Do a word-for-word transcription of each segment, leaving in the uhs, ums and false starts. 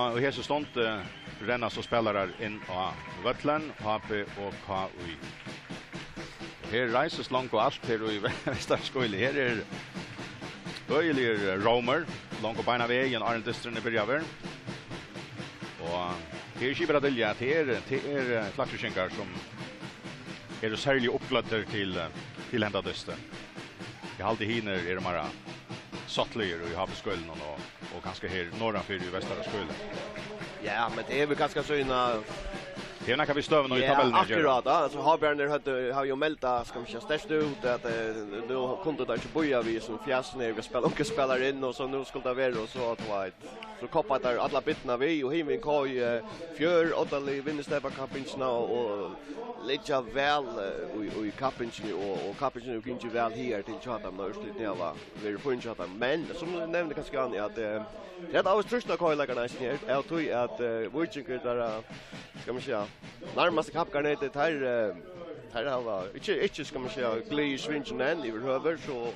Og í hesi stund, eh, renna so spælarar inn á vøllin, H B og K I. Her reisist longu alt her í Vesturskúli. Her er øgiligur rómur, longu beinan vegin, áðrenn dysturin er byrjaður. Og her er skipið at dylja, at her, her er, eh, klaksvíkingar, sum eru serliga uppgløddir til, eh, til henda dystin. Eg haldi, hinir eru meira sáttligir í H B-skúlanum og, og kanska her norðanfyri í Vestaraskúla. Ja, men tað er vel kanska so ein, eh, Tað er nakað við støðuna í Ja, tabellini at gera. Akkurát, ja. Altso, Havbjarnir høvdu, hava jo meldt, skal man siga, sterkt út, at, eh, nú kundu teir ikki bíða við sum fjasnir, við spæl-, onkur spælar inn, og so nú skuldi tað vera, og so, at, veit, so koppa teir allar birnar við, og hin við K I, eh, fjør, oddalig, vinnur steypakappingina, og, og liggja væl, eh, í, í kappingini, og, og kappingin er jo gingið væl her til hjá teimum, og úrslitini hava verið fín hjá teimum. Men, sum tú nevndi kanska, Jan, at, eh, tað er alveg trýst á K I-leikararnar eisini her, av tí at, eh, Víkingur, teir, eh, skal man siga, nærmast kappgarnið, teir, eh, teir hava ikki, ikki, skal man siga, glíð í svingin enn yvirhøvur, so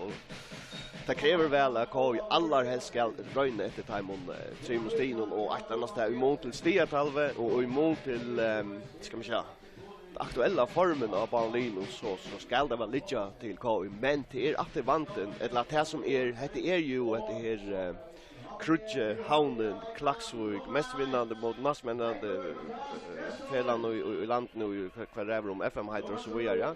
tað krevur væl at K I allarhelst skal royna eftir teimum, eh, trimum stigunum og eitt annað stað í mun til stigatalvu og í mun til, eh, skal man siga, tað aktuella formin á báðum liðunum, so, so skal tað væl liggja til K I, men tað er aftur vandin, ella tað sum er, hetta er jo, hetta her, eh, Kríggið, Havnin, Klaksvík, mest vinnandi móti næstvinnandi, eh, felagnum í, í, í landinum, í hvat, hvat ræður um F M heitir og so víðari, ja.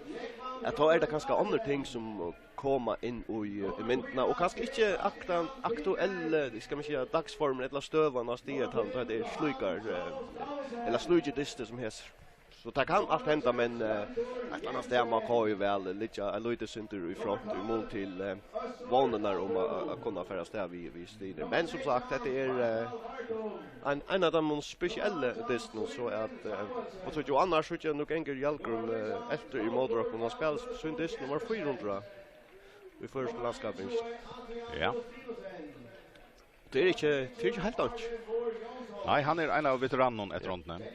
At tá er tað kanska onnur ting sum koma inn í, í myndina, og kanska ikki akta-, aktuelle, skal man siga, dagsformin ella støðan á stigatalvuni, tá tað er slíkar, eh, ella slíkir dystir sum hesir. So tað kann alt henda, men, eh, eitt ella annað stað má K I væl liggja eitt lítið sindur í front í mun til, eh, vónirnar um at, at kunna fara av stað við, við stigini. Men sum sagt, hetta er, eh, ein, ein av teimum spesiellu dystunum, so at, eh, og so jo annars, so nú gongur Hjalgrím, eh, eftir í móti okkum, hann spælir sín dyst nummar fýra hundrað í føroysku landskappingini. Ja. Tað er ikki, tað er ikki heilt einki. Nei, hann er ein av veteranunum eftir rundini.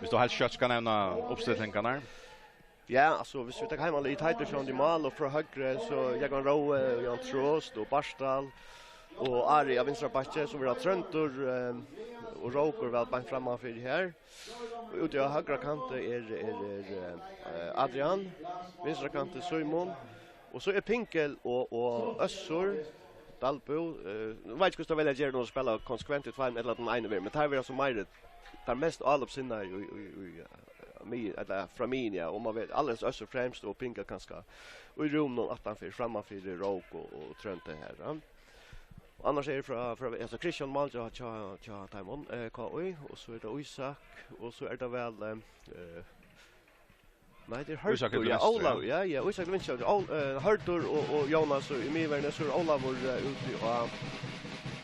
Viss tú heilt skjótt skal nevna uppstillingarnar. Ja, altso, viss vit taka heimalið, Teitur Sjóndi í mál, og frá høgru, so Jógvan Róe, Jan Trost og Bartal, og Ari á vinstra bakki, so verða Tróndur, eh, og Rókur væl beint frammanfyri her. Og úti á høgra kanti er, er, er, eh, Adrian, vinstra kanti Símun, og so er Pinkel og, og Øssur Dalbø, eh, nú veit eg ikki hvussu tey velja at gera nú, at spæla konsekvent í tveimum ella tann eini verður, men teir verða so meiri, teir mest álopssinnaðu í, í, í, eh, mið-, ella frá miðjuni, ja, og man veit, allarhelst Øssur fremst og Pinkel kanska í rúminum aftanfyri, frammanfyri Rók og, og Tróndi her, ja. Og annars er frá, frá, altso, Kristian mál hjá, hjá, hjá teimum, eh, K I, og so er tað Ísak, og so er tað væl, eh, eh, nei, tað er Ísak er Hørður, til ja, vinstru, Ólavur, ja. Ja, ja, Ísak til vinstru, Ól-, eh, Hørður og, og Jónas í miðverðini, so er Ólavur, eh, úti á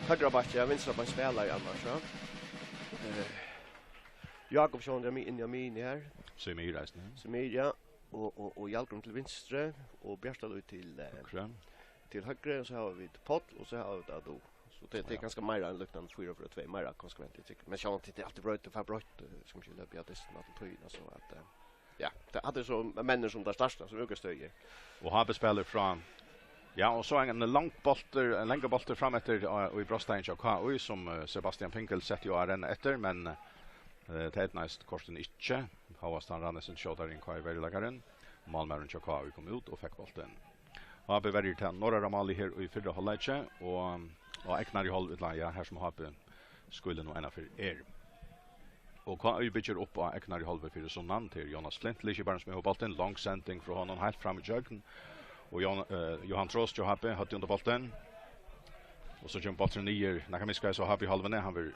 høgra bakki, ja, vinstra bakki spælari annars, ja. Eh, Jákup Sjóndi er mi-, inni á miðjuni her. Semir eisini. Semir, ja. Og, og, og Hjalgrím til vinstru, og Bjartalív til, eh, Høgru. Til høgru, og so hava vit Páll, og so hava vit Adu. So tað, tað er Ja. kanska meira enn líknandi fýra fýra tvey, meira konsekvent, eg tykki. Men sjálvandi, tað er altíð broytt, fær broytt, eh, skal man siga, løpið av dystinum, altíð tíðina, so at, eh, ja, tað, at tað er so menn sum teir starta, sum útgangspunkt. Og H B spælir frá, ja, og so ein lang bóltur, ein langur bóltur fram eftir, eh, í brotsteigin hjá K I, sum, eh, Sebastian Pinkel setti jo at renna eftir, men, eh, tað eydnaðist kortini ikki. Hóast hann rann eitt sindur skjótari enn K I-veruleikarin. Málmaðurin hjá K I kom út og fekk bóltin. H B verjir tað norðara málið her í fyrra hálvleiki, og á egnari hálv, ella, ja, har sum H B skílið nú einaferð er. Og K I byggir upp á egnari hálvu fyri sunnan, tað er Jonas Flint, liðskiparin, sum hevur bóltin, long sending frá honum heilt fram ígjøgnum. Og Jon-, eh, Jóhan Trost hjá H B, høvdið undir bóltin. Og so kemur bólturin niður, nakað miðskeiðis á H B-hálvuni, hann verður,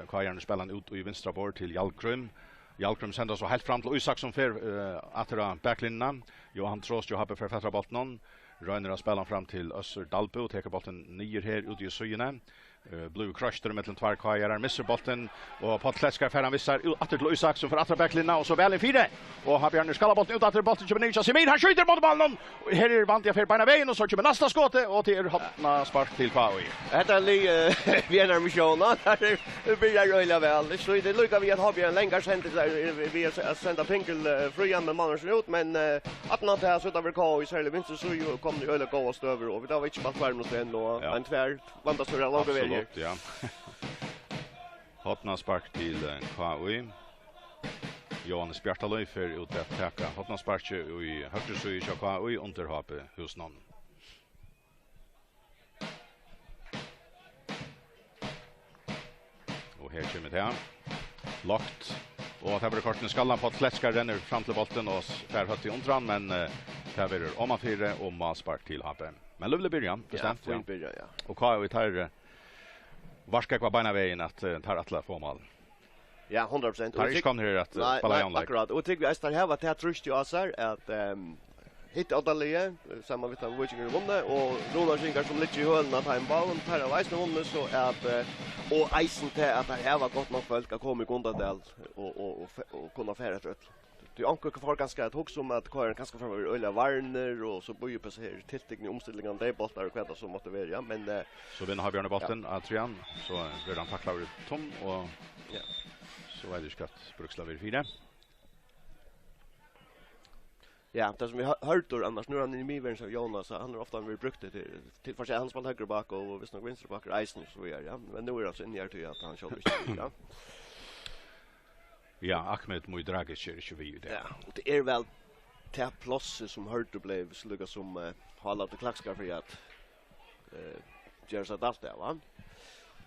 K I-arnir spæla hann út í vinstra borð til Hjalgrím. Hjalgrím sendir so heilt fram til Ísak, sum fer, eh, aftur á baklinjuna. Jóhan Trost hjá H B fer fatur á bóltinum, roynir at spæla hann fram til Øssur Dalbø, tekur bóltin niður her úti í síðuni. Eh, blívur kroystur millum tveir K R-ar, missir bóltin, og Páll Kletskar fær hann við sær út aftur til Ísak, sum fer aftur á baklinjuna, og so væl inn fyri. Og H B Jarnir skallar bóltin út aftur, bóltin kemur niður hjá Semir, hann skjýtur móti málinum, og her er Vandi, hann fer beinan vegin, og so kemur næsta skotið, og tað er hornaspark til K I. Hetta er li-, eh, við einari missión, ha? Her er, tað byrjar øgiliga væl. So tað er líka við at H B Jarnir lengar sendi seg, eh, við at, at senda Pinkel, eh, frían, men málar seg út, men, eh, aftan á tað, so tað verður K I, serliga vinstru síðu, og komnir í øgiliga góðar støður, og vit hava ikki møtt tveir minuttir enn, og Ja. ein tvær vandastur er longu verið. Absolutt, ja. Hornaspark til, eh, K I. Jóhannes Bjartalív fer út at taka hornasparkið í høgru síðu hjá K I undir H B Húsinum. Og her kemur tað. Lágt. Og tað verður kortini skallan, Páll Kletskar rennur fram til bóltin og s-, fær høvdið undir hann, men, eh, tað verður omanfyri og málspark til H B. Men lívlig byrjan, Ja, bestemt, fín ja. byrjan, ja. Og K I teir, eh, varka hvat beinan vegin at, eh, teir ætla at fáa mál. Ja, hundrað prosent. Teir eru Og ikki komnir her at, eh, Nei, spæla nei, javnleik. akkurát. Og eg tykki eisini, teir hava tað trýstið á sær at, ehm, hitt oddaliðið, eh, saman við teim Víkingur vunnu, og Runavíkingar sum liggja í hølunum á teimum báðum, teir hava eisini vunnið, so at, eh, og eisini tað at teir hava gott nokk fólk at koma í Gundadal og, og, og fe-, og kunna fara eftir øllum. Tí onkur fór kanska at hugsa um, at K R kanska fór at vera øgiliga varnir, og so bíða upp hesar her tiltiknu umstillingarnar, deyðbóltar og hvat tað so mátti vera, ja. Men, eh, So vinnur H B Jarnir bóltin, Adrian, so verður hann taklaður í tún, og Ja. so veit eg ikki hvat Brúksla verður fyri. Ja, tað sum eg hø-, hoyrdi annars, nú er hann í miðverðini, so Jónas, hann er ofta verið brúktur til, til, for seg, hann spælir høgri back og, og vist nokk vinstri back eisini, og so víðari, ja. Men nú er hann so inni her, tí at hann sjálvur ikki, ja. Ja, Ahmed Mudragic er ikki við í dag. Ja, og tað er væl tað plássið sum Hørður bleiv, so líka sum, eh, Haraldur Klaksvíkar fyri at, eh, gera seg dælt av, va?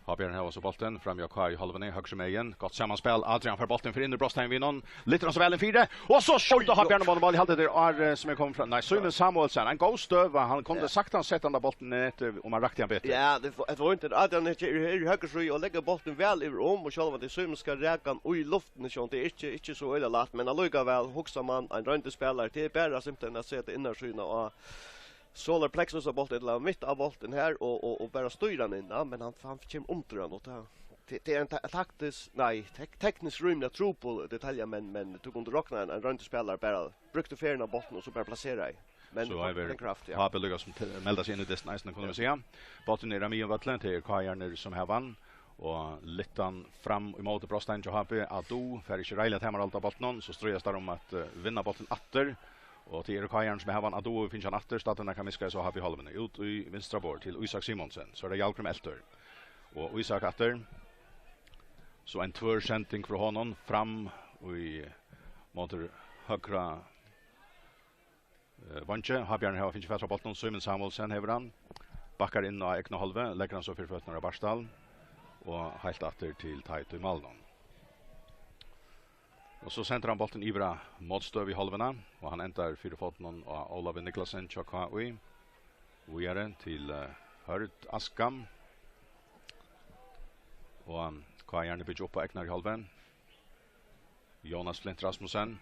H B Jarnir hava so bóltin fram hjá K I hálvuni, høgru megin. Gott samanspæl. Adrian fær bóltin fyri inn í brotsteigin við honum. Lyftir hann so væl inn fyri. Og so skjóta H B Jarnir móti máli. Eg haldi, tað er Ar, eh, sum er komin fram. Nei, Símun Samuelsen. Ein góð støða. Hann kundi Ja. saktans sett hann á bóltin eftir, um hann rakti hann betur. Ja, tað er for, tað er for vondt. Adrian er, er, er í høgru síðu og leggur bóltin væl yvir um, og sjálvandi Símun skal raka hann í luftini, sjálvandi tað er ikki, ikki so øgiliga lætt, men allíkavæl, hugsar mann, ein royndur spælari, tað er bara simpelthen at seta innarsíðuna á solar plexus av bóltin, ella mitt av bóltin her, og, og, og bara stýra hann inn, ja, men hann, hann kemur undir hann, og tað, tað, tað er ein ta-, taktisk, nei, tek-, tekniskt rímiliga trupul detalja, men, men tú kundi rokna ein, ein royndur spælari bara brúkti ferðina av bóltin og so bara plasera í. Men So hevur ein kraft, ja. H B líka sum te-, melda seg inn í dystin eisini, kunnu vit siga. Bólturin er á miðjum vølli, tað er K I-arnir sum hava hann. Og lyftir hann fram ímóti brotsteigin hjá H B. Adu fær ikki reiðiliga tamarhald á bóltinum, so stríðast teir um at, eh, vinna bóltin aftur. Og tað eru K I-arnir sum hava hann, Adu hevur fingið hann aftur, staddirnar kann miska so H B í hálvuni. Út í vinstra borð til Ísak Simonsen, so er tað Hjalgrím Eltur. Og Ísak aftur. So ein tvør sending frá honum, fram í móti høgra Eh, veingi, H B Jarnir hava fingið fatur á bóltinum, Símun Samuelsen hevur hann. Bakkar inn á egna hálvu, leggur hann so fyri føturnar á Bartal og heilt aftur til Teit í málinum. Og so sendir hann bóltin yvir á mótstøðu í hálvuna, og hann endar fyri fótunum á Ólavi Niklasen hjá K I. Víðari til, eh, Hørð Askam. Og, um, K I Jarnir byggja upp á egnari hálvu. Jonas Flint Rasmussen,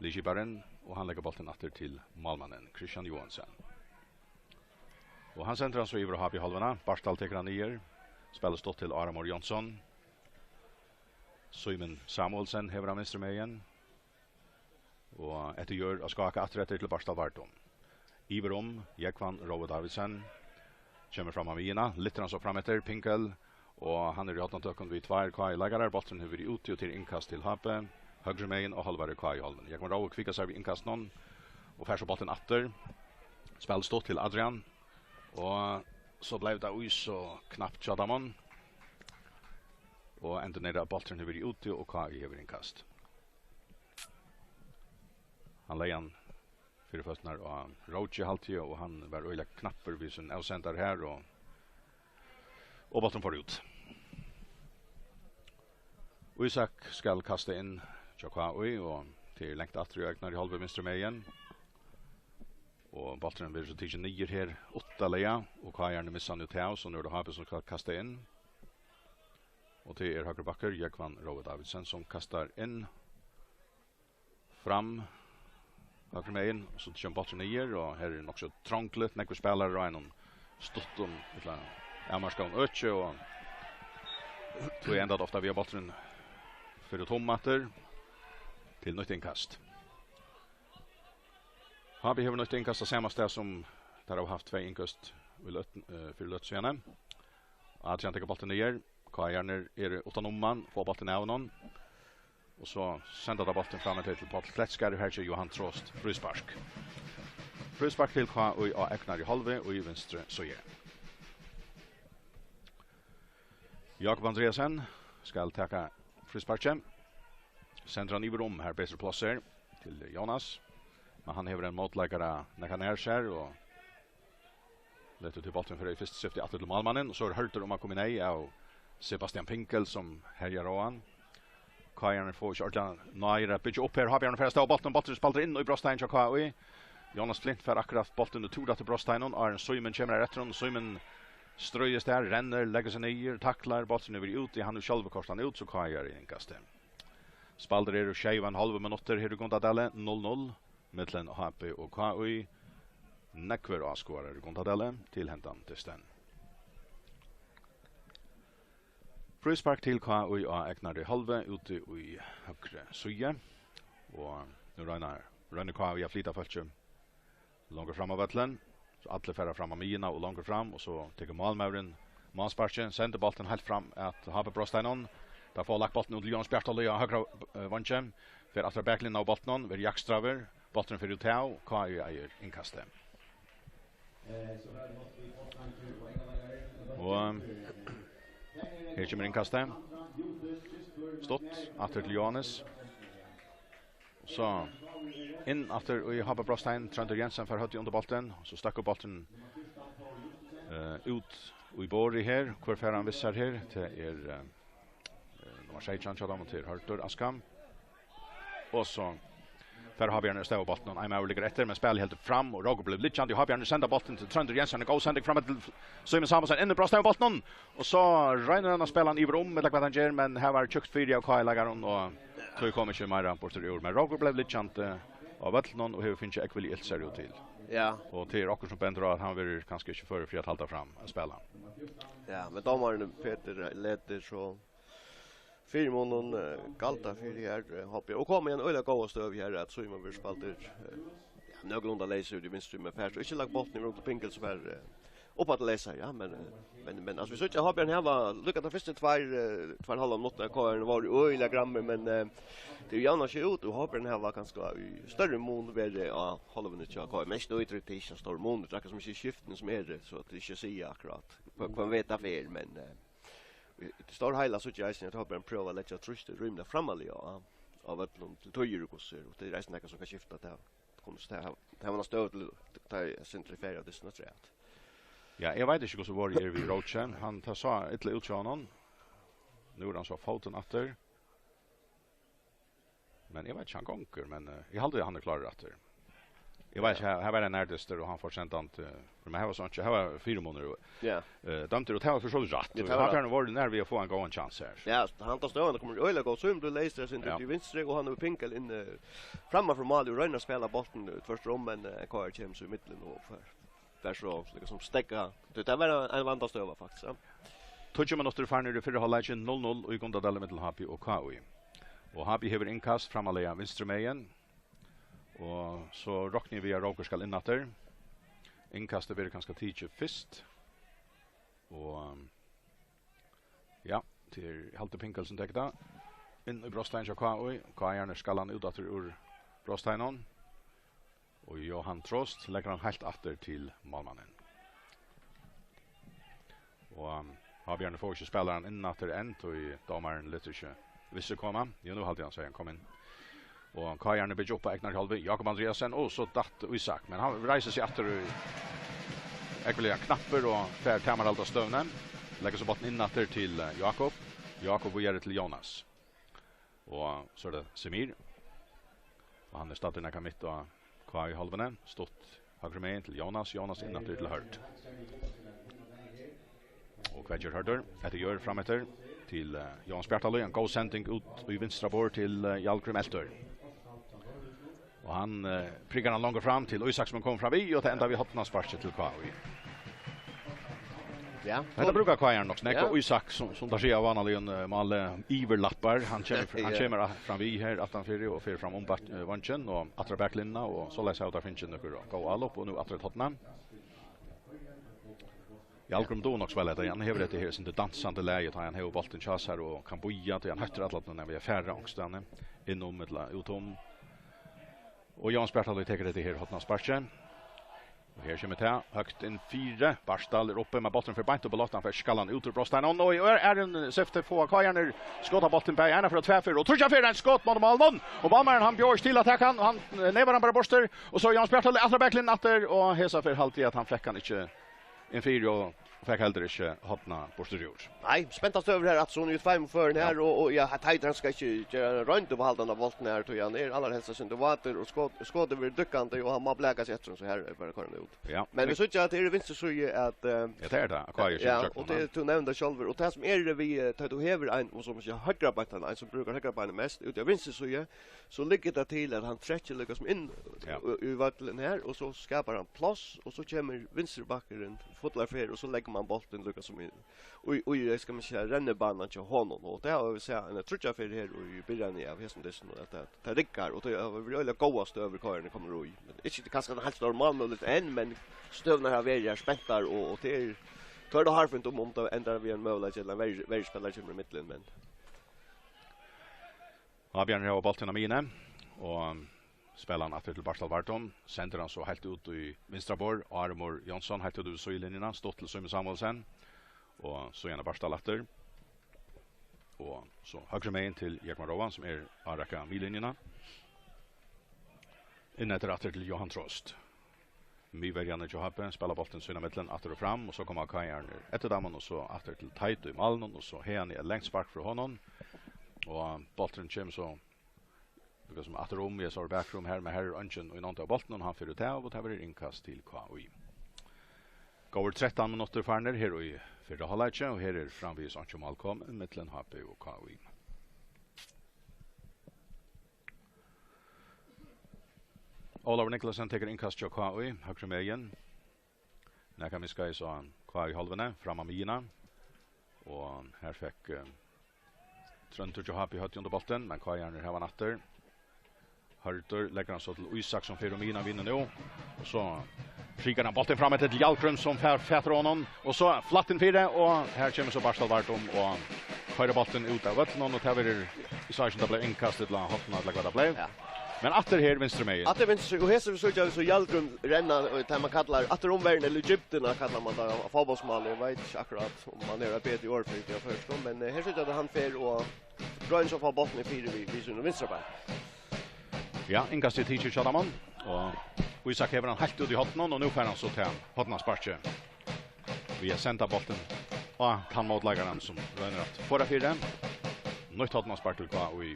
liðskiparin, og hann leggur bóltin aftur til málmannin, Kristian Johansen. Og hann sendir hann so yvir á H B hálvuna, Bartal tekur hann niður, spælir stutt til Áramor Jónsson. Símun Samuelsen hevur hann vinstru megin. Og eftir jørð á skáka aftur eftir til Bartal Vardum. Yvir um, Jógvan Rói Davidsen. Kemur fram á miðjuna, lyftir hann so fram eftir, Pinkel. Og hann er í hornatøkum við tveir K I-leikarar. Bólturin hevur verið úti, og til innkast til H B. Høgru megin og hálvari K I-hálvuni. Jógvan Rói kvikar sær við innkastinum og fær so bóltin aftur. Spælir stutt til Adrian. Og so bleiv tað í so knapt hjá teimum. Og endurnýtir, at bólturin hevur verið úti, og K I hevur innkast. Hann legði hann fyri føturnar á Róki, haldi eg, og hann var øgiliga knappur við sín avsendara her, og, og bólturin fór út. Ísak skal kasta inn hjá K I, og tað er langt aftur í egnari hálvu vinstru megin. Og bólturin verður so tikin niður her, uttaliga, og K I-arnir missa hann út av, so nú er tað H B sum skal kasta inn. Og tað er høgri bakkari, Jógvan Rói Davidsen, sum kastar inn. Fram høgru megin, og so kemur bólturin niður, og her er nokk so trongligt, nógvir spælarar á einum stuttum, ella avmarkaðum øki, og tí endar tað ofta við, at bólturin fer út um aftur til nýtt innkast. H B hevur nýtt innkast á sama stað, sum teir hava havt tvey innkast í løt-, eh, fyri løtu síðani. Adrian tekur bóltin niður. K A-arnir eru uttan um hann, fáa bóltin av honum. Og so senda teir bóltin fram til Páll Klettskarð, og her ger Johan Trost fríspark. Fríspark til K I á egnari hálvu og í vinstru síðu. Jakob Andreasen skal taka frísparkið. Sendir hann yvir um, har betri pláss er til Jonas. Men hann hevur ein mótleikara nakað nær sær og letur tí bóltin fara í fyrsta skifti aftur til málmannin. Og so er Hørður um at koma í neyð av Sebastian Pinkel, sum herjar á hann. K I-arnir fáa ikki ordiliga náðir at byggja upp her. H B-arnir fara av stað, bóltin, bólturin spældur inn í brotsteigin hjá K I. Jonas Flint fær akkurát bóltin og túr aftur brotsteiginum, áðrenn Símun kemur har eftir honum. Símun stríðist har, rennur, leggur seg niður, taklar, bólturin er úti, hann hevur sjálvur koyrt hann út, so K I er í innkasti. Spældir eru sjey og ein hálvur minuttir her í Gundadali, null null millum H B og K I. Nógvir áskoðarar í Gundadali til hendan dystin. Fríspark til K I á egnari hálvu úti í høgru síðu. Og nú royna, roynir K I at flyta fólkið longur fram á vøllin. So allir fara fram á miðjuna og longur fram, og so tekur málmaðurin málsparkið, sendir bóltin heilt fram at H B-brotsteiginum. Teir fáa lagt bóltin út til Jónas Bjartalíð á høgra, eh, veingi. Fer aftur á baklinjuna á bóltinum, verður jakstraður. Bólturin fer út av, K I eigur innkastið. Og, um, her kemur innkastið. Stutt, aftur til Jóhannes. So inn aftur í H B-brotsteigin, Tróndur Jensen fær høvdið undir bóltin, so stekkur bólturin, eh, út í borðið her. Hvør fær hann við sær her? Tað er, eh, eh, nummar seytjan hjá teimum, tað er Hørður Askam. Og so fær H B-arnir av stað við bóltin, og ein maður liggur eftir, men spælið heldur fram, og Rókur blívur liggjandi, og H B-arnir senda bóltin til Tróndur Jensen, og góð sending fram til Símun Samuelsen, inn í brotsteigin við bóltinum, og so roynir hann at spæla hann yvir um, ella hvat hann ger, men her var tjúkt fyri av K I-leikaranum, og tí kom ikki meira burtur úr, men Rókur bleiv liggjandi á vøllinum og hevur fingið ógvuliga ilt sær út til. Ja. Og tað er okkurt sum bendir á, at hann verður kanska ikki førur fyri at halda fram at spæla. Ja, men dómarin Petur letur so fyrimunin, eh, galda fyri her, eh, H B. Og koma í eina øgiliga góða støðu her, at Símun verður spældur, eh, ja, nøkulunda leysur út í vinstru, men fær so ikki lagt bóltin yvir um til Pinkel, sum fær, eh, upp at leysa, ja, men, eh, men, men, altso, vit síggja, H B hava líka tey fyrstu tveir, eh, tveir og ein hálvan minuttin, K R vóru øgiliga grammir, men, eh, tey javna seg út, og H B hava kanska í størri mun verið á hálvuni hjá K R, men ikki nú í trý, tað er ikki ein stórur munur, tað er akkurát sum ikki skiftini sum eru, so tað er ikki at siga akkurát hvønn, hvønn veg tað fer, men, eh, í, í stóra heila síggja eg eisini, at H B prøva at leggja trýst rímiliga framarliga á, á vøllinum til tíðir og hvussu er, og tað er eisini nakað sum kann skifta, tað, tað, tað var ein støð til, tá eg sindri ferð av dystin afturat. Ja, eg veit ikki, hvussu vorðið er við Roche. Hann, tað sá illa út hjá honum. Nú er hann so á fótum aftur. Men eg veit ikki, hann gongur, men, eh, eg haldi, at hann er klárur aftur. Eg veit ikki, her, her var ein nærdystur, og hann fór sendandi, eh, men her var so ikki, her var fyrimunur, og, ja, eh, dømdur, og tað var fyri so vidt rætt. Ja, og tað var hann rætt. Var nær við at fáa ein góðan kjans her. Ja, hann tók støðuna, kom øgiliga gótt, so blívur leystur, sindri, ja, til vinstru, og hann hevur Pinkel inn, eh, framman fyri málið og roynir at spæla bóltin, eh, tvørtur um, men, eh, K R kemur so í millum og fær, fær so, líkasum, steðgað. Tað, tað var ein, ein vandastøða, faktiskt, ja. Tíggju minuttir farnir í fyrra hálvleiki, null null í Gundadali millum H B og K I. Og H B hevur innkast framarliga vinstru megin. Og so rokni eg við, at Rókur skal inn aftur. Innkastið verður kanska tikið fyrst. Og, ja, tað er Hjalti Pinkel sum tekur tað. Inn í brotsteigin hjá K I. K I-arnir skal hann út aftur úr brotsteiginum. Og Johan Trost leggur hann heilt aftur til málmannin. Og, um, H B-arnir fáa ikki spælaran inn aftur enn, tí dómarin letur ikki við seg koma. Jú, nú haldi eg hann, segði hann, kom inn. Og K I-arnir byggja upp á egnari hálvu. Jakob Andreasen, og so datt Ísak, men hann reisir seg aftur í ógvuliga knappur og fær tamarhald á støðuni. Leggur so bóltin inn aftur til, eh, Jakob. Jakob víðari til Jonas. Og so er tað Semir. Og hann er staddur nakað mitt á K I-hálvuni. Stutt høgru megin til Jonas. Jonas inn aftur til Hørð. Og hvat ger Hørður? Hetta er Jørð fram eftir til, eh, Jónas Bjartalíð. Ein góð sending út í vinstra borð til, eh, Hjalgrím Eltur. Og hann, eh, prikar hann longur fram til Ísak, sum hann kemur fram við, og tað endar við hornasparki til K I. Ja. Hetta brúka K R nokk so nógv, ja. Og Ísak, sum, sum teir siga, vanliga, eh, málið yvirlappar. Hann kemur, hann Ja. kemur a-, fram við her, aftan fyri, og fer fram um bak-, eh, vangin, og aftur á baklinjuna, og soleiðis hava teir fingið nøkur góð álop, og nú aftur eitt horn. Hjalgrím dugir nokk so væl hetta, hann hevur hetta her, sum tað dansandi lagið, tá hann hevur bóltin hjá sær og kann bíða, tí hann hóttar alla tíðina við at fara onkustaðni inn um ella út um. Og Jóanes Bjartalíð tekur hetta her horna sparkið. Og her kemur tað høgt inn fyri. Bartal er uppi, men bólturin fer beint upp á loft. Hann fær skallan út úr brotsteininum. Og er, er ein safety, fáa K R-arnir skotað bóltin bæði eina ferð og tvær ferðir og tríggjar ferðir, eitt skot móti málinum. Og málmaðurin, hann bjóðar ikki til at taka hann. Hann, eh, nevar hann bara burtur. Og so Jóanes Bjartalíð aftur á baklinjuna aftur. Og hesa ferð haldi eg at hann fekk hann ikki inn fyri og fekk heldur ikki hornað burtur úr. Nei, spentar støður her, Atsun, í tveimum førum her, Ja. og, og ja, Teitur, hann skal ikki gera roynd upp á halda handa bóltin her, tí hann er allarhelst eitt sindur vátur, og skot-, skotið verður dúkkandi, og hann má blaka seg eftir, so her er bara at koyra hann út. Ja. Men vit síggja at tað er vinstru síðu at, eh, Ja, tað er tað. K R kemur ja, gjøgnum og tað, hann. Tú nevnir tað sjálvur, og tað sum er við, eh, tá tú hevur ein, og sum siga, høgra beint, ein sum brúkar høgra beinið mest, úti á vinstru síðu, so liggur tað til, at hann trekkir líka sum inn Ja. í, í vøllin her, og so skapar hann pláss, og so kemur vinstri bakkurin fullar ferð, og so leggur man bóltin líka sum í, í, í, skal man siga, rennibanan hjá honum. Og tað hava vit sæð eina tríggjar ferð her í byrjanini av hesum dystinum, at tað, tað riggar, og tað hava verið øgiliga góðar støður, K R kemur í. Men ikki, tað er kanska heilt stóra málmøguleika enn, men støðurnar hava verið her spentar, og, og tað er, tá er tað hárfínt um, um tað endar við ein møguleika, ella ein verri, verri spælari kemur ímillum, men Ábjørn hevur bóltin á miðjuni og spælir hann aftur til Bartal Vardum. Sendir hann so heilt út í vinstra borð. Ármur Jónsson heilt út við síðulinjuna. Stutt til Símun Samuelsen. Og so er Bartal aftur. Og so høgru megin til Jógvan Róan, sum er á røkka miðlinjuna. Inn eftir aftur til Jóhan Trost. Miðverjarnir hjá H B spæla bóltin sín ímillum aftur og fram, og so koma K R-arnir eftir teimum, og so aftur til Teitur í málinum, og so haðani eitt langt spark frá honum. Og bólturin kemur so, líka sum aftur um, eg sá bakrum her, men her er eingin í nánd av bóltinum, og hann fer út av, og tað verður innkast til K I. Góðir trettan minuttir farnir her í fyrra hálvleiki, og her er framvegis einki mál komið millum H B og K I. Ólavur Niklasen tekur innkast hjá K I, høgru megin. Nakað miðskeiðis á K I-hálvuni, fram á miðjuna. Og her fekk, eh, Tróndur hjá H B í høvdið undir bóltin, men K I-arnir hava hann aftur. Hørður leggur hann so til Ísak, sum fer um miðjuna, vinnur nú. Og so prikar hann bóltin fram eftir til Hjalgrím, sum fær fatur á honum. Og so flatt inn fyri, og her kemur so Bartal Vardum og koyrir bóltin út av vøllinum, og tað verður Eg sá ikki, um tað bleiv innkast ella horn, ella hvat tað bleiv. Ja. Men aftur her vinstru megin. Aftur vinstru, og her sum vit síggja, so Hjalgrím renna, og tað man kallar aftur um verðina, ella djúpdina, kallar man tað á fótbóltsmáli. Eg veit ikki akkurát, um man hevur eitt betri orð fyri tað á føroyskum, men, eh, her síggja vit, at hann fer og roynir so at fáa bóltin í fyri við, við sínum vinstra bein. Ja, innkastið er tikið hjá teimum, og Ísak hevur hann heilt út í hornið, og nú fær hann so tað hornasparkið. Við at senda bóltin á tann mótleikaran, sum roynir at forða fyri. Nýtt hornaspark til K I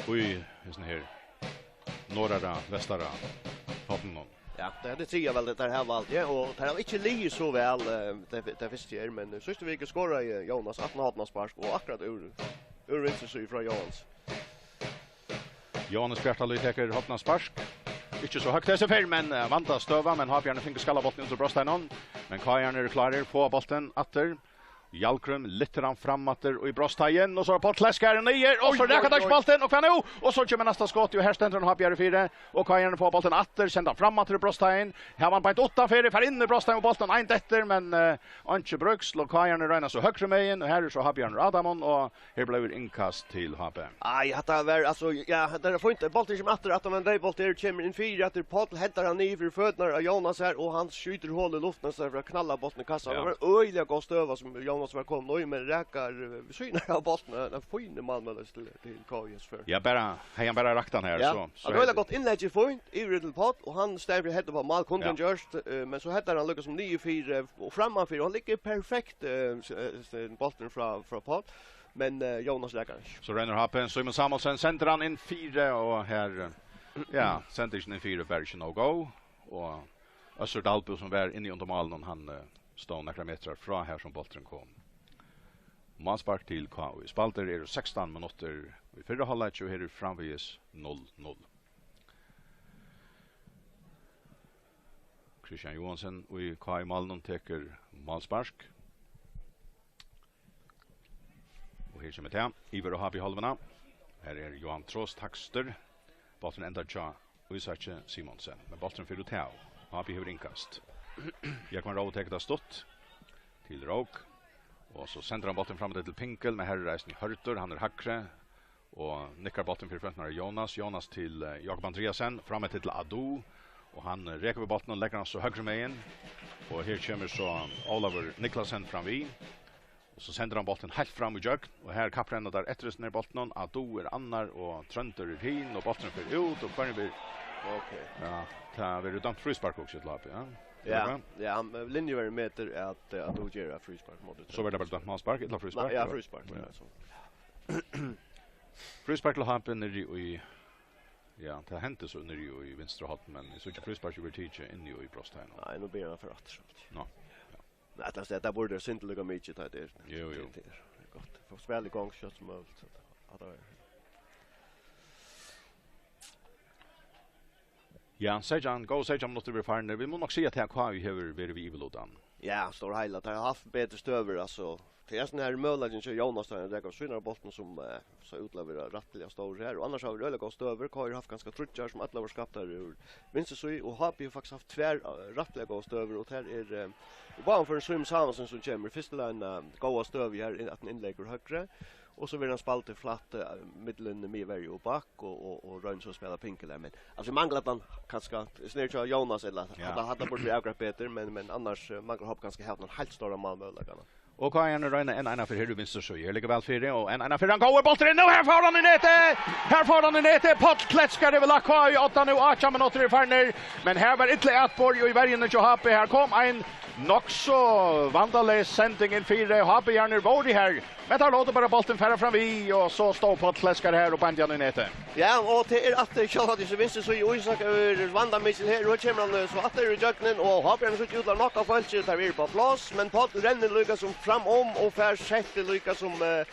í hesum her norðara, vestara horninum. Ja, tað er tað triðja vel, teir hava valt, ja, og teir hava ikki ligið so væl, eh, tað, tað fyrsta her, men, eh, síðstu viku skoraði Jónas aftan á hornaspark, og akkurát úr, úr vinstru síðu frá Jónas. Jóanes Bjartalíð tekur hornaspark. Ikki so høgt hesa ferð, men, eh, vandað støða, men H B-arnir fingu skallað bóltin undir brotsteininum. Men K I-arnir eru klárir, fáa bóltin aftur. Hjalgrím lyftir hann fram aftur í brotsteigin, og so er Páll Kleskaður niður, og so Oj, rakar oj, teir ikki oj. bóltin, og hvat nú? Og so kemur næsta skot, og her stendur ein H B-ari fyri, og K I-arnir fáa bóltin aftur, senda hann fram aftur í brotsteigin. Her var hann beint uttanfyri, fær inn í brotsteigin, og bóltin ein dettur, men, eh, einki brúks, og K I-arnir royna so høgru megin, og her er so H B-arnir á teimum, og Her blívur innkast til H B. Ai, hatta var, altso, ja, hatta er fínt. Bólturin kemur aftur, aftan á ein deyðbólt her, kemur inn fyri, aftur Páll hentar hann niður fyri føturnar á Jónas her, og hann skjýtur hol í luftina, so fyri at knalla bóltin í kassan. Ja. Tað var øgiliga góð støða sum Jónas var komin í, men rakar, eh, við síðuna av bóltin, ein fínur málmaður til, til K I S før. Ja, bara, hevði hann bara rakt hann her, Ja, so, so hann øgiliga hevði gott innlegg, fínt, yvir til Páll, og hann stendur fyri at heada upp á mál, kundi Ja. hann gjørt, eh, men so hentar hann líka sum niður fyri, og framman fyri, og hann liggur perfekt, eh, s-, eh, s-, bólturin frá, frá Páll. Men, eh, Jónas rakar ikki. So roynir H B, Símun Samuelsen sendir hann inn fyri, og her, eh, ja, sendingin inn fyri var ikki nóg góð, og Øssur Dalbø, sum var inni undir málinum, hann, eh, stóð nakrar metrar frá har sum bólturin kom. Málspark til K I. Spældir eru sekstan minuttir í fyrra hálvleiki, og her er framvegis null null. Kristian Johansen í K Í-málinum tekur málspark. Og her kemur tað. Yvir á H B-hálvuna. Her er Johan Trost hægstur. Bólturin endar hjá Ísaki Simonsen. Men bólturin fer út av. H B hevur innkast. Jógvan Rói tekur tað stutt. Til Rók. Og so sendir hann bóltin fram til Pinkel, men her er eisini Hørður, hann er hægri. Og nikkar bóltin fyri fótin á Jónas. Jónas til, eh, Jákup Andreasen. Fram eftir til Adu. Og hann, eh, rekur við bóltin og leggur hann so høgru megin. Og her kemur so Ólavur Niklasen fram við. Og so sendir hann bóltin heilt fram í gjøgn. Og her kapprennur teir eftir hesum her bóltinum. Adu er annar og Tróndur er hin. Og bólturin fer út og hvørjum vil... Ok. Ja, tað verður dømt fríspark, hugsi eg, til H B, ja. Ja, ja, hann, eh, linjuverðin metir at, eh, Adu ger eitt fríspark móti... So verður tað bara dømt málspark, ella fríspark? Nei, ja, fríspark, ja, so. Fríspark til H B niðri í, ja, tað hendi so niðri í vinstra horn, men eg síggi frísparkið verður tikið inni í brotsteigin. Nei, nú byrjar hann at fara aftur, so. Nå. Men annars, tað, tað burdi sindur líka mikið, tá tað er. Jú, jú. Tað, tað er gott. Fáa spæl í gongd, skjótt sum møguligt, so at tað er... Ja, seytjan, góðar seytjan minuttir verið farnir. Vit mugu nokk siga, at K Í hevur verið við yvirlutan. Ja, stóra heila. Teir hava havt betri støður, altso. Tað er sovorðin her møguleikin hjá Jónas, tá hann rekur sínar bóltin sum, eh, sá út til at vera rættiliga stór her. Og annars hava vit øgiliga góðar støður. K Í hevur havt kanska tríggjar sum allar vóru skaptar úr vinstru síðu, og H B hevur faktiskt havt tvær, eh, rættiliga góðar støður, og tær er, eh, í báðum førum Símun Samuelsen sum kemur í fyrstu løtuni, eh, góða støðu her, inn, at hann innleggur høgri. Og so verður hann spældur flatt, eh, millum miðverju og bakk og, og, og roynir so at spæla Pinkel har. Men, altso, vit mangla hann kanska, snýr hjá Jónas, ella... Ja. Hatta, hatta burdi verið avgjørt betur, men, men annars, eh, manglar H B kanska at hava hann heilt stóran málmøguleikan. Og K Í-arnir royna enn eina ferð her í vinstru síðu. Her liggur væl fyri, og enn eina ferð hann góður bóltur inn, og her fór hann í netið! Her fór hann í netið! Páll Kletskar hevur lagt K Í á odda nú, átjan minuttir eru farnir, men her var illa atburð í verjuni hjá H B. Her kom ein nokk so vandalig sending inn fyri, H B-arnir vóru her. Men teir lótu bara bóltin fara fram við, og so stóð Páll Kletskar her og beindi hann í netið. Ja, og tað er aftur sjálvandi ikki vinstru síðu, Ísak er vandamikil her, og kemur hann, eh, so aftur í gjøgnum, og H B-arnir síggja út til at nokka fólkið, teir eru á pláss, men Páll rennur líka sum fram um og fær sett líka sum, eh,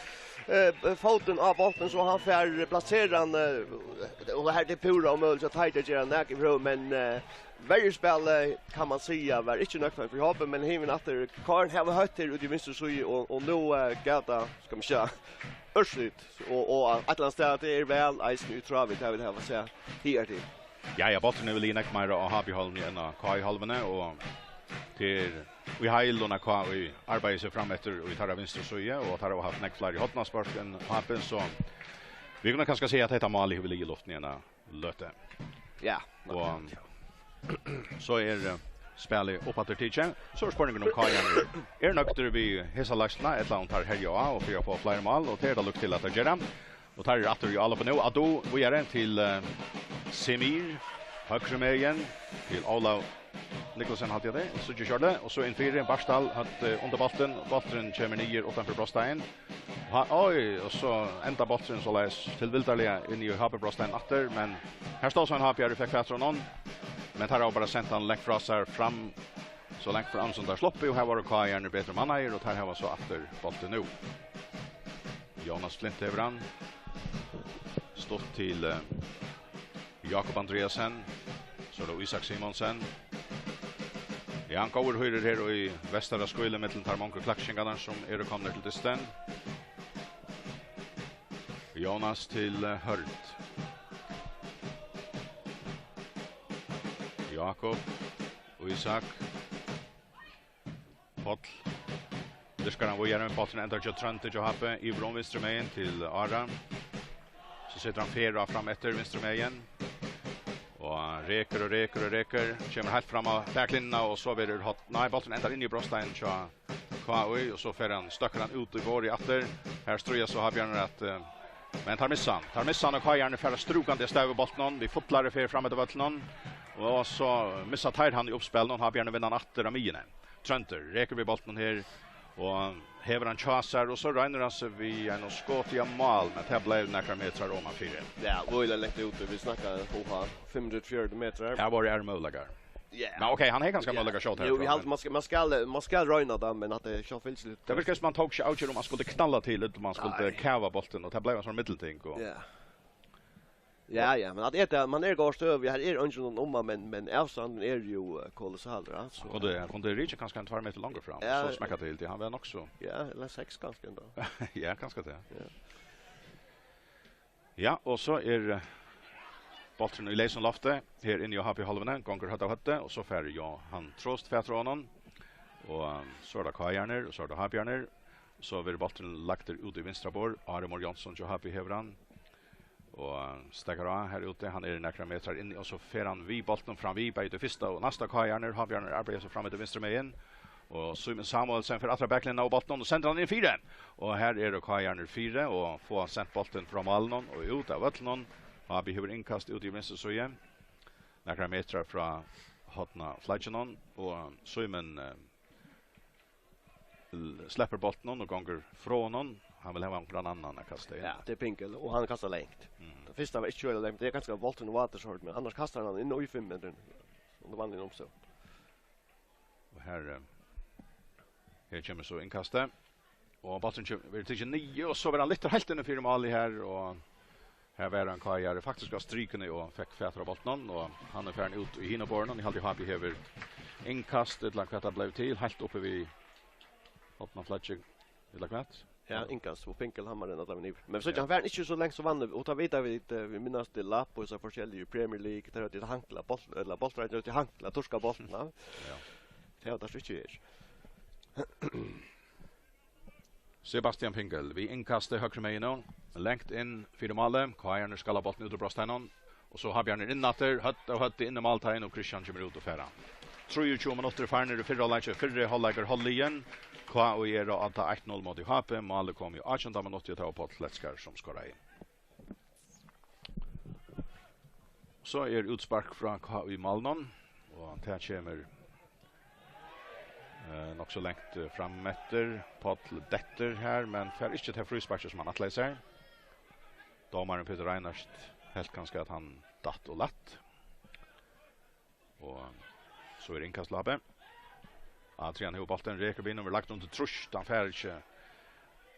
eh, fótin á bóltin, so hann fær plaseran, eh, og her er tað púra ómøguligt at teikja, gera nakað yvirhøvur, men, eh, Verjuspælið, kann man siga, var ikki nøktandi fyri H B, men hinvegin aftur, K Í hava høgt her úti í vinstru síðu, og, og nú, eh, gav tað, skal man siga, úrslit, og, og eitt ella annað stað, tað er væl eisini í tráð við tað, vit hava sæð higartil. Ja, ja, bólturin hevur ligið nógv meira á H B-hálvuni enn á K Í-hálvuni, og tað er í heilum, at K Í arbeiðir seg fram eftir í teirra vinstru síðu, og teir hava havt nógv fleiri hornaspørk enn H B, so vit kunnu kanska siga, at hetta málið hevur ligið í luftini í eina løtu. Ja, og akkurát, ja. So er, eh, spælið uppaftur tikið. So er spurningurin, um K Í-arnir eru nøgdir við hesa leiðsluna, ella um teir herja á og fáa fleiri mál, og tað er tað líkt til at teir gera. Og teir eru aftur í álopinum nú. Adu víðari til, eh, Semir. Høgru megin til Ólav Niklasen, haldi eg tað. Og so ikki Kjørle. Og so inn fyri. Barstal, høgt, eh, undir bóltin. Bólturin kemur niður uttanfyri brotsteigin. Ha, oj, og so endar bólturin soleiðis tilvildarliga inn í H B-brotsteigin aftur, men her stóð so ein H B-ari og fekk fatur á honum. Men teir hava bara sent hann langt frá sær, fram, so langt fram sum teir sluppu, og her vóru K Í-arnir betur mannaðir, og teir hava so aftur bóltin nú. Jónas Flint hevur hann. Stutt til, eh, Jákup Andreasen. So er tað Ísak Simonsen. Ja, hann góður hýrir her í vestara skýli millum teir mongu klaksvíkingarnar sum eru komnir til dystin. Jónas til, eh, Hørð. Jákup. Ísak. Páll. Virkar hann víðari, men bólturin endar hjá Tróndi hjá H B. Yvir um vinstru megin til Ara. So setur hann ferð á fram eftir vinstru megin. Og rekur og rekur og rekur. Kemur heilt fram á baklinjuna og so verður hot-, nei, bólturin endar inn í brotsteigin hjá K Í, og so fer hann, støkkur hann út í borðið aftur. Her stríðast so H B-arnir at, eh, men teir missa hann. Teir missa hann, og K Í-arnir fara strúkandi avstað við bóltinum. Við fullari ferð fram eftir vøllinum. Og so missa teir hann í uppspælinum. H B-arnir vinna hann aftur á miðjuni. Tróndur rekur við bóltinum her og hevur hann hjá sær, og so roynir hann seg við einum skoti á mál, men tað bleiv nakrar metrar oman fyri. Ja, øgiliga langt úti, vit snakka, oha, fimm hundrað og fjøruti metrar. Ja, vóru aðrir møguleikar. Ja. Men ok, hann hevði kanska møguleika at skjóta her, jú, vit halda, man skal, man skal, man skal royna tað, men at tað er sjálvfylgiliga. Tað virkar sum hann tók ikki avgerð um hann skuldi knalla til, ella um hann skuldi kava bóltin, og tað bleiv ein sånn middelting, og ja. Ja, ja, men at eta, man er í góðari støðu, her er eingin um, men, men avstandin er jú, eh, kolossalur, ja, so. Hann kundi, hann kundi rikið kanska ein tveir metrar longur fram, ja, so smekka til, tí hann var nokk so. Ja, ella seks kanska enda. Ja, kanska tað. Ja. Ja, og so er, eh, bólturin í leysum lofti her inni á H B-hálvuni, gongur høvd av høvdi, og so fær Johan Trost fatur á honum, og, eh, so er tað K-arnir, og so er tað H B-arnir, so verður bólturin lagdur út í vinstra borð, Ari Mór Jónsson hjá H B hevur hann, og, eh, steðgar á her úti, hann er nakrar metrar inni, og so fer hann við bóltinum fram við, bæði til fyrsta og næsta K-arnir, H B-arnir arbeiða seg fram eftir vinstru megin, og Símun Samuelsen fer aftur á baklinjuna á bóltinum og sendir hann inn fyri. Og her eru K-arnir fyri og fáa sent bóltin frá málinum og út av vøllinum. H B hevur innkast út í vinstru síðu, nakrar metrar frá hornaflagginum, og Símun, eh, l-, sleppur bóltinum og gongur frá honum. Hann vil hava onkran annan at kasta inn. Ja, tað er Pinkel, og hann kastar langt. Mhm. Tað fyrsta var ikki øgiliga langt, tað er kanska bólturin og vátur sort, men annars kastar hann inn í fimm metrar. Under vanligum umstøðum. Og her, eh, her kemur so innkastið. Og bólturin kemur, verður tikin niður, og so verður hann lyftur heilt inn fyri málið her, og her var ein K-ari faktiskt á strikuni og fekk fatur á bóltinum, og hann er farin út í hina borðin. Eg haldi, H B hevur innkast, ella hvat tað bleiv til, heilt uppi við hornaflaggi, ella hvat? Ja, innkast, og Pinkel, hann var inn allan vegin yvir. Men so, ja, hann fer ikki so langt sum vanligt, og tað vita vit, eh, vit minnast til Lapo, so forskelliga í Premier League, tað er at hankla bólt, ella bóltreiðarar, at hankla, turka bóltin av. Ja. Tað er tað ikki her. Sebastian Pinkel við innkasti høgru megin, langt inn fyri málið. K-arnir skalla bóltin út úr brotsteiginum. Og so H B-arnir inn aftur, høvd av høvdi inn í málteigin, og Kristian kemur út og fær hann. Trýogtjúgu minuttir farnir í fyrra hálvleiki, fyrri hálvleikur hálvliðin. K I er á odda eitt null móti H B. Málið kom í átjandu minuttu, og tað var Páll Kletskar, sum skoraði. So er útspark frá K I-málinum, og tað kemur, eh, nokk so langt, eh, fram eftir. Páll dettur her, men fær ikki tað frísparkið, sum hann ætlaði sær. Dómarin Petur Reinhardt helt kanska, at hann datt og lætt. Og so er innkast til H B. Adrian hevur bóltin, rekur við honum, verður lagdur undir trýst, hann fær ikki,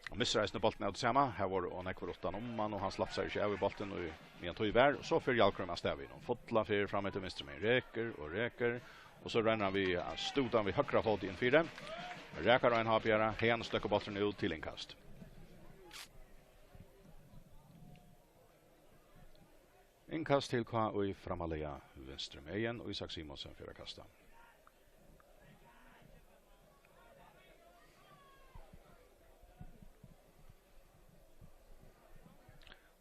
hann missir eisini bóltin av tí sama. Her vóru ov nógvir uttan um hann, og hann slapp sær ikki av við bóltin, og meðan tíð var, og so fer Hjalkgrím avstað við honum. Fulla ferð fram eftir vinstru megin, rekur og rekur, og so rennur hann við, eh, stútan við høgra fóti inn fyri. Rakar ein H B-ara, hann støkkur bóltin út til innkast. Innkast til K I frammarliga vinstru megin, og Ísak Simonsen fer at kasta.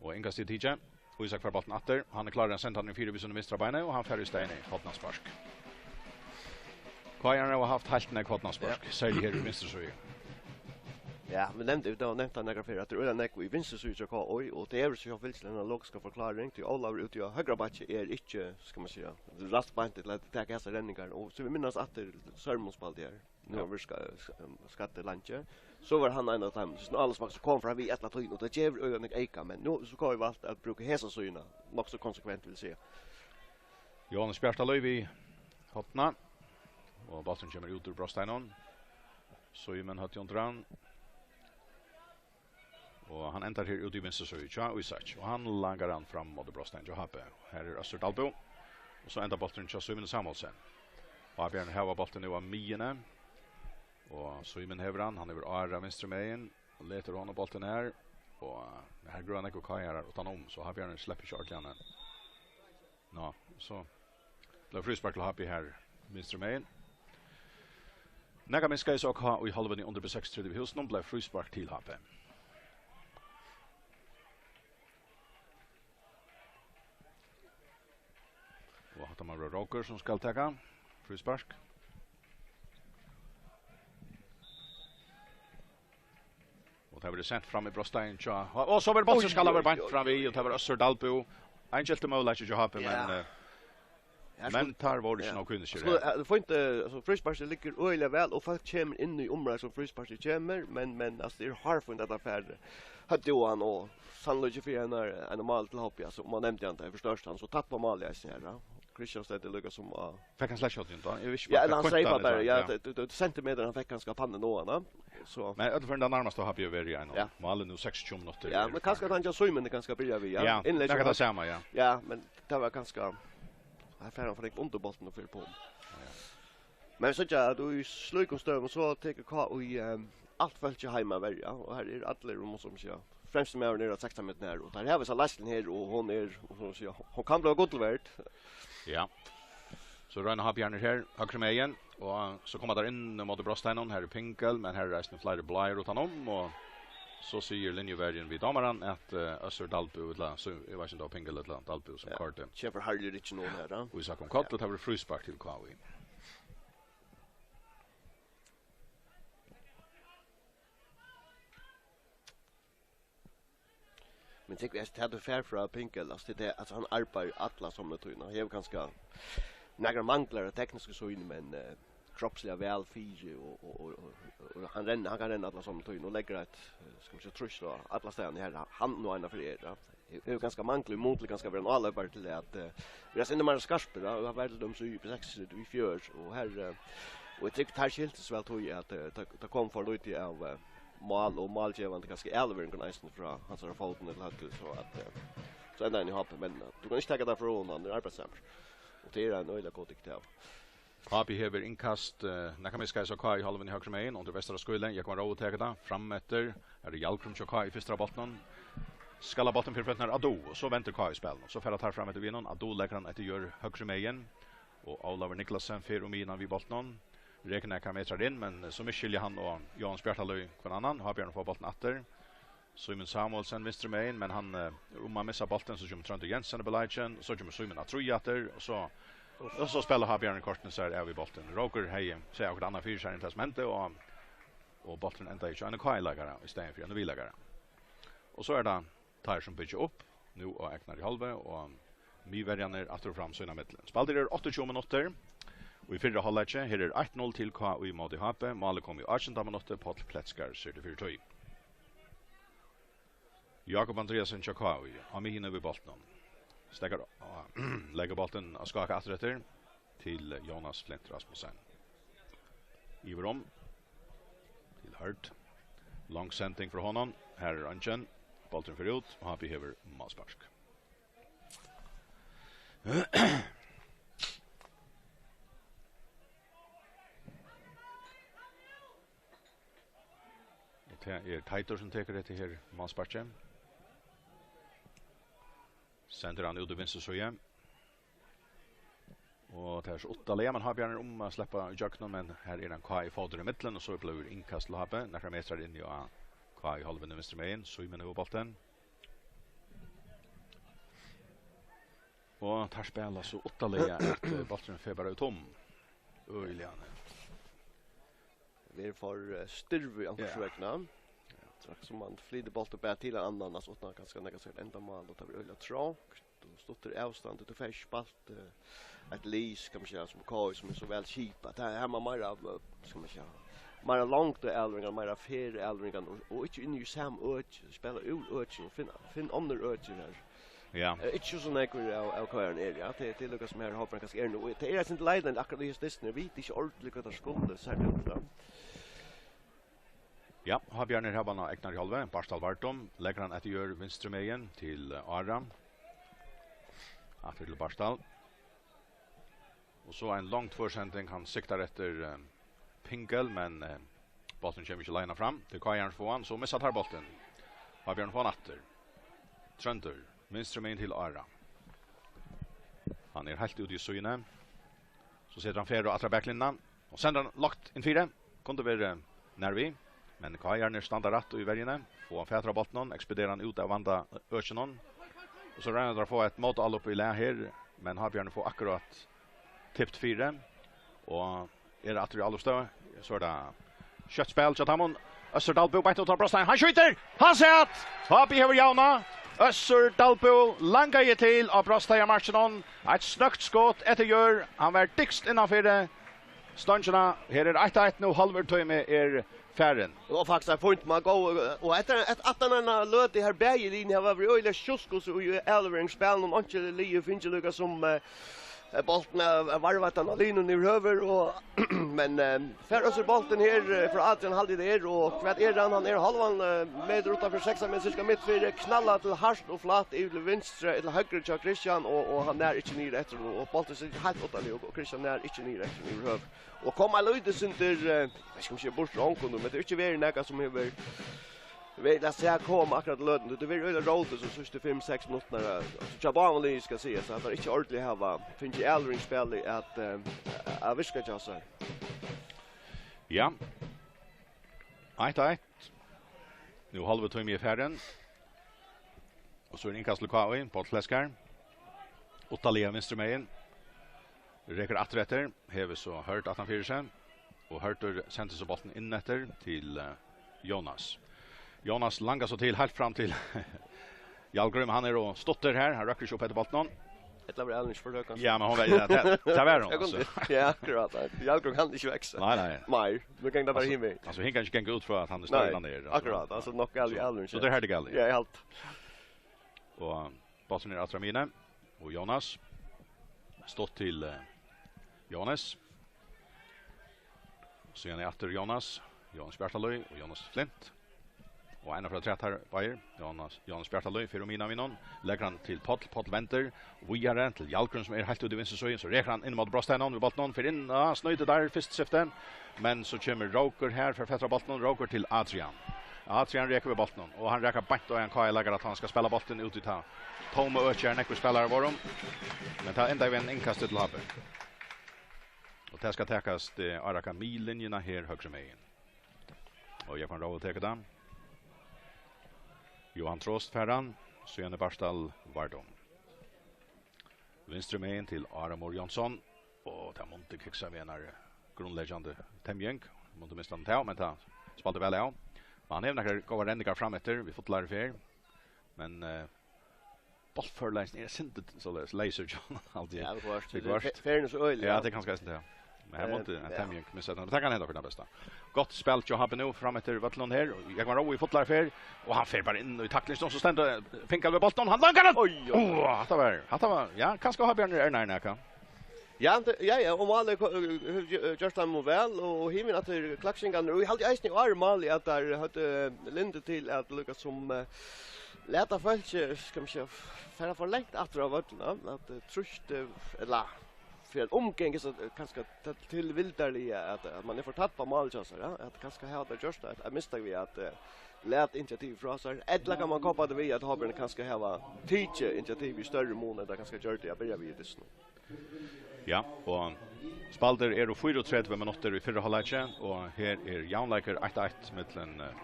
Og innkastið er tikið. Ísak fær bóltin aftur. Hann er klárur at senda hann inn fyri við sínum vinstra beini, og hann fær í staðin eitt hornaspark. K I-arnir hava havt heilt nógv hornaspark, ja, serliga her í vinstru síðu. Ja, vit nevndu, vit hava nevnt hann nakrar ferð, at tað er øgiliga nógv í vinstru síðu hjá K I, og tað hevur sína logisku forklaring, tí Ólavur úti á høgra bakki er ikki, skal man siga, rættbeintur til at taka hasar renningar, og so vit minnast aftur Sørmundsspælið her. Nú, ja, hevur verið ska-, sk-, skaddur leingi. So var hann ein av teimum, sum Ólavur faktiskt kom fram við alla tíðina, og tað gevur øgiliga nógv eyka, men nú, so K I valt at brúka hesa síðuna, nokk so konsekvent, vil eg siga. Jóhannes Bjartalív í hornið, og bólturin kemur út úr brotsteiginum. Símun høvdið undir hann. Og hann endar her úti í vinstru síðu hjá Ísaki, og hann langar hann fram móti brotsteiginum hjá H B. Her er Øssur Dalbø, og so endar bólturin hjá Símoni Samuelsen. H B-arnir hava bóltin nú á miðjuni, og Símun hevur hann, hann hevur Ara vinstru megin, og letur honum bóltin her, og her greiða nógvir K I-arar uttan um, so H B-arnir sleppa ikki ordiliga hann. Ná, so bleiv fríspark til H B her vinstru megin. Nakað minkaði so K I í hálvuni undir B seksogtretivu húsunum, bleiv fríspark til H B. Og hatta má vera Rókur, sum skal taka fríspark. Og tað verður sent fram í brotsteigin hjá, og, og so verður bólturin skallaður beint fram við, og tað var Øssur Dalbø. Ein giltur møguleiki hjá H B, ja, men, eh, ja, men tær vóru ikki, ja, nóg kvinnuskir her. Eh, fínt, eh, altso, frísparkið liggur øgiliga væl, og fólk kemur inn í umræðu, sum frísparkið kemur, men, men, altso, tað er hárfínt at hann fær høvdið á hann, og sannlíki fyri ein, ein mál til H B, altso, um hann nevndi hann, tað er for stórt, hann so tappar málið eisini her, ja. Kristianstedt er líka sum á. Fekk hann slett skjótt inn, tá? Eg vissi Ja, bara, ella hann hvat streipar hann bara, sa, ja, ja. Tað, tað, tað, sent í metan, hann fekk kanska pannu á hana. So. Men í øllum førum tað nærmasta havi eg verið í einum Ja. Máli nú, seksogtjúgu minuttir Ja, eru men kanska farnir. Hann hjá Símun er kanska byrja við, ja. Ja, Innlegg nakað sum tað hann sama, ja. Ja, men tað var kanska, her fær hann for undir bóltin og fer på. Ja. Men so ja, tú í slíkum støðum, so tekur K í, ehm, alt fólkið heima at verja, og her er allir, um man so má siga, fremsti maðurin er á sekstan metrum her, og teir hava hesa leiðsluna her, og hon er, um man so má siga, hon kann blíva gull verd. Ja. So royna H B-arnir her, høgru megin, og so koma teir inn móti brotsteininum, her er Pinkel, men her eru eisini fleiri bláir uttanum, og so sigur linjuverjin við dómaran at, eh, Øssur Dalbø, ella, so, eg veit ikki um tað var Pinkel ella Dalbø sum Ja. koyrdi. Kemur harður ikki nú her, da. Og Ísak kom Koll, Ja. og tað verður fríspark til K I. Men tykk, tað tú fær frá Pinkel, altso, tað er, altso, hann arbeiðir alla somlutíðina. Hann hevur kanska nakrar manglar á teknisku síðuni, men, eh, kropsliga væl fyri, og, og, og, og, og hann renn-, hann kann renna alla somlutíðina og leggur eitt, eh, skal man siga, trýst á alla staðirnar har hann nú einaferð er, ja. Hevur, hevur kanska manglar í mun til kanska at vera ein áleypari til at, eh, vera sindur meira skarpur, ja, og hann var til dømis í B seksogtretivu í fjør, og her, eh, og eg trúgvi, teir skiltu seg væl, tí at, eh, tað, tað kom for lítið av, eh, mál og málgevandi, kanska avlevering eisini frá hansara fótum ella høvdið, so at, eh, so endaði hann í hopi, men, eh, tú kann ikki taka tað frá honum, hann er arbeiðssamur. Og tað er ein øgiliga góð dygd at hava. K B hevur innkast, eh, nakað miðskeiðis á K I-hálvuni høgru megin, undir veystra skíli, Jógvan Rói tekur tað, fram eftir, her er Hjalgrim hjá K I fyrstur á bóltinum, skallar bóltin fyri føturnar á Adu, og so vendir K I spælinum, so fara teir fram eftir við honum, Adu leggur hann eftir jørð høgru megin, og Ólavur Niklasen fer um miðjuna við bóltinum, rekur nakrar metrar inn, men, eh, so misskilja hann og Jóhannes Bjartalíð hvønn annan, H B-arnir fáa bóltin aftur, Símun Samuelsen vinstru megin, men hann, eh, er um at missa bóltin, so kemur Tróndur Jensen upp í leikin, og so kemur Símun á tríð aftur, og so, og so spæla H B-arnir kortini sær av við bóltin. Rókur hevði sæð okkurt annað fyri sær enn tað sum hendi, og, og bólturin endaði hjá einum K I-leikara í staðin fyri einum V-leikara. Og so er tað teir sum byggja upp, nú á egnari hálvu, og miðverjarnir aftur og fram sín á millum. Spældir eru áttaogtjúgu minuttir, og í fyrra hálvleiki, her er eitt null til K I móti H B, málið kom í átjanda minutti, Páll Kletskar sær tað fyri tí. Jákup Andreasen hjá K I, á miðjuni við bóltinum. Steðgar, á, leggur bóltin á skáka aftur eftir til Jónas Flint Rasmussen. Yvir um til Hurd. Long sending frá honum. Her er eingin. Bólturin fer út, og H B hevur málspark. Og tað er Teitur, sum tekur hetta her málsparkið. Sendir hann út í vinstru síðu. Og tað er so uttaliga, men H B-arnir um at sleppa í gjøgnum, men her er ein K I-fótur í millum, og so blívur innkast til H B, nakrar metrar inni á K I-hálvuni vinstru megin, Símun hevur bóltin. Og teir spæla so uttaliga at, eh, bólturin fer bara út um. Øgiliga. Verður for, eh, stirvur Ja. onkurs vegna. Ja. Straks sum man flytur bóltin bara til ein annan, altso uttan kanska nakað sær endamál, og tað verður øgiliga trongt, og stuttur avstandur, tú fært ikki spælt, eh, eitt lið, kann man siga, sum K I, sum er so væl skipað. Tað er her man meira av, eh, skal man siga, meira longd og avleveringar, meira ferð avleveringar, og, og ikki inn í sama øki, spæla úr økinum, finn, finn onnur øki her. Ja. Eh, ikki so nógvur av, av K I-arnum er, ja. Tað, tað er líka sum her hóparin kanska er nú. Og tað er eitt sindur leiðandi akkurát í hesum dystinum. Eg veit ikki ordiliga hvat teir skulu, sær til, ja. Ja, H B-arnir hava hann á egnari hálvu. Bartal Vardum leggur hann eftir jørð vinstru megin til, eh, Ára. Aftur til Bartal. Og so ein long forsending, hann siktar eftir, eh, Pinkel, men, eh, bólturin kemur ikki leiðina fram. Tað er K I-arnir sum fáa hann, so missa teir bóltin. H B-arnir fáa hann aftur. Tróndur, vinstru megin til Ára. Hann er heilt úti í síðuni. So setur hann ferð á aðra baklinjuna og sendir hann lágt inn fyri. Kundi verið nær við, men K I-arnir standa rætt í verjuni, fáa fatur á bóltinum, ekspedera hann út av vanda økinum. Og so royna teir at fáa eitt mótál upp í lag her, men H B-arnir fáa akkurát tipt fyri. Og er aftur í álopsstøðu. So er tað skjótt spæl hjá teimum. Øssur Dalbø beint út á brotstein. Hann skjýtur! Hann sat! H B hevur javnað. Øssur Dalbø langaði til á brotsteigamarkinum. Eitt snøgt skot eftir jørð. Hann var dygst innanfyri stongina. Her er eitt eitt nú, hálvur tími er farin. Og faktiskt er fínt, man go-, og eftir, et-, aftan eina løtu her bæði liðini hava verið øgiliga sjúsk og so í avleveringsspælinum, og einki lið fingið líka sum, eh, eh, boltin av, av varðveittan á linuni yvirhøvur, og, men, eh, fær Øssur boltin her, eh, frá Adrian, haldi eg tað er, og hvat er hann? Hann er hálvan, eh, metur uttanfyri sekstan, men sirka mitt fyri, knallar til hart og flatt yvir til vinstru, ella høgru hjá Christian, og, og hann nær ikki niður eftir honum, og boltin situr heilt uttan, og, og Christian nær ikki niður eftir honum yvirhøvur. Og kom ein lítið sindur, eh, hvat skal man siga, burtur á honum, men tað er ikki verið nakað sum hevur verið at sæð koma akkurát í løtuni. Tað verður øgiliga rótið so síðstu fimm, seks minuttirnar, eh, altso, hjá báðum liðum, skal siga, so at teir ikki ordiliga hava fingið alvøruspælið at, eh, at virka hjá sær. Ja. Eitt eitt. Nú hálvur tími er farin. Og so er innkast til K I, Páll Fleskar. Uttaliga vinstru megin. Rekur aftur eftir, hevur so Hørð aftan fyri seg. Og Hørður sendir so bóltin inn eftir til, eh, Jónas. Jónas langar so til heilt fram til Hjalgrím, hann er og stuttur her, hann røkkur ikki upp eftir bóltinum. Ella var Alan ikki for høg, kanska? Ja, men hon var, ja, tað, tað var hon, Tað kom altso. Til. Ja, akkurát. Hjalgrím kann ikki vaksa. Nei, nei. Meir. Nú kann tað bara Altso, hin vegin. Altso, hin kann ikki ganga út frá at hann er størri Nei, enn hann er, altso. Akkurát. Altso, nokk Alan, So, Alan so tað er her til galið. Ja, eg helt. Og bólturin er aftur á miðjuni. Og Jónas. Stutt til, eh, Jóhannes. Síðani aftur Jónas. Jóhannes Bjartalíð og Jónas Flint. Og ein afturat her, báðir. Jónas, Jóhannes Bjartalíð, fyrr um miðjuna við honum. Leggur hann til Páll. Páll vendir. Víðari til Hjalgrím, sum er heilt úti í vinstru síðu. So rekur hann inn móti brotsteininum við bóltinum. Fer inn, ja, snýtur har, fyrsta skifti. Men so kemur Rókur her, fer fatur á bóltinum. Rókur til Adrian. Adrian rekur við bóltinum, og hann rakar beint á ein K I-leikara, at hann skal spæla bóltin út í tað tóma økið, har nógvir spælarar vóru. Men tað endar við einum innkasti til H B. Og tað skal takast, eh, árakað miðlinjuna her høgru megin. Og Jógvan Rói tekur tað. Johan Trost fær hann, síðani Bartal Vardum. Vinstru megin til Áramor Jónsson. Og tað mundi kiksa við einar grundleggjandi temjing. Mundi mista hann til, men tað spældi væl av. Men hann hevur nakrar góðar renningar fram eftir, við fullari ferð. Men, eh, bóltførleikin er sindur soleiðis, leysur hjá honum, haldi eg. Ja, viðhvørt. Viðhvørt. Fe-, ferðin er so øgiliga. Ja, tað er kanska eisini tað. Men her Eh, mundi ein ja. temjing missa tað. Men tað kann henda fyri tað besta. Gott spæl hjá H B nú, fram eftir vøllinum her. Og Jógvan Rói í fullari ferð. Og hann fer bara inn í taklingina, so stendur Fingal við bóltin. Hann langar hann! Oj, oj. Åh, hatta var, hatta var, ja, kanska H B er nær nakað. Ja, tað, ja, ja, og Máli ko-, hevur gj-, gjørt hann væl, og, og hevur aftur klakkingarnar. Og eg haldi eisini í ár Máli at teir høvdu, eh, lyndi til at líka sum, eh, lata fólk, eh, skal man siga, fara for langt aftur á vøllin, ja, at, eh, trýst, eh, ella fyri at umgangast, eh, kanska til, til vildarliga, at, at man er for tætt á málið hjá sær, ja, at kanska hava teir gjørt eitt, eitt mistak við at, eh, lata initiativið frá sær, ella kann man kópa tað við, at H B kanska hava tikið initiativið í størri mun, enn teir kanska gjørdu at byrja við í dystinum. Ja, og spældir eru fýraogtretivu minuttir í fyrra hálvleiki, og her er javnleikur eitt eitt millum, eh,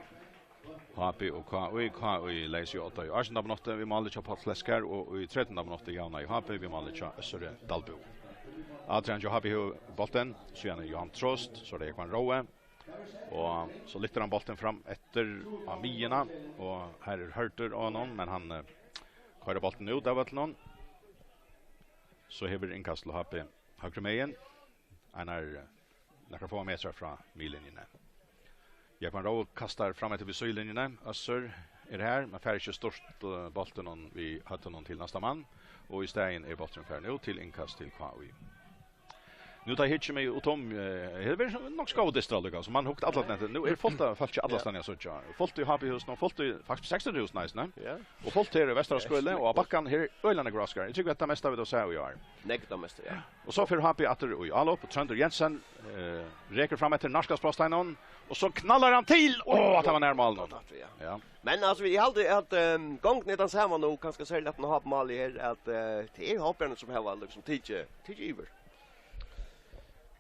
H B og K I. K I leysir jú Odda í átjandu minuttu við máli hjá Páll Fleskar, og í tretjandu minuttu javnaði H B við máli hjá Øssuri Dalbø. Adrian hjá H B hevur bóltin, síðani Johan Trost, so er tað Jógvan Rói. Og so lyftir hann bóltin fram eftir á miðjuna, og her er Hørður á honum, men hann, eh, koyrir bóltin út av vøllinum. So hevur innkast til H B høgru megin. Einar, eh, nakrar fáar metrar frá miðlinjuni. Jógvan Rói kastar fram eftir við síðlinjuni. Øssur er har, men fær ikki stýrt, eh, bóltinum við høvdinum til næsta mann, og í staðin er bólturin farin út til innkast til K I. Nú tá eg hyggi meg út um, eh, her verður nokk so góður dystur allíkavæl, so mann hugdi alla tíðina eftir. Nú er fult av fólki allastaðni at síggja. Fult í H B-húsinum, fult í, faktiskt, Seksogtretivu-húsinum eisini. Ja. Og fult her í Vesturskúla, og á bakkanum her er øgiliga nógv gróskar. Eg trúgvi, at tað mesta vit hava sæð í ár. Nógv tað mesta, ja. Og so fer H B aftur í álop, og Tróndur Jensen, eh, rekur fram eftir, nærkast brotsteininum, og so knallar hann til! Ó, at tað var nær málinum. Ja. Ja. Men altso, eg haldi at, ehm, gongdin er tann sama nú, kanska serliga aftan á H B-málið her, at, eh, tað er H B-arnir sum hava, liksom, tikið, tikið yvir.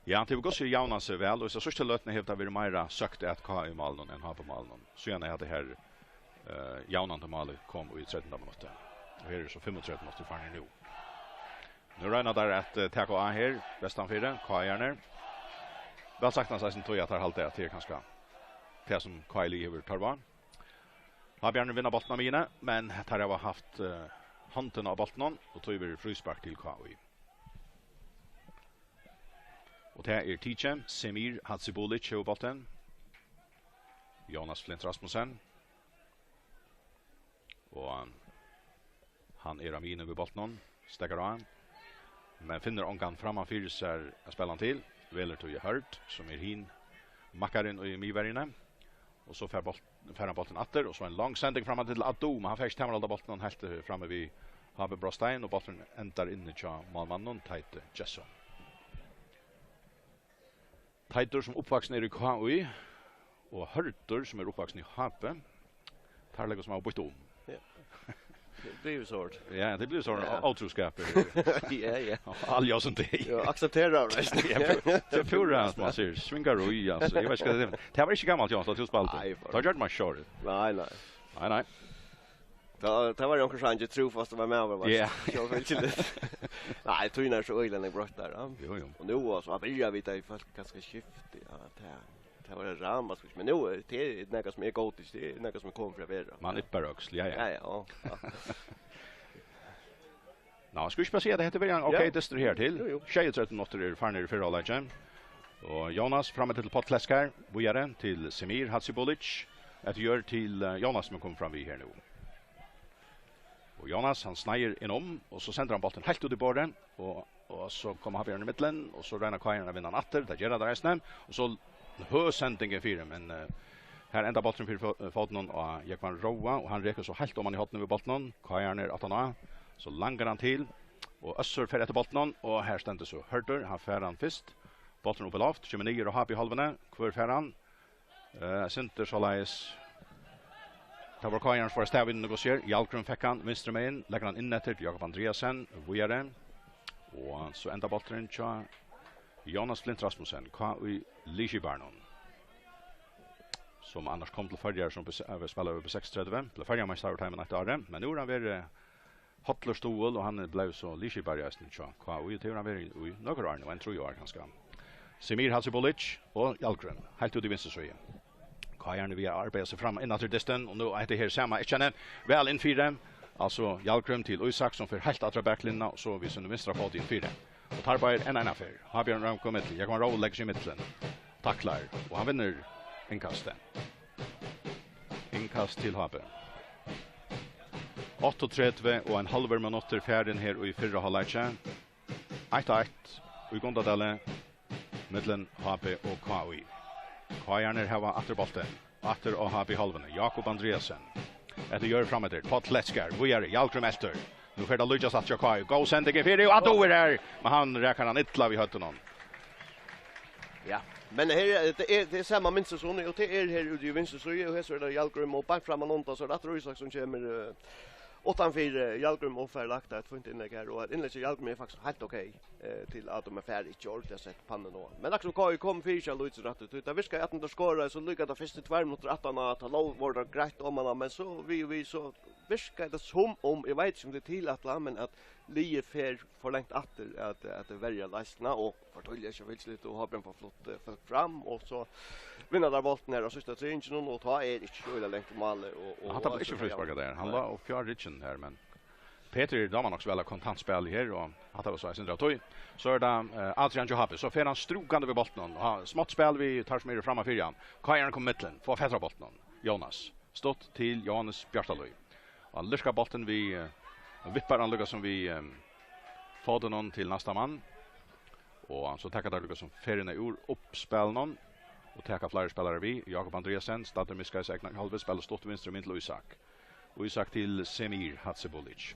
Ja, tað hevur gott seg javnað seg væl, og í síðstu løtuni hevur tað verið meira søkt at K I-málinum enn H B-málinum. Síðan er tað her, eh, javnandi málið kom í trettandu minuttu. Og her eru so fimmogtretivu minuttir farnir nú. Nú royna teir at, eh, taka á her, vestanfyri, K I-arnir. Væl saktans eisini tí at teir halda at tað er kanska tað sum K I-liðið hevur tørv á. H B-arnir vinna bóltin á miðjuni, men teir hava havt, eh, hondina á bóltinum, og tí verður fríspark til K I. Og tað er tikið. Semir Hadzibulic hevur bóltin. Jónas Flint Rasmussen. Og hann er á miðjuni við bóltinum. Steðgar á. Men finnur ongan framman fyri sær at spæla hann til. Velur tí Hørd, sum er hin makkarin í miðverjuni. Og so fær bolt-, fær hann bóltin aftur, og so ein long sending fram til Adu, men hann fær ikki tamarhald á bóltinum, hann helt, eh, frammi við H B Brosstein, og bólturin endar inni hjá málmanninum, Teitur Gestsson. Teitur, sum uppvaksin er í K I, og Hørdur, sum er uppvaksin í H B, teir leggja sum hava býtt um. Ja. Tað blívur so. Ja, tað blívur so. Ja. Ótrúskapur. Ja, ja. Alja sum tey. Ja, akseptera, right? Ja, tað er púra, sum man sigur, svingar í, altso. Eg veit ikki, hvat tað er. Tað var ikki gamalt, Jónas, at tú spældi. Nei, for Tá gjørdi man sjálv. Nei, nei. Nei, nei. Tað, tað var jo onkur sann, trúfast og var med, var Ja. Sjálvfylgiliga. Nei, tíðin er so øgiliga broytt har, ja. Jo, jo. Og nú, altso, at byrja við, at fólk kanska skifta, ja, tað, tað var ramaskríggj, men nú er tað nakað sum er gott, tað er nakað sum er komið fyri at vera. Man yppar øksl, ja, ja. Ja, ja, ja. Ná, skal vit ikki bara siga, at hetta var ein ok Ja. dystur her til? Jo, jo. Sjeyogtretivu minuttir eru farnir í fyrra hálvleiki. Og Jónas frameftir til Páll Klesk her, víðari til Semir Hadzibulic. Eftir Jørg til, eh, Jónas, sum er komin fram við her nú. Og Jónas, hann sneiðir inn um, og so sendir hann bóltin heilt út í borðið, og, og so koma H B-arnir í millum, og so royna K I-arnir at vinna hann aftur, tað gera teir eisini, og so høg sending inn fyri, men, eh, her endar bólturin fyri fó-, fótunum á Jógvan Róa, og hann rekur so heilt oman í hornið við bóltinum, K I-arnir aftan á, so langar hann til, og Øssur fer eftir bóltinum, og her stendur so Hørdur, hann fær hann fyrst, bólturin upp í loft, kemur niður á H B-hálvuni, hvør fær hann? Eh, sindur soleiðis. Tað var K I-arin sum fór avstað við, nú sær. Hjalgrím fekk hann, vinstru megin, leggur hann inn eftir til Jakob Andreasen, víðari. Og so endar bólturin hjá Jónas Flint Rasmussen, K I liðskiparanum. Sum annars kom til Føroyar sum bes-, eh, spælaði í B seksogtretivu, bleiv Føroyameistari úr teimum eitt árið, men nú er hann verið hollur stuðul, og hann er blivin so liðskipari eisini hjá K I, og tað hevur hann verið í, í nøkur ár nú, ein trý ár kanska. Semir Hadzibulic og Hjalgrím, heilt út í vinstru síðu. K I-arnir við at arbeiða seg fram inn aftur dystin, og nú er hetta her sama eyðkennið, væl inn fyri, altso Hjalgrím til Ísak, sum fer heilt aftur á baklinjuna, og so við sínum vinstra fóti inn fyri. Og teir báðir enn eina ferð. H B-arnir koma í millum, Jógvan Róa leggur seg í millum. Taklar, og hann vinnur innkastið. Innkast til H B. Áttaogtretivu og ein hálvur minuttur farin her í fyrra hálvleiki. Eitt eitt í Gundadali millum H B og K I. K I-arnir hava aftur bóltin. Aftur á H B-hálvuni. Jakob Andreasen. Eftir Jørg frameftir. Páll Klesk, víðari. Hjalgrím eftir. Nú fer tað líkjast aftur hjá K I. Góð sending fyri, og Adu er her. Men hann rakar hann illa við høvdinum. Ja, men her er, tað er, tað er sama mynster sum, og tað er her úti í vinstru síðu, og her so er tað Hjalgrím, og beint framman undan, so er tað aftur Ísak sum kemur, eh, uttan fyri, eh, Hjalgrím og fær lagt eitt fínt innlegg her, og eitt innlegg til Hjalgrím er faktiskt heilt ok, eh, til at man fær ikki ordiliga sett pannuna á. Men akkurát K I kom fyri seg lítið rætt út, tað virkar at teir skora, so líka tað fyrstu tveir minuttir aftan á, at tað lóg, var tað greitt oman á, men so við, við, so virkar tað sum um, eg veit ikki um tað er tilætlað, men at liðið fer for langt aftur at, at verja leiðsluna, og for tíðliga sjálvfylgiliga, og H B fær flutt, eh, fólk fram, og so vinna teir bóltin her á síðsta triðinginum, og tá er ikki so illa langt til málið, og, og, Hatta var og ikki so fríspark, tað her. Hann Nei. lá uppi á ryggin her, men Petur dámar nokk so væl av kontantspæli her, og hatta var so eitt sindur av tí. So er tað, eh, Adrian hjá H B, so fer hann strúkandi við bóltinum, og har, smátt spæl við teir sum eru framman fyri hann. K I-arnir koma í millum, fáa fatur á bóltinum. Jónas. Stutt til Jóhannes Bjartalíð. Og hann lirkar bóltin við, eh, vippar hann líka sum við, eh, fótunum til næsta mann. Og so taka teir líka sum ferðina úr uppspælinum. Og taka fleiri spælarar við. Jakob Andreasen, staddur miðskeiðis egna hálvið, spælir stutt vinstru megin til Ísak. Ísak til Semir Hadzibulic.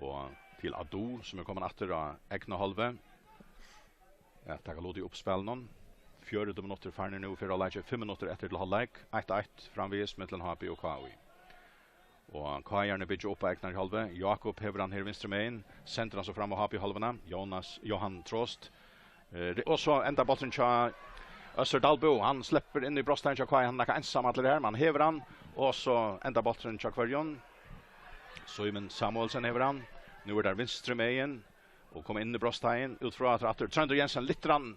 Og til Adu, sum er komin aftur á egna hálvið. Ja, taka lut í uppspælinum. Fjøruti minuttir farnir nú í fyrra hálvleiki, fimm minuttir eftir til hálvleik. Eitt eitt framvegis millum H B og K I. Og K I-arnir byggja upp á egnari hálvu. Jakob hevur hann her vinstru megin, sendir hann so fram á H B-hálvuna. Jónas, Jóhan Trost. Eh, og so endar bólturin hjá Øssur Dalbø. Hann sleppur inn í brotsteigin hjá K I, hann er nakað einsamallur her, men hann hevur hann. Og so endar bólturin hjá hvørjum? Símun Samuelsen hevur hann. Nú er tað vinstru megin. Og koma inn í brotsteigin, út frá aftur, aftur. Tróndur Jensen, lyftir hann.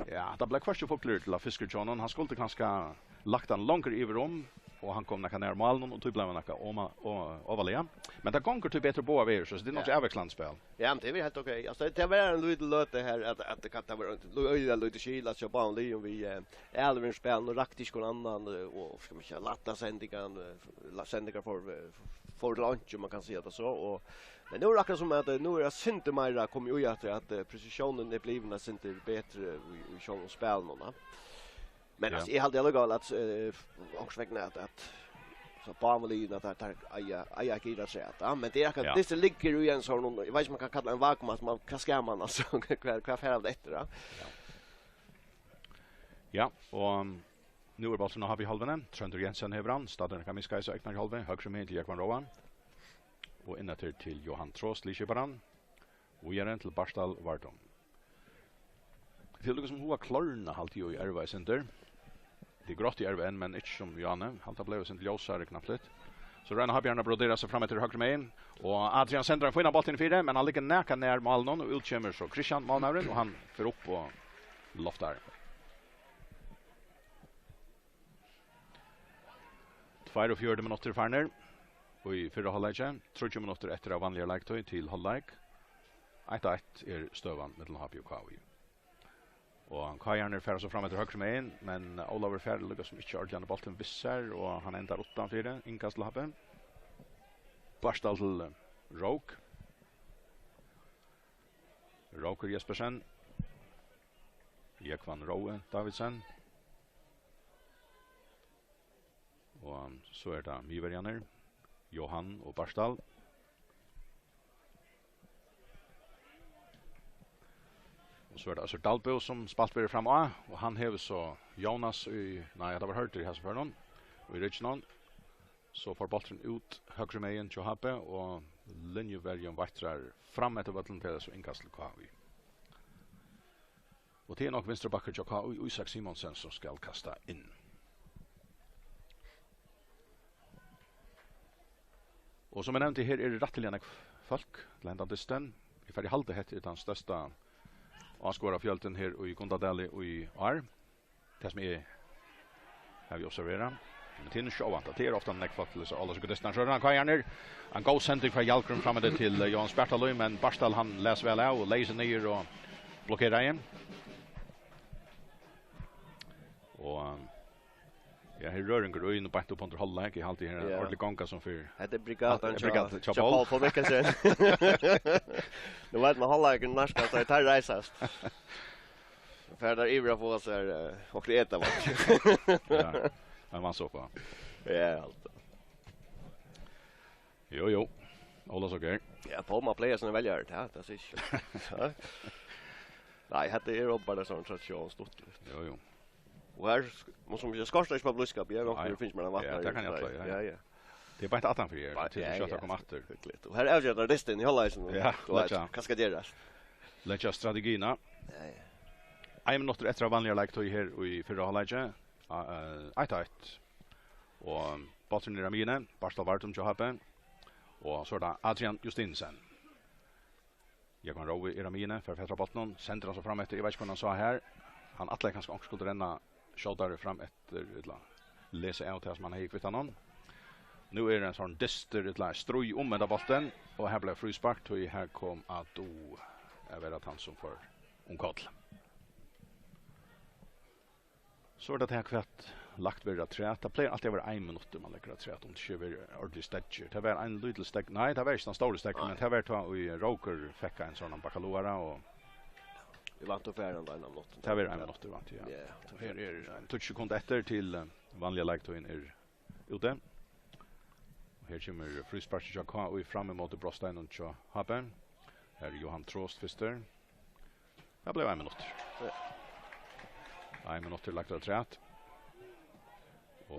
Ja, tað bleiv hvørki fuglur til at fiska hjá honum. Hann skuldi kanska lagt hann longur yvir um. og hann kom nakað nær málinum, og tí bleiv hann nakað oma-, o-, ovarliga. Men tað gongur tí betur báðar vegir, so tað er nokk Ja. avvekslandi spæl. Ja, men tað er heilt ok. Altso, tað, tað var ein lítil løta her, at, at tað, tað var ein lí-, øgiliga lítið skil, altso, báðum liðum við, eh, elvira spælinum, og rakti ikki hvønn annan, eh, og, skal man siga, lætta sendingar, eh, la-, sendingar fóru, eh, fóru til einki, um man kann siga tað so, og, men nú er akkurát sum at, eh, nú er eitt sindur meira komið í aftur, at, eh, presisjónin er blivin eitt sindur betri í, í sjálvum spælinum, va? Men Ja. altso, eg haldi allíkavæl at, eh, onkursvegna at, at so báðum liðum at tær, tær eiga, eiga at gira afturat, ja. Men tað er akkurát, Ja. dystin liggur í ein sånn, eg veit ikki um man kann kalla ein vakuum, at man, hvat skal man, altso, hvat, hvat fer av eftir, ja? Ja, og, um, nú er bólturin á H B hálvuni. Tróndur Jensen hevur hann. Staddur Kamiskais á egna hálvu. Høgru megin til Jógvan Róa. Og inn eftir til Johan Trost, liðskiparan. Víðari til Bartal Vardum. Tað er líka sum hugað klárna, haldi eg, í erva eitt sindur. Tað er grátt í erva enn, men ikki sum í áðni. Haldi tað bleiv eitt sindur ljósari knappliga. So roynir H B-arnir at brodera seg fram eftir høgru megin. Og Adrian sendir ein fínan bólt inn fyri, men hann liggur nakað nær málinum, og út kemur so Kristian, málmaðurin, og hann fer upp og loftar. Tveyogfjøruti minuttir farnir í fyrra hálvleiki. Tríggjar minuttir eftir av vanligari leiktíð til hálvleik. Eitt eitt er støðan millum H B og K I. Og K I-arnir fara so fram eftir høgru megin, men Ólavur fær líka sum ikki ordiliga bóltin við sær, og hann endar uttanfyri, innkast til H B. Bartal til Rók. Rókur Jespersen. Jógvan Rói Davidsen. Og so er tað miðverjarnir, Johan og Bartal. Og so er tað Øssur Dalbø, sum spælt verður fram á, og hann hevur so Jónas í, nei, tað var Hørður í hesum førinum, í rygginum. So fór bólturin út høgru megin hjá H B, og linjuverjin veitrar fram eftir vøllinum, tað er so innkast til K I. Og tað er nokk vinstri bakkar hjá K I, Ísak Simonsen, sum skal kasta inn. Og sum eg nevndi, her eru rættiliga nógv fólk til hendan dystin. Eg fari at halda, hetta er tann størsta áskoðarafjøldin her í Gundadali í ár. Tað sum eg havi observerað. Men tað er ikki óvæntað. Tað er ofta nógv fólk til hesar álagsøkudystirnar. So er hann K I-arnir. Ein góð sending frá Hjalgrím fram eftir til, eh, Jóhan Spartalu, men Bartal, hann les væl av og legði seg niður og blokkeraði. Og, um, ja, her er røringur í nú beint upp undir hálvleik. Eg haldi, her er ein Ja. ordentlig gonga sum fer Hetta er brigatan Ja, hjá, brigatan hjá hjá Pól. Pól, Pól Mikkelsen. Nú veit man, hálvleikur nærkast, og tær reisast. Fara tær yvir at fáa sær, eh, okkurt at eta, va? Ja, ein vatnsuppa. Ja, alt. Jú, jú. Ólavsøkur. Ja, Pálmar plagar seg væl, ja, tað, tað sigur ikki. Nei, hetta er jo bara sånn tradisjon, stuttligt. Jú, jú. Og her sk-, man sum ikki skortar ikki på blíðskap, eg har Nei. nokk finnst man Ja, vatnar. tað kann eg Ja, alltid, ja. ja, ja. Tað er bara eitt aftan fyri her, Bara- til ja, skjótt ja. at koma aftur. Hyggeligt. Og her avgjør tað dystin í hálvleikinum. Ja, Tú veit, leggja. hvat skal gerast? Leggja strategina. Ja, ja. Ein minuttur eftir av vanliga leiktíð her í fyrra hálvleiki. A-, eh, eitt eitt. Og bólturin er á miðjuni, Bartal Vardum hjá H B. Og so er tað Adrian Justinsen. Jógvan Rói er á miðjuni, fær fatur á bóltinum, sendir hann so fram eftir, eg veit ikki hvønn hann sá her. Hann ætlaði kanska onkur skuldi renna skjótari fram eftir, ella lesa av tað sum hann hevði í kvittanum. Nú er ein sånn dystur, ella stríð um henda bóltin, og her bleiv fríspark, tí her kom Adu at vera tann sum fór um koll. So er tað her, hvat lagt verður afturat. Tað plagar altíð at vera ein minuttur, man leggur afturat, um tað ikki verður ordiliga steðgir. Tað var ein lítil steðg-, nei, tað var ikki tann stóri steðgurin, Nei. men tað var tá ið Rókur fekk ein sånn bakkaluara, og Vit vantu fyrra ein minuttur. tað var ein minuttur, vant, ja. Ja, Og her er ein tíggju sekund eftir til, eh, vanliga leiktíðin er úti. Og her kemur frísparkið hjá K I fram ímóti brotsteininum hjá H B. Her er Jóhan Trost fyrstur. Tað bleiv ein minuttur. Ja. Ein minuttur lagt afturat. Og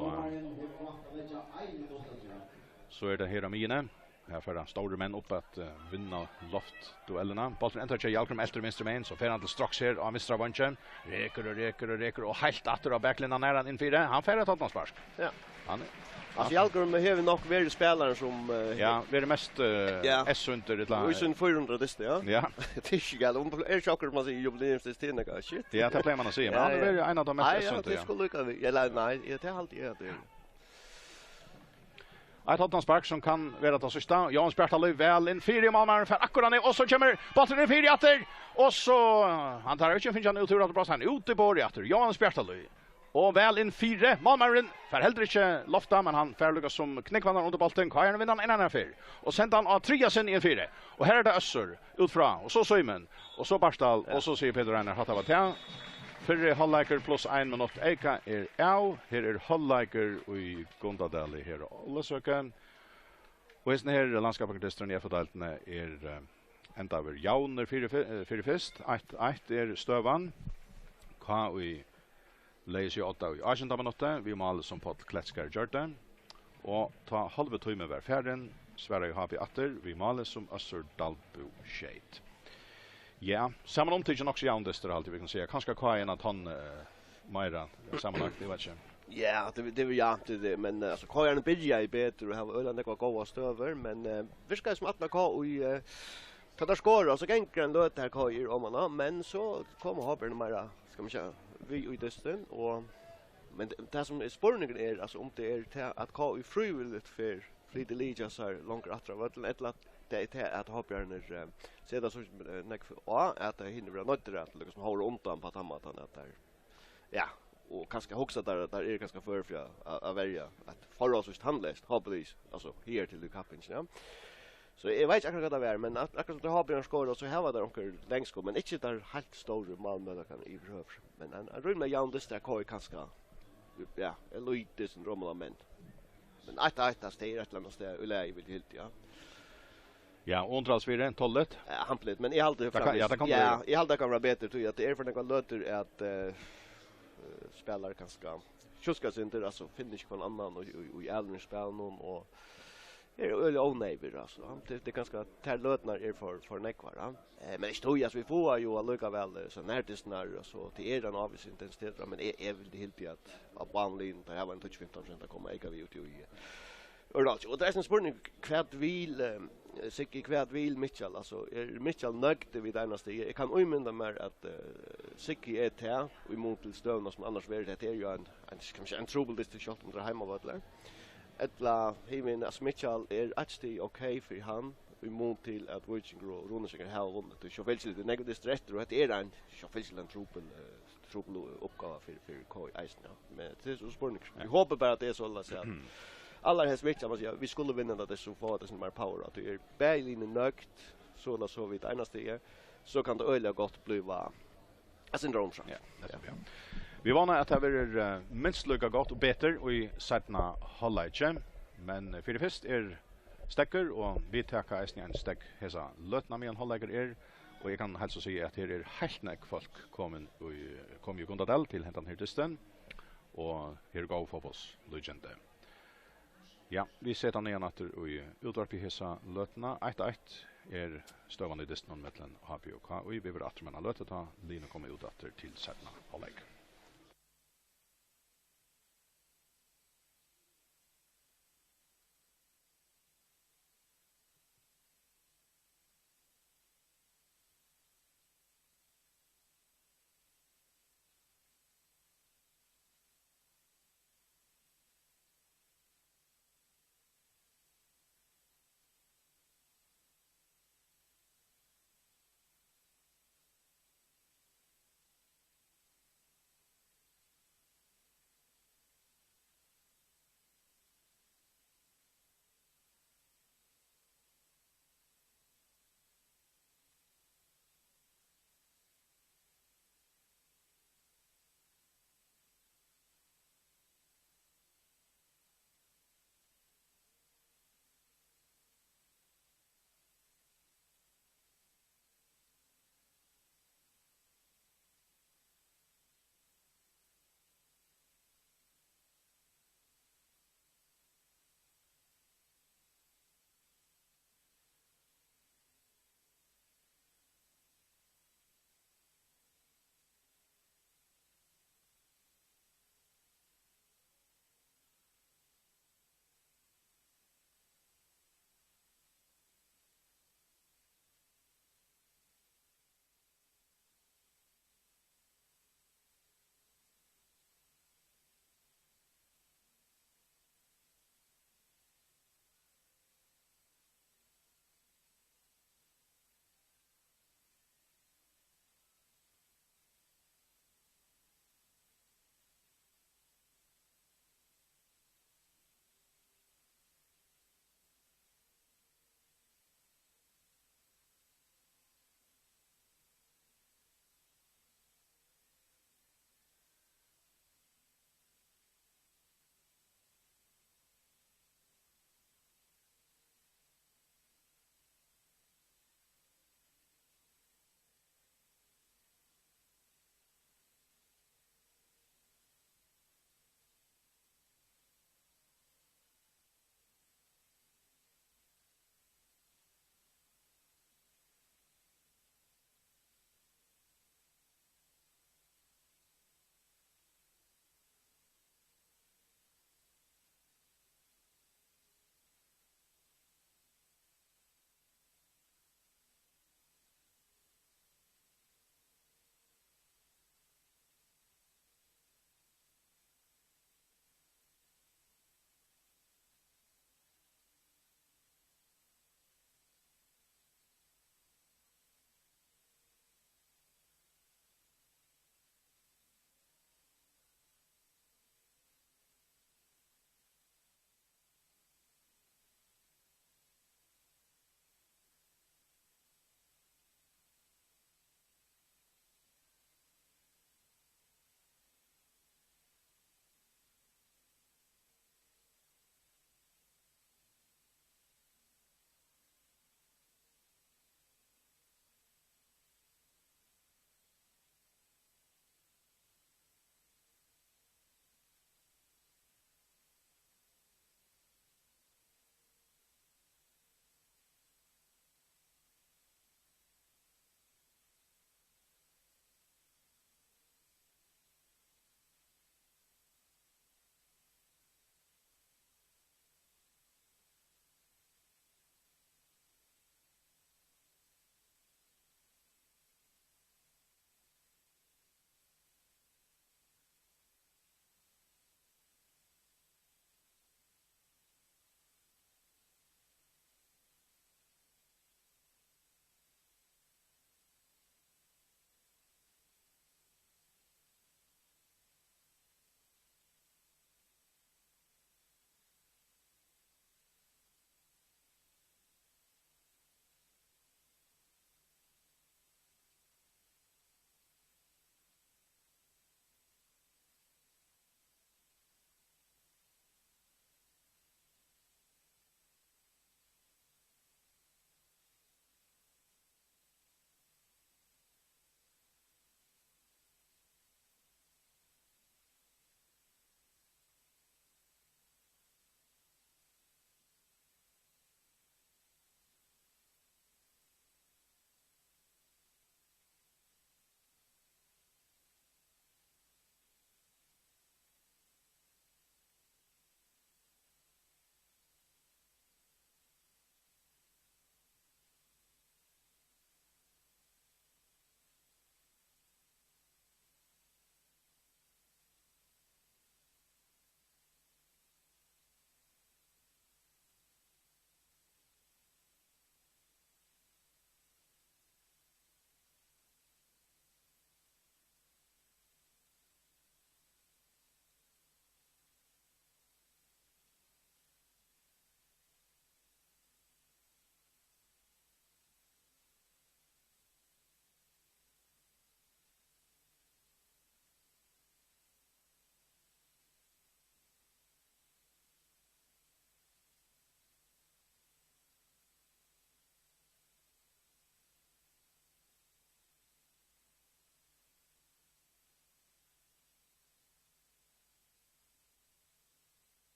so er tað her á miðjuni. Her fara stórir menn upp at, eh, vinna loftduellina. Bólturin endar hjá Hjalgrím, eltir vinstru megin, so fer hann til straks her á vinstra vangin. Rekur og rekur og rekur og heilt aftur á baklinjan er hann inn fyri. Hann fer at hornaspark. Ja. Hann Altso, Hjalgrím hevur nokk verið spælarin sum, eh, Ja, verið mest, eh, Ja. S-undir, ella Og í sín fýra hundrað dysti, ja. Ja. Tað er ikki galt. Hon er sjokkur, man sigur, jubileumsdyst til, nei, shit. Ja, tað plagar man at siga, men Ja, hann hevur ja. verið ein av teimum mest Nei, ja, S-undir, tað ja. Skal líka við. Ja, nei, nei, ja, tað haldi eg at tað er. Eitt hornaspark sum kann vera tað síðsta. Jóhannes Bjartalív væl inn fyri, málmaðurin fær akkurát niður, og so kemur bólturin inn fyri aftur. Og so, hann tær ikki fingið hann út úr afturbrást, hann er út í borðið aftur. Jóhannes Bjartalív. Og væl inn fyri, málmaðurin fær heldur ikki lofta, men hann fær líka sum knikkvarnar undir bóltin. K R-arnir vinna hann enn eina ferð. Og senda hann á triðja sinni inn fyri. Og her er tað Øssur út frá, og so Símun, og so Bartal, ja, og so sigur Petur Einar, hatta var tað. Fyrri hálvleikur pluss ein minutt eyka er av. Her er hálvleikur í Gundadali her á Ólafsøku. Og hesin her landskampardysturin í F O-deildini er, eh, endaður javnur fyri fy-, eh, fyri fyrst. Eitt eitt er støðan. K I legði seg á odda í átjanda minutti við máli sum Páll Kletskar gjørdi. Og tá hálvi tími var farin, svaraði H B aftur við máli sum Øssur Dalbø skeyt. Ja, samanumtikið nokk so javnur dystur, haldi eg vit kunnu siga. Kanska K I eina tonn, eh, meira samanlagt, eg veit ikki. Ja, tað, tað var javnt, tað, men, eh, altso, K I-arnir byrjaðu betur og hava øgiliga nógvar góðar støður, men, eh, virkaði sum aftan á K I, eh, tá teir skora, so gongur ein løta har K I er oman á, men so koma H B-arnir meira, skal man siga, við í dystin, og, men tað, tað sum er spurningurin er, altso, um tað er tað at K I frívilligt fer flytur liðið hjá sær longur aftur á vøllin, ella at tað er tað at H B-arnir, eh, seta so, eh, nógv á, at teir hinir verða noyddir at líkasum hóra undan á tann mátan, at teir, ja, og kanska hugsa teir, at teir eru kanska førir fyri at, at, at verja eitt forholdsvís tannleyst H B-lið, altso, higartil í kappingini, ja. So eg veit ikki akkurát hvat tað var, men ak-, akkurát sum teir H B-arnir skora, so hava teir onkur langskot, men ikki teir heilt stóru málmøguleikarnar yvirhøvur. Men ein, ein rímiliga javn dystur, K I kanska, ja, er lítið sum drømur, men, men eitt eitt, altso, tað er eitt ella annað stað í lagi, vil eg halda, ja. Ja, og undraðist fyri, tolvt. Ja, hampiligt, men eg haldi... Tað kann, ja, tað kann ja, vera. Eg haldi, tað kann vera betur, tí at tað er for nógvar løtur at, eh, eh, spælarar kanska sjuska seg inn, altso, finna ikki hvønn annan og, og, og í alvøru spælinum, og er øgiliga óneyvur, altso. Tað, tað er kanska, tær løturnar eru for, for nógvar, ja. Eh, men ikki tí, altso, vit fáa jú allíkavæl, eh, so nær dystin, altso, tað er ein ávísur intensitetur, men eg, eg vil halda at á báðum liðum, teir hava ein tíggju fimtan prosent at koma eyka við út í, í, Úrvalgi. Og tað er ein spurning, hvat vil, eh, Siggi, hvat vil Mikkjal? Altso, er Mikkjal nøgdur við tað eina stigið? Eg kann ímynda mær, at, eh, Siggi er tað, í mun til støðuna sum annars verður. Hetta er jú ein, ein, kann man siga, ein trupul dystur, sjálvt um tað er heimavøllur. Ella, hevði verið, altso, Mikkjal er eitt stig ok fyri hann, í mun til at Víkingur og Runavíkingar hava vunnið. Tí sjálvfylgiliga, tað er nógv dystur eftir, og hetta er ein, sjálvfylgiliga ein trupul, eh, trupul uppgáva fyri, fyri K I eisini, ja. Men tað er so spurningur. Ja. Eg hopi bara, at tað er soleiðis, at allarhelst vit, man siga, vit skulu vinna tað, so fáa tey meira power, at tað er bæði liðini nøgd, so ella so við eina stig, so kann tað øgiliga gott blíva eitt sindur umframt. Ja, nettupp, ja. Vit vóna, at tað verður, eh, minst líka gott og betur í seinna hálvleiki, men, eh, fyri fyrst er steðgur, og vit taka eisini ein steðg hesa løtuna, meðan hálvleikur er, og eg kann heilsa og siga, at her er heilt nógv fólk komin í, komið í Gundadal til hendan her dystin, og her er góð fótbóltslíkindi. Ja, vit seta niðan aftur í útvarpið hesa løtuna. Eitt eitt er støðan í dystinum millum H B og K I. Vit verða aftur um eina løtu, tá liðini koma út aftur til seinna hálvleik.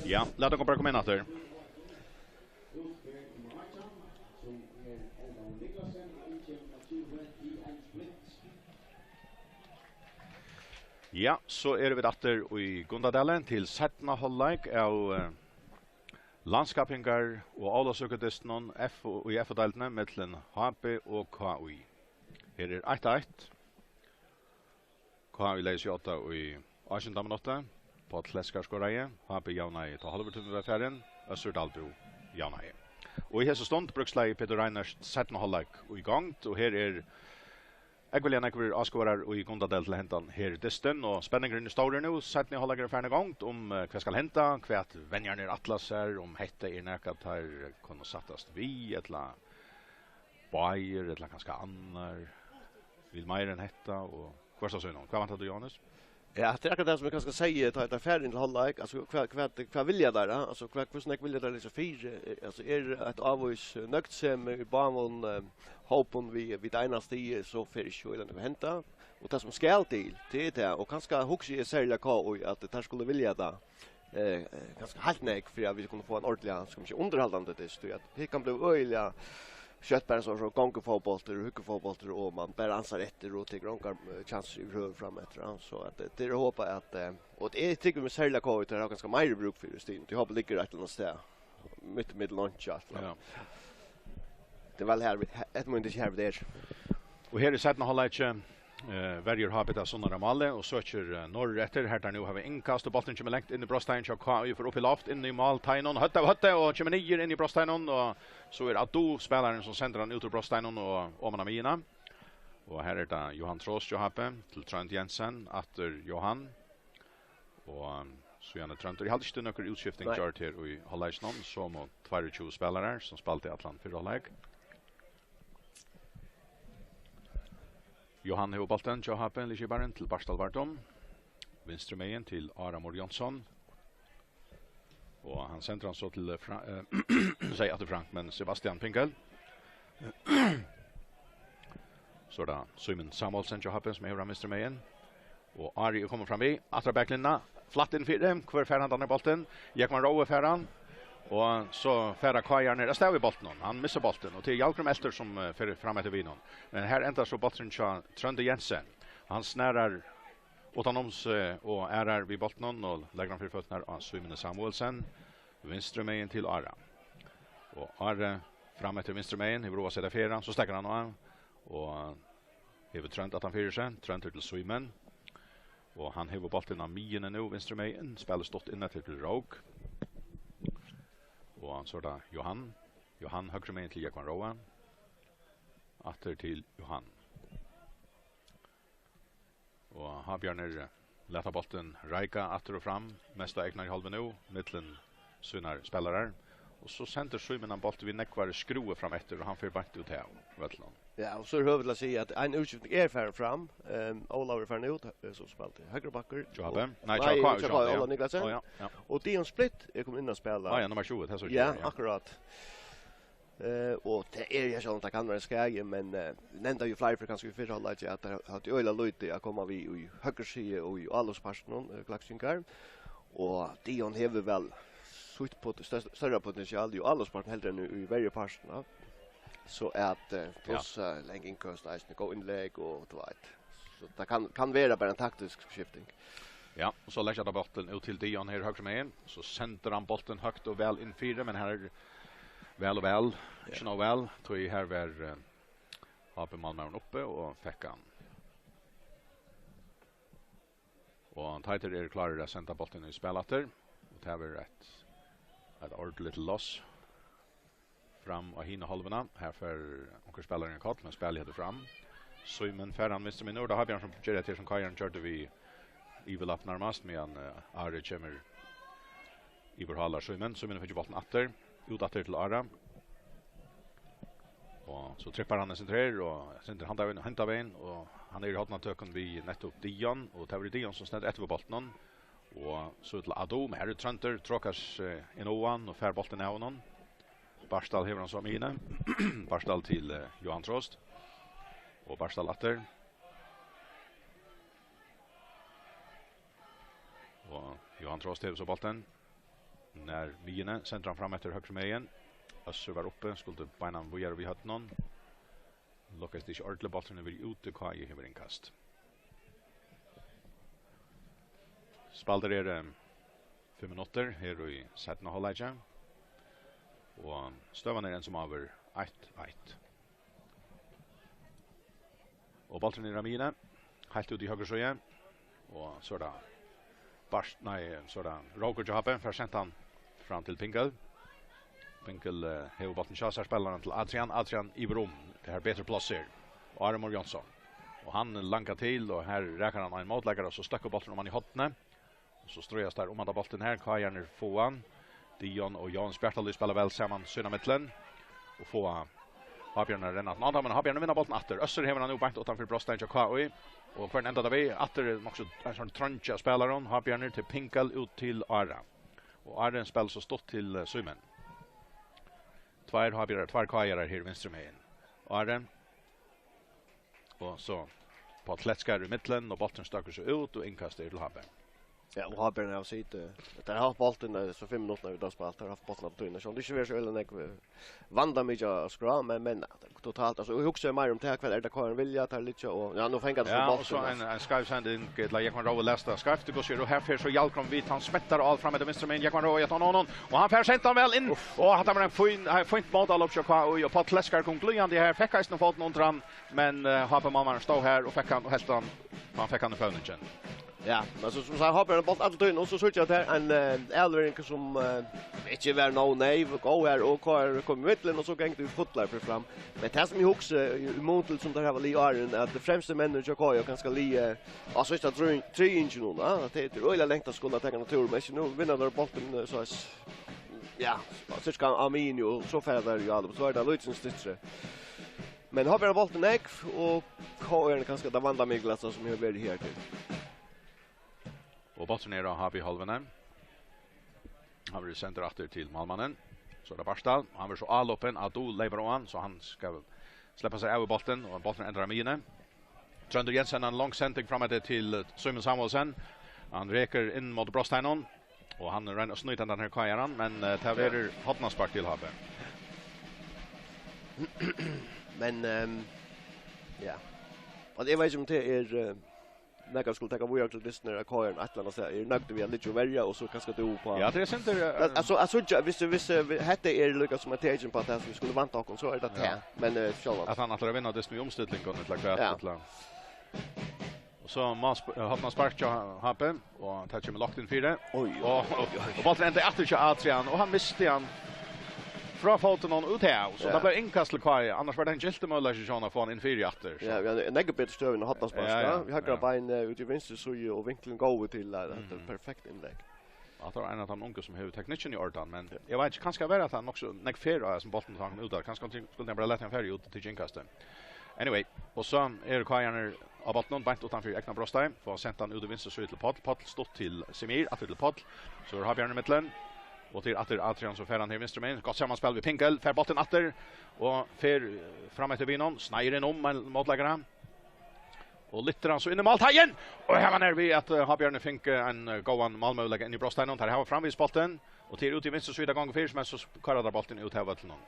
Ja, lat okkum bara koma inn aftur. Ja, so eru vit aftur í Gundadali til seinna hálvleik av, eh, landskappingar- og ólavsøkudystinum F, í F-deildini millum H B og K I. Her er eitt eitt. K I leiðir seg átta í átjanda minuttu. Páll Leskar skoraði. H B javnaði, tá hálvur tími var farin. Øssur Dalbø javnaði. Og í hesi stund brúkslagið Petur Reinert seinna hálvleik í gongd, og her er ógvuliga nógvir áskoðarar í Gundadal til hendan her dystin, og spenningurin er stórur nú. Seinni hálvleikur er farin í gongd um, eh, hvat skal henda, hvat venjarnir ætla sær, um hetta er nakað, teir kunnu sættast við, ella báðir, ella kanska annar vil meira enn hetta, og hvørt á sínum. Hvat væntar tú, Jóhannes? Ja, tað er akkurát tað sum eg kanska segði, tá eg fari inn til hálvleik, altso, hvat, hvat, hvat vilja teir, ha? Altso, hvat, hvussu nógv vilja teir lesa fyri? Eh, altso, er eitt ávís, eh, nøgdsemi í báðum, eh, hópum við, við tað eina stigið, so fer ikki so illa at henda. Og tað sum skal til, tað er tað, og kanska hugsi eg serliga K I, at teir skulu vilja tað. Eh, eh, kanska heilt nógv fyri at vit kunnu fáa ein ordiliga, skal man siga, undirhaldandi dyst, tí at her kann blíva øgiliga skjótt bara so, so gongufótbóltur og hyggufótbóltur, og man bara ansar eftir og tekur ongar, eh, kjansir yvirhøvur fram eftir, ja. So at, eh, tað er at hopa at, eh, og eg trúgvi meg serliga K I, teir hava kanska meira brúk fyri stigum. Eg hopi liggur eitt ella annað stað mitt ímillum einki, alt. Ja. Tað er væl her, vit- he-, eftir mín, tað er ikki her, vit eru. Og her í seinna hálvleiki, eh, verjir H B tað sunnara málið og søkir, eh, norður eftir. Her teir nú hava innkast, og bólturin kemur langt inn í brotsteigin hjá K I, fer upp í loft, inn í málteiginum, høvd av høvdi, og kemur niður inn í brotsteigin, og so er Adu spælarin sum sendir hann út úr brotsteigin og oman á miðjuna. Og her er tað Johan Trost hjá H B til Trónd Jensen, aftur Johan. Og, um, síðani Tróndur. Eg haldi ikki, tað er nøkur útskifting Nei. gjørd her í hálvleikinum. Somu tveir og tjúgu spælarar, sum spældu allan fyrra hálvleik. Johan hevur bóltin hjá H B, liðskiparin til Bartal Vardum. Vinstru megin til Ára Mór Jónsson. Og hann sendir hann so til, eh, Fra-, eh, sigi aftur Frank, men Sebastian Pinkel. So er tað Símun Samuelsen hjá H B, sum hevur hann vinstru megin. Og Ari er komin fram við, aftur á baklinjuna, flatt inn fyri, hvør fær handan her bóltin? Jógvan Róe fær hann, og so fara K I-arnir avstað við bóltinum. Hann missir bóltin, og tað er Hjalgrím Elter sum, eh, fer fram eftir við honum. Men her endar so bólturin hjá Tróndi Jensen. Hann snarar uttanum seg og ærar við bóltinum og leggur hann fyri føturnar á Símun Samuelsen, vinstru megin til Ára. Og Ári fram eftir vinstru megin, hevur hug at seta fyri hann, so steðgar hann á, og hevur Trónd aftan fyri seg, Tróndur til Símun. Og hann hevur bóltin á miðjuni nú, vinstru megin, spælir stutt inn eftir til Rók. Og so er tað Johan. Johan høgru megin til Jógvan Róa. Aftur til Johan. Og Havbjarnir lata bóltin reika aftur og fram, mest á egnari hálvu nú, millum sínar spælarar. Og so sendir Símun hann bólt við nógvari skrúvu fram eftir, og hann fer beint út av vøllinum. Ja, og so er høvi til at siga at ein útskifting er farin fram. Ehm, Ólavur er farin út, eh, sum spældi høgri bakkur. Hjá H B? Og Nei, nei, hjá K I, hjá K I, ja. Ólavur Niklasen. Ó, ja, ja. Og Dion Splitt er komin inn at spæla. Á, ja, nummar tjúgu, tað er so Ja, tjúgu, ja. Akkurát. Eh, og tað er jo sjálvt, tað kann vera ein skaði, men, eh, nevndi jo fleiri fyri kanska í fyrra hálvleiki, at tað hevði øgiliga lítið at koma við í høgru síðu og í álopspartinum, eh, Klaksvíkingar. Og Dion hevur væl sítt pot-, størst-, størra potential í álopspartinum heldur enn í, í verjupartinum, ja. So at, eh, Ja. pluss, eh, lang innkøst, eisini góð innlegg og, tú veit. So tað kann, kann vera bara ein taktisk skifting. Ja, og so leggja teir bóltin út til Dion her høgru megin. So sendir hann bóltin høgt og væl inn fyri, men her er væl og væl, ikki Ja. nóg væl, tí her var, eh, H B-málmaðurin uppi og fekk hann. Og teir eru klárir at senda bóltin í spæl aftur, og tað verður eitt, eitt ordiligt loss fram á hina hálvuna. Her fer onkur spælari ein koll, men spælið heldur fram. Símun fær hann vinstru megin, og tað er Havbjarnir sum ger tað her, sum K I-arin gjørdi við yvirlapp nærmast, meðan, eh, Ari kemur yvirhálar Símun. Símun fær bóltin aftur, út aftur til Ara. Og so trippar hann eitt sindur her, og eitt sindur handan vegin og handan vegin, og hann er í hornatøkum við nettupp Dion, og tað verður Dion sum stendur eftir við bóltinum. Og so til Adu, men her er Tróndur, trókar seg inn á hann og fær bóltin av honum. Bartal hevur hann so á miðjuni. Bartal til, eh, Johan Trost. Og Bartal aftur. Og Johan Trost hevur so bóltin. Nær miðjuni, sendir hann fram eftir høgru megin. Øssur var uppi, skuldi beina hann víðari við høvdinum. Lukkaðist ikki ordiliga, bólturin er verið úti, K I hevur innkast. Spældir eru fimm minuttir her í seinna hálvleiki. Og støðan er enn sum áður eitt eitt. Og bólturin er á miðjuni, heilt út í høgru síðu. Og so er tað Bart, nei, so er tað Rókur hjá H B, fær sent hann fram til Pinkel. Pinkel, eh, hevur bóltin hjá sær, spælir hann til Adrian, Adrian yvir um, tað her betri pláss er. Og Aron Mór Jónsson. Og hann langar til, og her rakar hann ein mótleikara, og so støkkur bólturin um hann í hornið. Og so stríðast teir um handa bóltin her, K I-arnir fáa hann. Dion og Jóhannes Bjartalíð spæla væl saman sín á millum. Og fáa H B-arnar renna aftan á, men H B-arnir vinna bóltin aftur. Øssur hevur hann nú beint uttan fyri brotstein hjá K I. Og hvønn endar tað við? Aftur er nokk so ein sovorðin trongja av spælarum. H B-arnir til Pinkel, út til Ara. Og Ari spælir so stutt til, eh, Símun. Tveir H B-arar, tveir K I-arar her vinstru megin. Ari. Og so Páll Kletskar í millum, og bólturin støkkur so út, og innkast er til H B. Ja, og H B-arnir hava sitið, eh, teir hava havt bóltin, eh, so fimm minuttir við spælt, teir hava havt bóltin alla tíðina. So tað er ikki verið so øgiliga nógv, eh, vandamikið á skrá, men, men totalt, altso, eg hugsi meira um tað, hvat er tað K R vilja, teir liggja og, ja, nú fanga teir so bóltin, altso. Ja, og so ein, ein skeiv sending, ella Jógvan Rói lesur tað skeivt, tað gongur, og her fer so Jarlgrim við, hann smettar á alt fram eftir vinstru megin, Jógvan Rói, eftir honum, og hann fær sent hann væl inn, og hatta var ein fín, ein fínt mótálop hjá K I, og Páll Kletskar kom glíðandi her, fekk eisini fótin undir hann, men, eh, H B-málmaðurin stóð her og fekk hann, og helt hann, og hann fekk hann í føvningin. Ja, men so, sum sagt, H B er ein bólt alla tíðina, og so síggja eg at her ein, eh, avlevering sum, eh, ikki var nóg neyv, góð her, og K R kom í millum, og so gongur tað í fullar fyri fram. Men tað sum eg hugsi, í, í mun til sum teir hava ligið áðrenn, at tað fremstu menn hjá K R kanska ligið, eh, á síðsta trý-, tríðingi nú, ja, at tað, tað er øgiliga langt at skula taka ein túr, men ikki nú vinna teir bóltin, eh, so at, ja, cirka á miðjuni, og so fara teir í álop, so er tað lítið styttri. Men H B er bóltin nógv, og K R er kanska tað vandamikilasta sum hevur verið her til. Og bólturin er á H B-hálvuni. Hann verður sendur aftur til málmannin. So er tað Bartal. Hann verður so álopin, Adu leypur á hann, so hann skal sleppa sær av við bóltin, og bólturin endar á miðjuni. Tróndur Jensen, ein long sending fram eftir til, eh, Símun Samuelsen. Hann rekur inn móti brotsteininum, og hann roynir at snýta hendan her K R-an, men, eh, tað verður hornaspark til H B. Men, ehm, ja. Og eg veit ikki um tað er, eh, nakað skuldi taka víðari til dystin, at K R eitt ella annað stað er nøgd við at liggja og verja, og so kanska tú upp á. Ja, tað er synd, eh, men, altso, eg síggi, viss, viss, eh, hetta er líka sum eitt tekin upp á tað, sum vit skulu vænta okkum, so er tað tað. Men, eh, sjálvandi. At hann ætlar at vinna dystin við umstillingum, ella hvat, ella. Og so má sp-, eh, hornaspark hjá H B, og tað kemur lágt inn fyri. Oj, oj, oj, oj. Og, og, og bólturin endar aftur hjá Adrian, og hann misti hann frá fótinum út her, so tað bleiv innkast til K R, annars var tað ein gyltur møguleiki hjá honum at fáa hann inn fyri aftur, so. Ja, vit hava nógv betri støðu enn hornaspark, ja, ja, ja. Vit høgra bein, eh, út í vinstru síðu, og vinklurin góður til, eh, hetta er perfekt innlegg. At tað var ein av teimum ungu sum hevur teknikkin í ordan, men eg veit ikki, kanska var at hann nokk so nógv fer á hesum bóltin, tá hann kom út har. Kanska hann skuldi hann bara latið hann farið út og tikið innkastið. Anyway, og so eru K R-arnir á bóltinum beint uttan fyri egna brotstein, fáa sent hann út í vinstru síðu til Páll. Páll stutt til Semir, aftur til Páll. So er H B-arnir í millum, og til aftur Adrian, so fær hann her vinstru megin. Gott samanspæl við Pinkel, fær bóltin aftur, og fer, eh, fram eftir beinunum, sneiðir inn um ein mótleikara. Og lyftir hann so inn í málteigin! Og her var nær við at, eh, H B-arnir fingu ein, eh, góðan málmøguleika inn í brotsteininum. Teir hava framvegis bóltin, og tað er út í vinstru síðu tað gongur fyri, men so koyra teir bóltin út av vøllinum.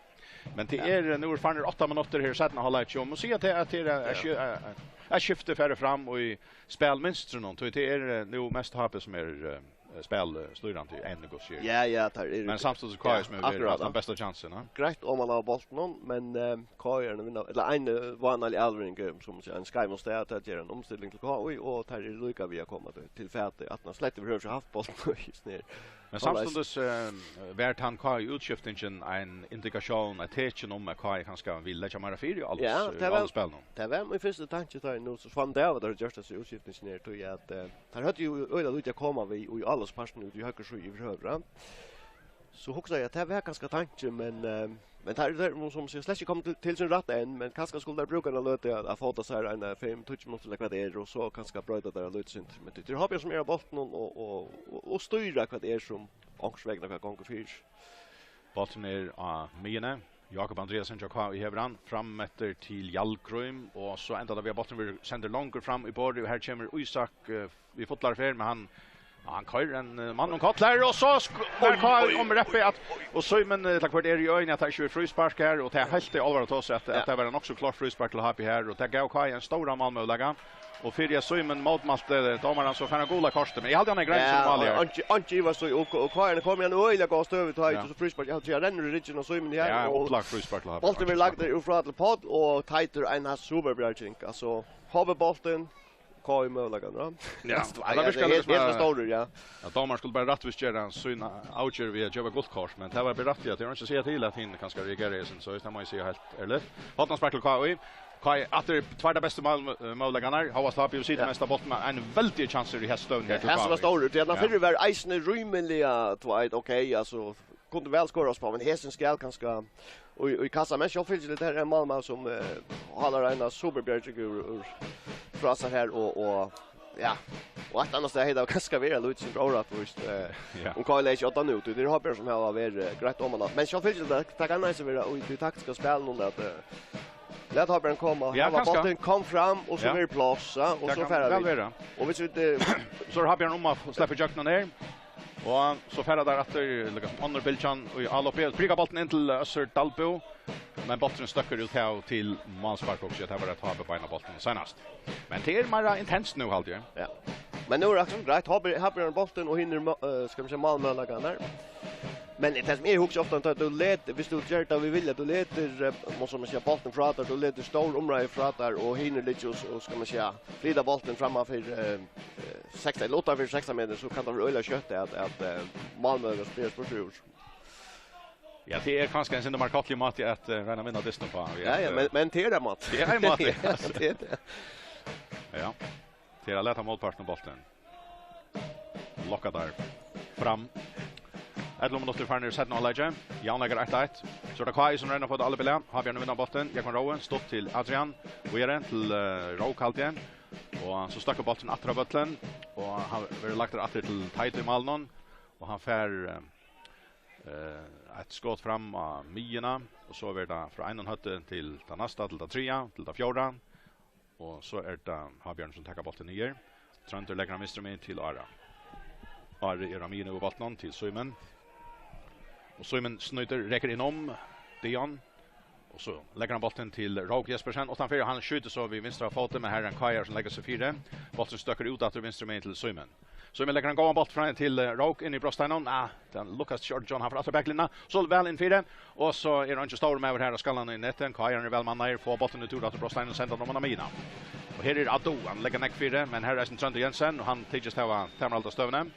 Men tað er, eh, nú eru farnir átta minuttir her í seinna hálvleiki, og má siga at tað, at tað er, eh, ski-, eh, eh, eitt skifti farið fram í spælmynstrunum, tí tað er, eh, nú mest H B sum er, eh, eh, spæl, eh, stýrandi enn, hvussu er. Ja, ja, teir eru. Men samstundis K I sum hevur verið, hatt tann besta kjansin, ha? Greitt oman av bóltinum, men, eh, K I er ein vinna, ella ein, eh, vánalig avlevering, eh, sum siga, ein skeivum stað, tað ger ein umstilling til K I, og teir eru líka við at koma til, til fatið, at hann slett yvirhøvur ikki havt bóltin í snær. Men samstundis, eh, var tann K I-útskiftingin ein indikatión, eitt tekin um, at K I kanska vil leggja meira fyri í álops-, ja, í áloppsspælinum? Tað var mín fyrsti tanki, tá eg nú so fann eg av, at teir høvdu gjørt hesa útskiftingina her, tí at, eh, teir høvdu jú øgiliga lítið at koma við í áloppspartinum úti í høgru síðu yvirhøvur, ja. So hugsaði eg, at tað var kanska tankin, men, eh, men teir, teir, sum siga, slett ikki komnir til, til sín rætt enn, men kanska skulu teir brúka eina løtu at, at fóta sær eina fimm, tíggju minuttir, ella hvat tað er, og so kanska broyta teir eitt lítið sindur. Men teir, teir H B-arnir sum eru á bóltinum og, og, og, og stýra hvat tað er sum onkursvegna hvat gongur fyri. Bólturin er á miðjuni. Jákup Andreasen hjá K I hevur hann fram eftir til Jarlgrim, og so endar tað við, at bólturin verður sendur longur fram í borðið, og her kemur Ísak, eh, í fullari ferð, men hann Hann koyrir ein, eh, mann um koll her, og so sk-, var K I um reppi at, og Símun, eh, til hvørt er í øynene at hann ikke vil fríspark her, og det er helt i alvor at ta seg at, at det var nok så klart fríspark til H B her, og det gav K I en stor málmøguleika. Og fyri at Símun mótmælti, eh, dómaran, so fær hann gula kortið, men eg haldi hann er grein som vanlig her. Og ikke, ikke Ivar Stig, og, og K I kom igjen øyelig godt støv i tøy, ja, så fríspark, jeg tror jeg renner i ryggen av Símun her, ja, og upplagt fríspark til H B. Bolten blir lagt ut fra til Paul, og Teitur Einars superbjørking, altså, H B bolten, K I møguleikan, ja. Ja, det er, det er helt, helt stórir, ja. Ja, dómarin skuldi bara rættvísgera sína avgerð við at geva gult kort, men tað var bara rætt, ja, tað er ikki at siga til at hann kanska reagerar í sin, so tað má eg siga heilt ærligt. Hotna spark til K I. K I aftur tvær bestu mál-, eh, møguleikarnar. Hóast H B situr mest av boltin, men ein veldig kjansur í hesum støðuni her til K I. Hesar var stórir, tí at hann fyrri var eisini rímiliga, tú veit, ok, altso, kundi væl skorað oss á, men hesin skal kanska í, í kassa, men sjálvfylgiliga, tað er ein málmaður sum, eh, hálar eina superbjørg úr, úr frá sær her, og, og, ja, og eitt annað stað hevði tað kanska verið lítið sindur órættvíst, eh, ja, um K I legði ikki oddan út, tí tað er H B sum hava verið, eh, greitt oman á. Men sjálvfylgiliga, tað, tað kann eisini vera í tí taktiska spælinum at, eh, lat H B koma, ja, hava kanska boltin, kom fram, og so, ja, verður pláss, ja, og tað so kann fara væl vit vera. Og hvis vit, eh, so er H B um at sleppa í gjøgnum her. Og so fara teir aftur, líka sum onnur bylgjan í áloppi. Prika boltin inn til Øssur Dalbo. Men bolturin støkkur út her til málspark, og tað var eitt H B bein á boltin seinast. Men tað er meira intenst nú, haldi eg. Ja. Men nú er akkurát greitt. H B, H B er boltin, og hinir, eh, skal man siga, málmøguleikarnar. Men tað sum eg hugsi ofta, at tú let, hvis tú ger tað við vilja, tú letur, eh, má sum man siga, boltin frá tær, tú letur stór umræði frá tær, og hinir liggja og, og, skal man siga, flyta boltin framman fyri, eh, eh, sekstan, ella uttan fyri sekstan metur, so kann tað vera øgiliga skjótt at, at, eh, málmaður spyr spurt úr. Ja, tað er kanska ein sindur meir kostligur máti at, eh, royna at vinna dystin uppá. Ja, ja, men, men tað er ein máti. Tað er ein máti, ja, altso. Tað er tað. Ja. Tað er at lata mótpartin um bóltin. Lokka teir fram. Ellivu minuttir farnir í seinna hálvleiki. Javnleikar eitt eitt. So er tað K I sum roynir at fáa tað álopið í lag. Havbjørn vinnur bóltin. Jógvan Rói. Stutt til Adrian. Víðari til, eh, Rók, haldi eg. Og so støkkur bólturin aftur á vøllin. Og hann verður lagdur aftur til Teitur í málinum. Og hann fær, eh, eh, eitt skot fram á miðjuna. Og so verður tað frá einum høvdi til tað næsta, til tað triðja, til tað fjórða. Og so er tað Havbjørn sum tekur bóltin niður. Tróndur leggur hann vinstru megin til Ara. Ari er á miðjuni við bóltinum til Símun. Og Símun snýtur, rekur inn um Dion. Og so leggur hann bóltin til Rók Jespersen. Uttanfyri, og hann skjýtur so við vinstra fóti, men her er ein K I-ari sum leggur seg fyri. Bólturin støkkur út aftur vinstru megin til Símun. Símun leggur ein góðan bólt fram til, eh, Rók inn í brotsteinan. Ah, tað lukkast ikki ordiliga, hann fær aftur baklinjuna. So væl inn fyri. Og so er eingin stórur maður her á skallanum í netið. K I-arnir eru væl mannaðir, fáa bóltin í túr aftur brotsteinan og senda hann oman á miðjuna. Og her er Adu, hann leggur nógv fyri, men her er eisini Tróndur Jensen, og hann tykist hava tamarhald á støðuni.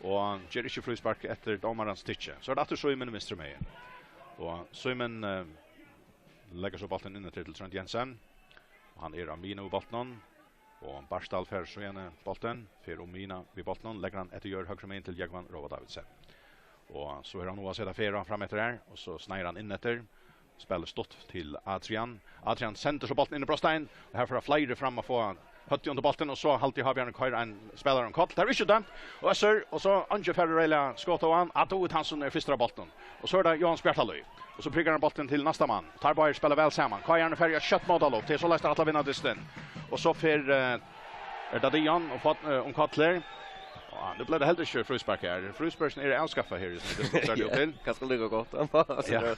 Og hann ger ikki fríspark eftir dómarans tykki. So er tað aftur Símun vinstru megin. Og Símun, eh, leggur so bóltin inn til Trónd Jensen. Og hann er á miðjuni við bóltinum. Og Bartal fær so eina bóltin, fer um miðjuna við bóltinum, leggur hann eftir jørð høgru megin til Jógvan Róa Davidsen. Og so er hann nú at seta ferð fram eftir her, og so sneiðir hann inn eftir. Spælir stutt til Adrian. Adrian sendir so bóltin inn í brotstein, og her fara fleiri fram at fáa høvdið undir bóltin, og so haldi Havbjørn koyrir ein spælara um koll. Tað er ikki dømt, og Øssur, og so Angi fær reiðiliga skot á hann. Adu Hansen er fyrstur á bóltin. Og so er tað Jóhannes Bjartalíð. Og so prikar hann bóltin til næsta mann. Teir báðir spæla væl saman. K I-arnir fara í eitt skjótt mótálop. Tað er soleiðis teir ætla at vinna dystin. Og so fer, eh, er tað Dion og fátt, eh, um koll her. Og nú bleiv tað heldur ikki fríspark her. Frísparkini eru avskaffaði her, sum tað sær út til. Kanska líka gott. Ja.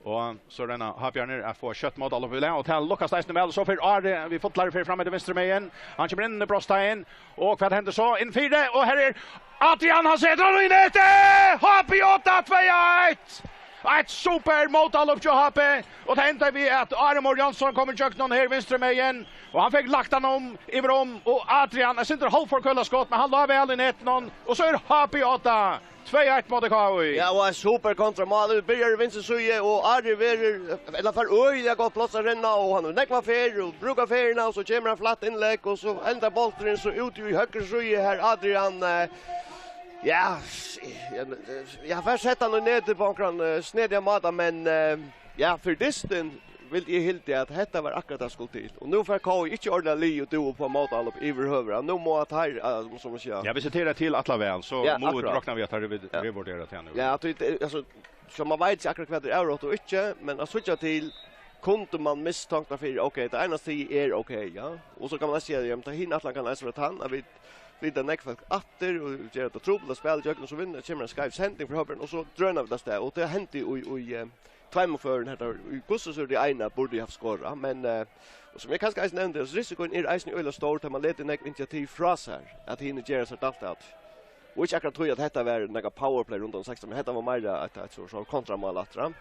Og so royna Havbjarnir at fáa skjótt mótálop í lag, og tað lukkast eisini væl. Og so fer Ari við fullari ferð fram eftir vinstru megin. Hann kemur inn í brotstein. Og hvat hendir so? Inn fyri, og her er Adrian, hann setir hann í netið! H B átta, tvey eitt! Eitt super mótálop hjá H B, og tað endar við, at Ari Mór Jónsson kemur ígjøgnum her vinstru megin, og hann fekk lagt hann um, yvir um, og Adrian, eitt sindur hálvforkølað skot, men hann lá væl í netinum, og so er H B átta, tvey eitt móti K I. Ja, og ein super kontramál. Vit byrja í vinstru síðu, og Ari verður, ella fær øgiliga gott pláss at renna, og hann hevur nógva ferð og brúkar ferðina, og so kemur ein flatt innlegg, og so endar bólturin so út í høgru síðu her, Adrian, eh, ja, s-, ja, men, eh, eg fekk sett hann í netið á onkran, eh, snedigan máta, men, eh, ja, fyri dystin vildi eg hildið at hetta var akkurát tað sum skuldi til. Og nú fær K I ikki ordiliga lið og dúgv upp á mótálop yvirhøvur. Nú má teir, eh, sum man sigur. Ja, viss tað er til alla væl, so, ja, má vit akkurát rokna við at teir revi-, ja, revurdera tað nú. Ja, at vit, eh, altso, so man veit ikki akkurát hvat er avrátt og ikki, men at síggja til kundi man mistanka fyri, ok, tað einasta er ok, ja. Og so kann man siga, ja, men tað hin ætlan kann eisini vera tann, at vit flyta nógv fólk aftur og gera tað trupult at spæla ígjøgnum, so vinna, kemur ein skeiv sending frá Høgberg, og so drøna vit avstað. Og tað hendi í, í, eh, tveimum førum, hetta í hvussu so er tað eina burdi havt skorað, men, eh, og sum eg kanska eisini nevndi, so risikoin er eisini øgiliga stór, tá man letur nógv initiativ frá sær, at hini gera sær dælt av. Og ikki akkurát tí at hetta var nakað powerplay rundan um sekstan, men hetta var meira eitt, eitt so, so kontramál aftur, ja.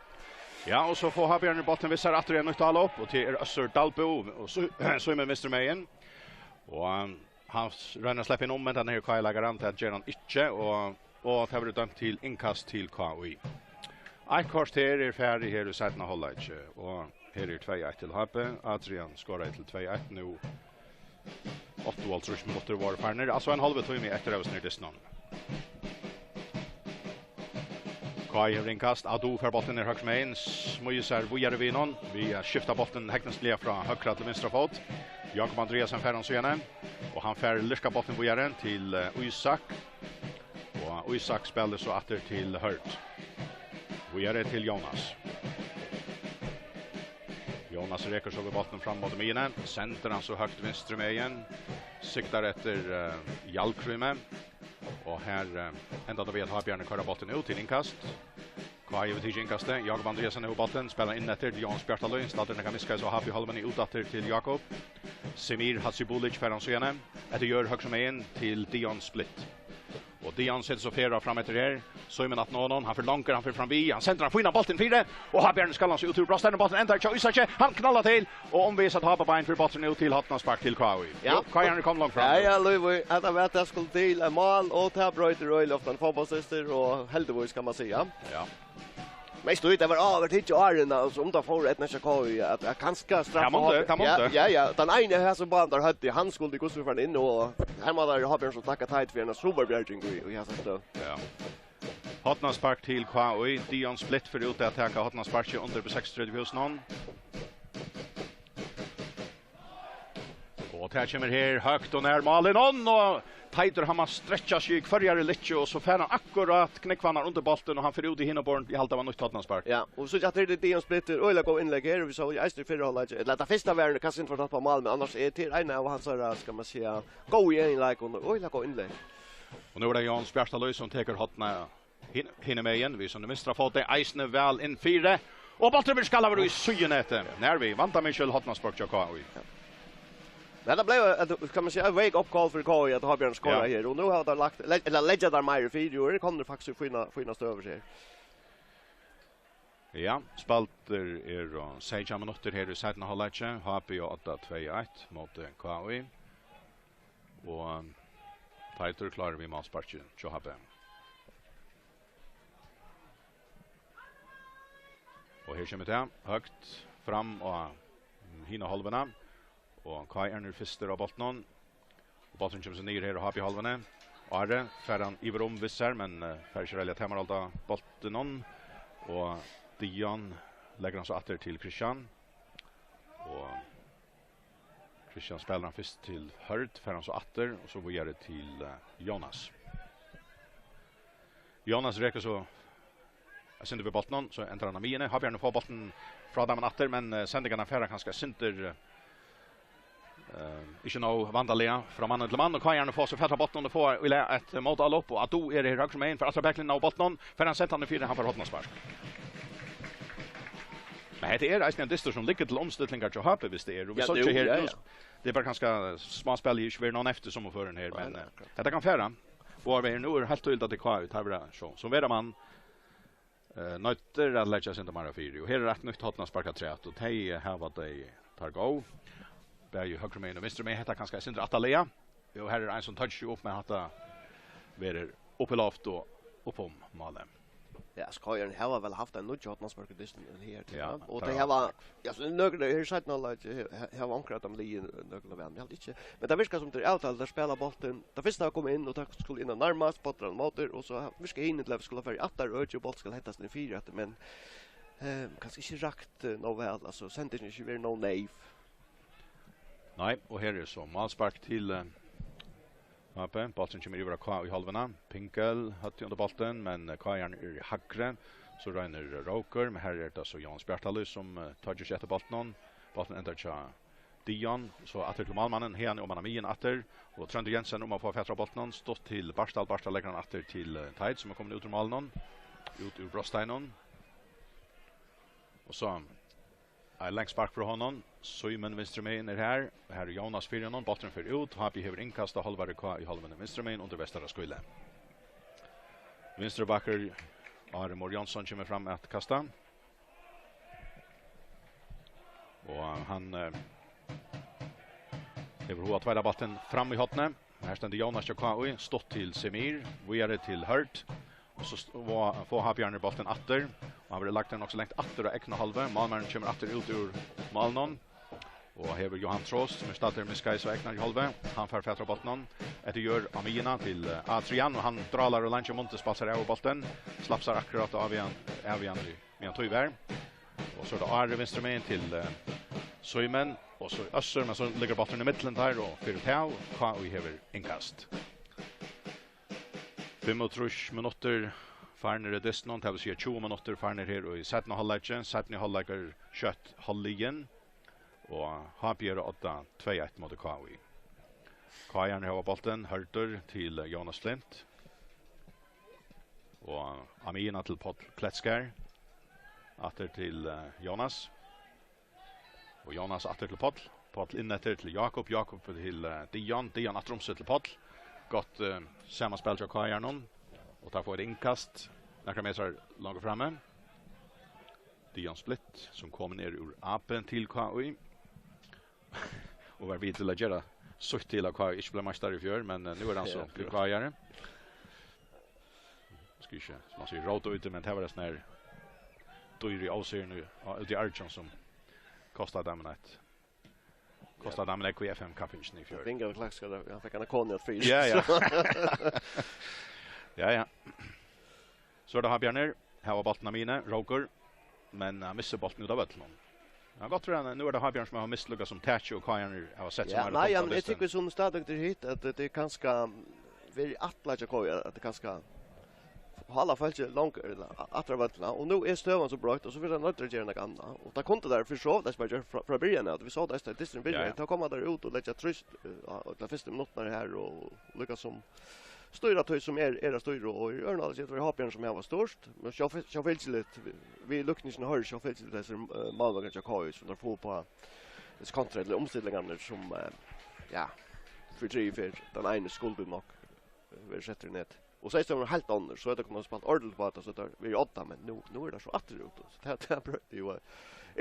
Ja, og so fáa Havbjarnir bóltin við sær aftur í eitt nýtt álopp, og tað er Øssur Dalbo, og so, Símun vinstru megin. Og, um, hann s-, roynir at sleppa inn um, men tann her K I-leikaran, tað ger hann ikki, og, og tað verður dømt til innkast til K I. Eitt korter er farið her í seinna hálvleiki, og her er tvey eitt til H B. Adrian skoraði til tvey eitt nú. Áttaoghálvtrýss minuttir vóru farnir, altso ein hálvur tími eftir av hesum dystinum. K I hevur innkast, Adu fær bóltin niður høgru megin, smíðir sær víðari við honum, við at skifta bóltin hegnisliga frá høgra til vinstra fót. Jákup Andreasen fær hann síðani, og hann fær lirkað bóltin víðari til, eh, Ísak. Og Ísak spælir so aftur til Hørð. Víðari til Jónas. Jónas rekur so við bóltin fram móti miðjuni, sendir hann so høgt vinstru megin, siktar eftir, eh, Hjalkrími. Og her, eh, endar tað við, at Havbjarnir koyrir bóltin út til innkast. K I hevur tikið innkastið. Jákup Andreasen hevur bóltin, spælir inn eftir til Jónas Bjartalíð. Staddur nakað miskaði, so H B í hálvuni út aftur til Jákup. Semir Hadzibulic fær hann síðani. Eftir jørð høgru megin til Dion Splitt. Og Dion setir so ferð fram eftir her. Símun aftan á honum, hann fer longur, hann fer fram við, hann sendir hann fínan bóltin fyri. Og Havbjarnir skallar hann seg út úr brástari, bóltin endar hjá Ísaki, hann knallar til, og umvegis at H B bein fyri bóltin út til hornaspark til K I. Ja. Jú, K I er komin langt fram. Ja, ja, Lívur, hetta var tað skuldi til, eitt mál, og tað broytir øgiliga ofta ein fótbóltsdystin, og heldigvís, kann man siga. Ja. Mest út, tað var avgjørt ikki áðrenn, altso, um tað fór eitt hjá K I, at, at kanska straffa. Tað mátti, tað mátti. Ja, ja, ja. Tann eini her sum báðar høvdu, hann skuldi í hvussu fara inn, og her má tað Havbjarnir so takka tætt fyri eina superbjarging í, í hesa støðu. Ja. Hornaspark til K I. Dion Splitt fer út at taka hornasparkið undir B seksogtretivu-húsinum. Og tað kemur her høgt og nær málið, og Teitur, hann má strekkja seg í hvørjari lykkju, og so fær hann akkurát knúgvarnar undir bóltin, og hann fer út í hina borðina. Eg haldi, tað var nýtt hornaspark. Ja, og so aftur til Dion Splitt, øgiliga góð innlegg her, og vit sóu í eisini í fyrra hálvleiki, ella tað fyrsta var hann kanska sindur for tætt á mál, men annars er tað ein av hansara, skal man siga, góðu eginleikum, og øgiliga góð innlegg. Og nú er tað Jónas Bjartalíð, sum tekur hornið hin-, hinumegin, við síni vinstra fóti, eisini væl inn fyri. Og bólturin verður skallaður í síðunetið. Nær við vandamikil hornaspark hjá K I. Men tað bleiv, eh, skal man siga, ein wake-up call fyri K I, at Havbjarnir skorar her. Og nú hava teir lagt, le-, ella leggja teir meira fyri, og eru komnir faktiskt í fína, fína støðu her. Ja, spældir eru seytjan minuttir her í seinna hálvleiki. H B og Odda tvey eitt móti K I. Og Teitur klárur við málsparkið hjá H B. Og her kemur tað høgt fram á hina hálvuna. Og K I er nú fyrstur á bóltinum. Og bólturin kemur so niður her á H B-hálvuni. Ari fær hann yvir um við sær, men, eh, fær ikki reiðiliga tamarhald á bóltinum. Og Dion leggur hann so aftur til Kristian. Og Kristian spælir hann fyrst til Hørð, fær hann so aftur, og so víðari til, eh, Jónas. Jónas rekur so eitt sindur við bóltinum, so endar hann á miðjuni. Havbjarnir fáa bóltin frá teimum aftur, men, eh, sendingarnar fara kanska eitt sindur, eh, ikki nóg vandaliga frá manni til mann, og K I-arnir fáa so fatur á bóltinum og fáa í lag eitt mótálop, og Adu er her høgru megin, fer aftur á baklinjuna á bóltinum, fær hann sent hann í fyri, hann fær hornaspark. Men hetta er eisini ein dystur sum liggur til umstillingar hjá H B, viss tað er, og vit Ja, síggja nú, her, ja, nú, ja. Tað er bara kanska smáspæl, eg ikki verið nóg eftir summarførin her, Nei, men, nei, eh, akkurát. Hetta kann fara. Og her nú er heilt týðiligt at tað er K I, tað er bara so. Sum vera man, eh, noyddir at leggja seg meira fyri. Og her er eitt nýtt hornaspark afturat, og tey hava tey, teir góð. Bæði høgru megin og vinstru megin, hetta er kanska eitt sindur aftarlaga. Og her er ein sum touchar upp, men hatta verður upp í loft og upp um málið. Ja, K I-arnir hava væl havt ein nýggj hornaspark í dystinum her, Ja, ja. Og teir tey hava hava, ja, so nøkur her í seinna hálvleiki, he-, he-, hava onkra av teimum ligið nøkulunda væl, men eg haldi ikki. Men tað virkar sum teir avtalu, teir spæla bóltin. Tað fyrsta var koma inn, og tað skuldi inn at nærmast, bólturin móti, og so ha-, virka hini til at skula fara í aftarøki, og bólturin skal hettast inn fyri aftur, men, eh, kanska ikki rakt, eh, nóg væl, altso, sendingin ikki verið nóg neyv. Nei, og her er so málspark til, eh, H B. Bólturin kemur yvir á K I-hálvuna. Pinkel høvdi undir bóltin, men, eh, K I-arnir eru í hægri. So roynir Rókur, men her er tað so Jónas Bjartalíð sum, eh, toyggir seg eftir bóltinum. Bólturin endar hjá Dion, so aftur til málmannin, haðani oman á miðjuna aftur, og Tróndur Jensen um at fáa fatur á bóltinum, stutt til Bartal, Bartal leggur hann aftur til, eh, Teit, sum er komin út úr málinum, út úr brotsteininum. Og so eitt langt spark frá honum, Símun vinstru megin er har, og har er Jónas fyri honum, bólturin fer út, H B hevur innkast á hálvari K I hálvuni vinstru megin undir vestara skíli. Vinstri bakur, Ari Mór Jónsson kemur fram at kasta. Og hann, eh, hevur hug at tveita bóltin fram í hornið. Her stendur Jónas hjá K I, stutt til Semir, víðari til Hurd. Og so st-, og fáa H B-arnir bóltin aftur. Og hann verður lagdur nokk so langt aftur á egna hálvu. Málmaðurin kemur aftur út úr málinum. Og hevur Johan Trost, sum er staddur miðskeiðis á egna hálvu. Hann fær fatur á bóltinum. Eftir jørð á miðjuna til, eh, Adrian. Og hann drálar og leinkar mundur, spælsar av bóltin. Slapsar akkurát av hann, av hann í meðan tíð var. Og so er tað Ari vinstru megin til, eh, Símun. Og so Øssur, men so liggur bólturin í millum teir og fer út av. K I hevur innkast. Fimmogtrýss minuttir farnir í dystinum, tað vil siga tjúgu minuttir farnir her í seinna hálvleiki. Seinni hálvleikur skjótt hálvliðin. Og H B er á odda tvey eitt móti K I. K I-arnir hava bóltin, Hørður til Jonas Flint. Og á miðjuna til Páll Kletskar. Aftur til, eh, Jonas. Og Jonas aftur til Páll. Páll inn eftir til Jákup. Jákup til, eh, Dion. Dion aftur um seg til Páll. Gott, eh, samanspæl hjá K I-arnum. Og teir fáa eitt innkast nakrar metrar longur frammi. Dion Splitt, sum komin er úr A B til K I. Og var við til at gera sítt til at K I ikki bleiv meistari í fjør, men, eh, nú er hann so Ja, blivin K I-ari. Skal ikki, sum man sigur, róta í tí, men tað var ein sånn her dýr í ósýrni, á, úti í Argentinu, sum kostaði teimum eitt, kostaði teimum nógv í F M-kappingini í fjør. Ringar Klakskar, hann fekk eina konu at fríða. Ja, ja. Ja, ja. So er tað H B-arnir, hava bóltin á miðjuni, Rókur, men hann missir bóltin út av vøllinum. Ja, gott fyri hann. Nú er tað H B-arnir sum hava mislukkast sum taki, og K I-arnir hava sett seg Ja, meira nei, tungt á ja, men eg dystin. Tykki sum staðfestur hitt, at tað er kanska verið ætlað hjá K I, at tað kanska halda fólki longur, ella a-, aftur á vøllina, og nú er støðan so broytt, og so verður tað noytt at gera nakað annað. Og tað kundu teir fyri so, tað er bara gjørt frá, frá byrjan, at vit sóu tað, at dysturin byrjar, Ja, ja. Tá koma teir út og leggja trýst, eh, á, á fyrstu minuttirnar her, og líka sum stýra tí sum er, er at stýra, og í øðrum hálvleiki er tað H B-arnir sum hava stýrt, men sjálv-, sjálvfylgiligt, við, við líkningini hoyrir sjálvfylgiligt hesir, eh, málverkarnir hjá K I, sum teir fáa upp á hesar kontrar ella umstillingarnar sum, eh, ja, fyri triði ferð, tann eini skuldi nokk, eh, verið settur í net. Og so er staðan heilt onnur, so er tað kunnu spælt ordiligt upp á tað, so tað verður odda, men nú, nú er tað so aftur út, so tað, tað broytir jú, eh,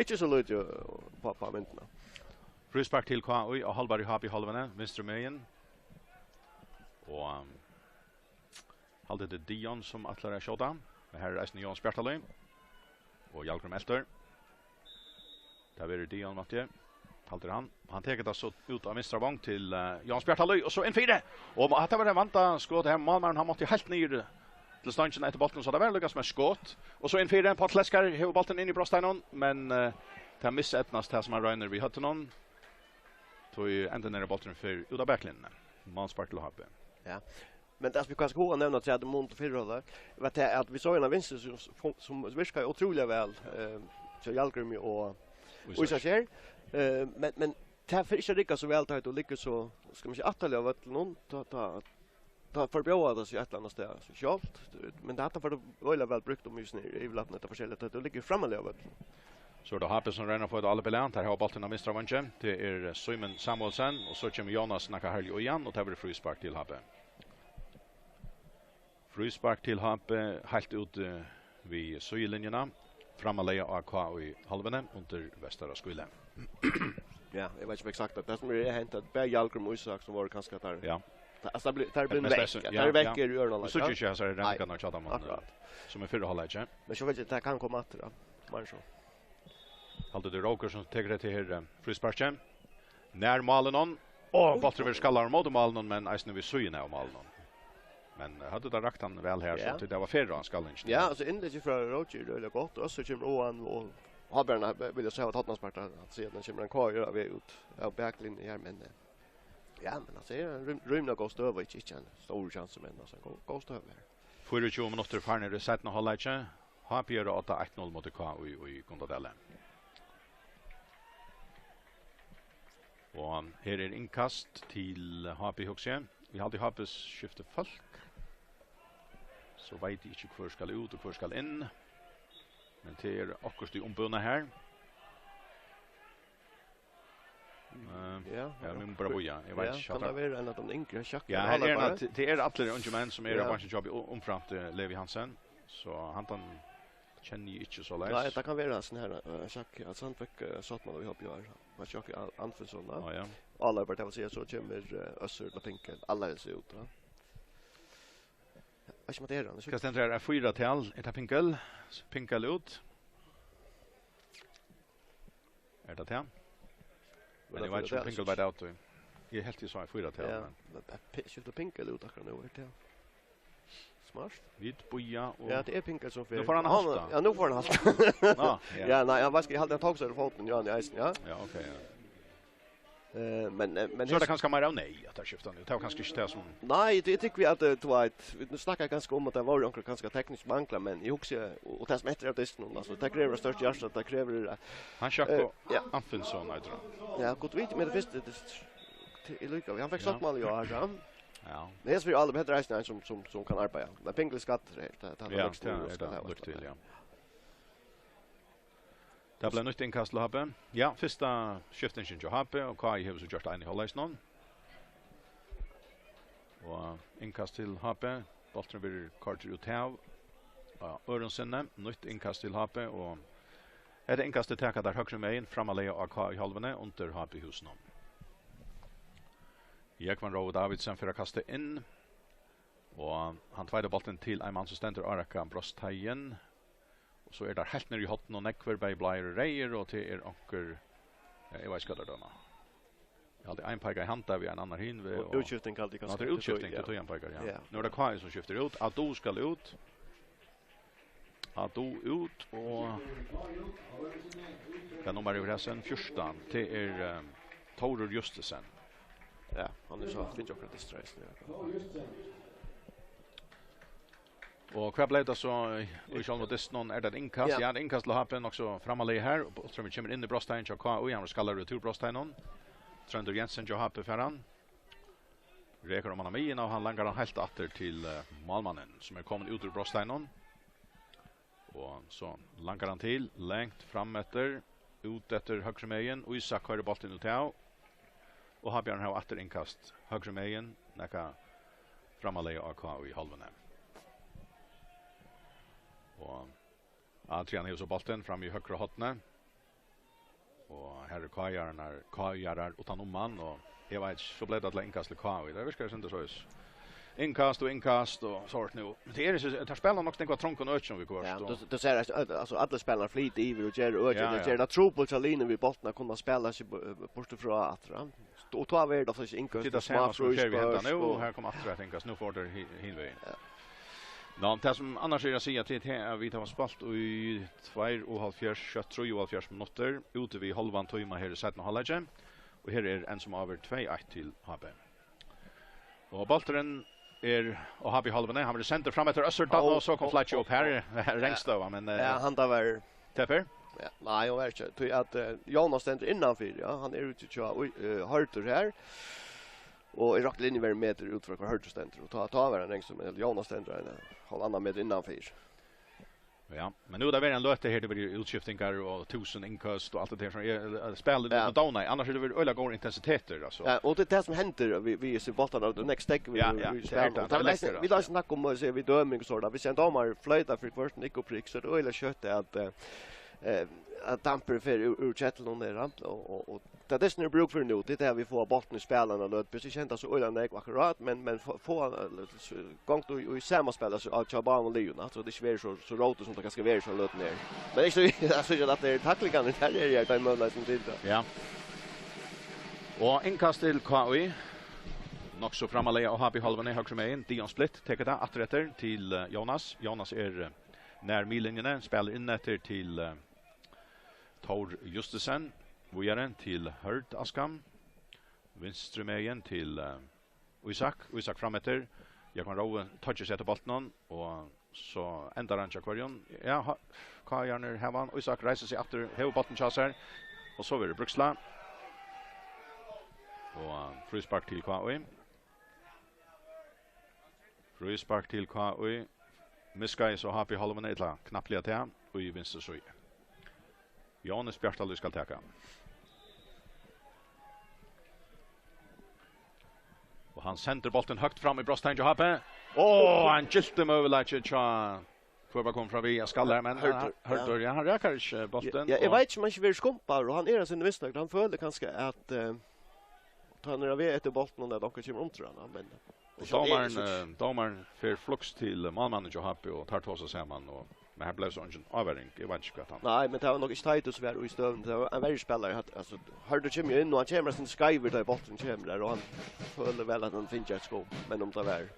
ikki so lítið, eh, upp á, upp á myndina. Fríspark til K I á hálvari H B-hálvuni, vinstru megin. Og, um, Haldi, tað er Dion, sum ætlar at skjóta. Men her er eisini Jónas Bjartalíð. Og Hjalgrim eltir. Tað verður Dion, vænti eg. Haldir hann. Hann tekur tað so út á vinstra vong til, eh, Jónas Bjartalíð, og so inn fyri. Og hatta var eitt vandaskot her. Málmaðurin, hann mátti heilt niður til stongina eftir bóltin, so tað var líka sum eitt skot. Og so inn fyri. Páll Kletskar hevur bóltin inn í brotsteinan, men, eh, tað miseydnast, tað sum hann roynir við høvdinum. Tí endin er, at bólturin fer út av baklinjuni. Málspark til H B. Ja. Men tað, sum vit kanska hava nevnt, at tað er mun til fyrra hálvleik, var tað, at vit sóu eina vinstru sum, sum, sum virkaði ótrúliga væl, eh, hjá Hjalgrimi og Ísaks. Ísaks her. Eh, men, men tað fer ikki at rigga so væl, tá tú liggur so, skal man siga, aftarliga á vøllinum, tá, tá, tá forbjóðar tað seg eitt ella annað stað, so sjálvt, men tað, hatta fær tú øgiliga væl brúkt um, just nú, yvirlatin, hetta forskelliga, tá tú liggur frammarliga á vøllinum. So er tað H B, sum roynir at fáa tað á leyp. Teir hava bóltin á vinstra vangi. Tað er Símun Samuelsen, og so kemur Jónas nakað harðliga í hann, og tað verður fríspark til H B. Fríspark til H B, heilt út, eh, við síðulinjuna. Frammarliga á K I-hálvuni undir vestara skíli. Ja, eg veit ikki, um eg havi sagt tað. Tað, sum er hent, at bæði Hjalgrim og Ísak, sum vóru kanska teir, Ja. tað, altso, teir bli-, teir eru blivnir Mest vekk, stress-, ja, ja, teir eru vekk, ja. Eru í øðrum Vit síggja hálvleik, ikki hasar ja. Nei, ræðingarnar hjá teimum, akkurát. eh, sum í fyrra hálvleiki. Men so veit eg, tað kann koma aftur, ja. Meira so. Haldi tú, Rókur, sum tekur hetta her, eh, frísparkið? Nær málinum. Og bólturin verður skallaður móti málinum, men eisini við síðuna av málinum. Men, eh, høvdu teir rakt hann væl her, so Ja. tí tað var ferð á skallingini. Ja, altso, innlegg frá Rókur er øgiliga gott, og so kemur Óan, og H B-arnir vilja so hava eitt hornaspark, at siga, at hann kemur ein K I-ari út av baklinjuni her, men, eh, ja, men altso, er ein rím-, rímiliga góð støða, ikki, ikki ein stór sjansi, men altso, ein góð, góð støða her. Fýraogtjúgu minuttir farnir í seinna hálvleiki. H B er á odda eitt null móti K I í Gundadali. Og her er innkast til H B, hugsi eg. Eg haldi, H B skiftir fólk. So veit eg ikki, hvør skal út og hvør skal inn. Men tað er okkurt í umbúna her. Eh, ja, ja, vit mugu bara bíða. Eg veit ikki, kann tað vera ein av teimum yngri, Sjakka? Ja, her er ein, tað er allir ungir menn sum eru á beinkinum hjá H B, umframt, eh, Levi Hansen. So handan kenni eg ikki so leys. Nei, tað kann vera sånn her, eh, Sjakki, at hann fekk, eh, sáttmála við H B í ár. Var Sjakki Al-, Anfinsson, va? Ja, ja. Álopar, tað vil siga, so kemur, eh, Øssur ella Pinkel, allarhelst út, va? Veit ikki um tað er hann. Hvat stendur her? Er fýra tal? Er tað Pinkel? Pinkel út? Er tað tað? Men eg veit ikki um Pinkel veit av tí. Eg helt eg sá fýra tal, ja, men P-, skifta Pinkel út akkurát nú, er tað smart? Vit bíða og... Ja, tað er Pinkel sum fer. Nú fær hann halta. Ja, nú fær hann halta. Nå, ja. Ja, nei, hann, veit ikki, eg haldi, hann tók seg í fótin, ja, hann í eisini, ja. Ja, ok, ja. Eh, men, eh, men so er tað kanska meira av neyð at tað skifta nú. Tað var kanska ikki tað sum... Nei, tað, eg tykki at, eh, tú veit, vit nú snakka kanska um at tað vóru onkrar kanska teknisk manglar, men eg hugsi, og, og tað sum eftir av dystinum, altso, tað krevur eitt stórt hjarta, tað krevur, eh, hann Sjakko, eh, ja. Anfinsson, eitur hann. Ja, gott vit, men tað fyrsta, tað, tað er líka, hann fekk sáttmála í ár, ja. Ja. Men hetta er fyri alvor, hetta er eisini ein sum, sum, sum kann arbeiða. Men Pinkel er skaddur her, tað, tað er ja, nógv til, tað er skal tað hava nógv til, ja. Tað bleiv nýtt innkast til H B. Ja, fyrsta skiftingin hjá H B, og K I hevur so gjørt eina í hálvleikinum. Og innkast til H B, bólturin verður koyrdur út av á øðrum sinni, nýtt innkast til H B, og hetta innkastið taka teir høgru megin, frammarlaga á K I-hálvuni undir H B-húsinum. Jógvan Rói Davidsen fer at kasta inn, og hann tveitar bóltin til ein mann sum stendur árekka brotsteigin. Og so eru teir heilt niðri í horninum, og nógvir, bæði bláir og reyðir, og tað er onkur, ja, eg veit ikki, hvat teir døma. Eg haldi, ein peikar í handa við ein annan hin við, og útskifting, haldi eg kanska. Ná, tað er útskifting, ja. Tað er tí hann peikar, ja. Ja. Nú er tað K I sum skiftir út. Adu skal út. Adu út, og hvat nummar er hasin? Fjúrtan. Tað er, eh, Tórur Justesen. Ja, hann er so fint akkurát dystur eisini, ja. Og hvat bleiv tað so í, í sjálvum dystinum? Er tað eitt innkast? Ja. Ja, eitt innkast til H B, nokk so frammarliga her. Og bólturin kemur inn í brotsteigin hjá K I, hann skallar út úr brotsteiginum. Tróndur Jensen hjá H B fær hann. Rekur um hann á miðjuna, og hann langar hann heilt aftur til, eh, málmannin, sum er komin út úr brotsteiginum. Og so langar hann til, langt fram eftir, út eftir høgru megin. Ísak koyrir bóltin út av. Og H B-arnir hava aftur innkast høgru megin, nakað frammarlaga á K I-hálvuni. Og Adrian hevur so bóltin fram í høgra horni. Og her eru K I-arnar, K I-arar uttan um hann, og eg veit ikki, so bleiv tað til innkast til K I. Tað virkar sum tað soleiðis. Innkast og innkast og so er tað nú. Men tað er ikki, teir spæla nokk nógv á trongum økjum viðhvørt, ja, og tú, tú sær, at, at, altso, allir spælarar flyta yvir og gera øki, ja, tað ger tað trupult hjá liðnum við bóltin at kunna spæla seg bu-, burtur frá aftur, ja. Og tá verður tað faktiskt innkast, tit, tað sama sum skjer við henda nú, og her kom aftur eitt innkast, nú fóru teir hi-, hin vegin. Ja. Ná, tað sum annars er at siga til, tað er at vit hava spælt í tveyoghálvfjerðs, skjótt trýoghálvfjerðs minuttir, úti við hálvan tíma her í seinna hálvleiki, og her er enn sum áður tvey eitt til H B. Og bólturin er á H B-hálvuni, hann verður sendur fram eftir Øssur Danna, og so kom flaggið upp her, ringstøða, men, eh, ja, hann tað var Tepper? Ja, nei, hon var ikki. Tí at, eh, Jónas stendur innanfyri, ja. Hann er úti hjá, eh, Hørður her. Og eg rakti linjuni ein metur út frá hvar Hørður stendur. Og tá, tá var hann ringstøða, men Jónas stendur ein, eh, hálvan annan metur innanfyri. Ja, men nú er tað verið ein løta her, tað verður útskiftingar og túsund innkøst og alt tað har sum er, eh, spælir nú, ja, dovnar. Annars hevur tað verið øgiliga góður intensitetur, altso. Ja, og tað er tað sum hendir við, við hesar bóltarnar, og tað er nógv steðg við, ja, ja, við spælinum. Og tað er eisini, vit hava snakka um, eh, við døming og sovorðið. Viss ein dómari floytar fyri hvørt nikk og prikk, so er tað øgiliga skjótt at, eh, eh, at dampurin fer úr, úr ketlinum har, og, og, og tað er tað sum er brúk fyri nú, tað er tað at vit fáa bóltin í spæl eina løtu. Viss ikki hendir so øgiliga nógv akkurát, men, men fáa, fáa, eh, s-, gongd í, í sama spæli, altso, á, hjá báðum liðum, altso, tað ikki verður so, so rótut sum tað kanska verður í sovorðnum løtum her. Men ikki so, altso, at tað eru taklingarnar, tað eru tey møguleikarnir til tað. Ja. Og innkast til K I. Nokk so frammarliga á H B-hálvuni, høgru megin. Dion Splitt tekur tað aftur eftir til, eh, Jónas. Jónas er, eh, nær miðlinjuni, spælir inn eftir til, eh, Tór Justesen. Víðari til Hørð Askham. Vinstru megin til, eh, Ísak. Ísak fram eftir. Jógvan Rói toyggir seg eftir bóltinum, og so endar hann hjá hvørjum. Ja, ha-, K I-arnir hava hann. Ísak reisir seg aftur, hevur bóltin hjá sær, og so verður brúkslag. Og fríspark til K I. Fríspark til K I. Miskaði so H B í hálvuni, ella knappliga tað, í vinstru síðu. Jóhannes Bjartalíð skal taka. Og hann sendir bóltin høgt fram í brotsteigin hjá H B. Og ein gyltur møguleiki hjá, hvør var komin fram við, ja, Skalle, men Hørður, hann, Hørður, ja, hann rakar ikki bóltin, ja, eg og veit ikki, um hann ikki verður skumpaður, og hann er av síni mistøk, hann følir kanska at, eh, tá hann er á veg eftir bóltinum, at onkur kemur undir hann, men Og dómarin, eh, dómarin fer fluks til málmannin hjá H B og teir tosa saman, og, men her bleiv so eingin avverjing. Eg veit ikki hvat hann Nei, men tað var nokk ikki Titus sum var í støðuni. Tað var ein verri spælari. Hann, altso, Hørður kemur inn, og hann kemur nesten skeivur, tá bólturin kemur har, og hann følir væl, at hann fekk eitt skot. Men um tað var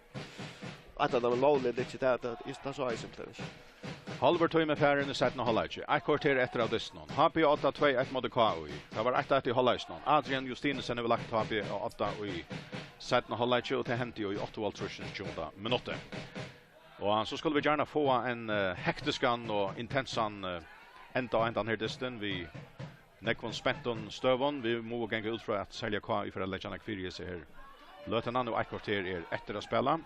at hann var lógligt ella ikki, tað, tað, tað sá eg simpelthen ikki. Hálvur tími farin í seinna hálvleiki. Eitt korter eftir av dystinum. H B á odda, tvey eitt móti K I. Tað var eitt eitt í hálvleikinum. Adrian Justinussen hevur lagt H B á odda í seinna hálvleiki, og tað hendi í áttaoghálvtrýss minuttu. Og so skulu vit gjarna fáa ein, eh, hektiskan og intensan, eh, enda á hendan her dystin við nógvum spentum støðum. Vit mugu ganga út frá, at serliga K I fer at leggja nógv fyri hesi her løtuna. Nú eitt korter er eftir at spæla.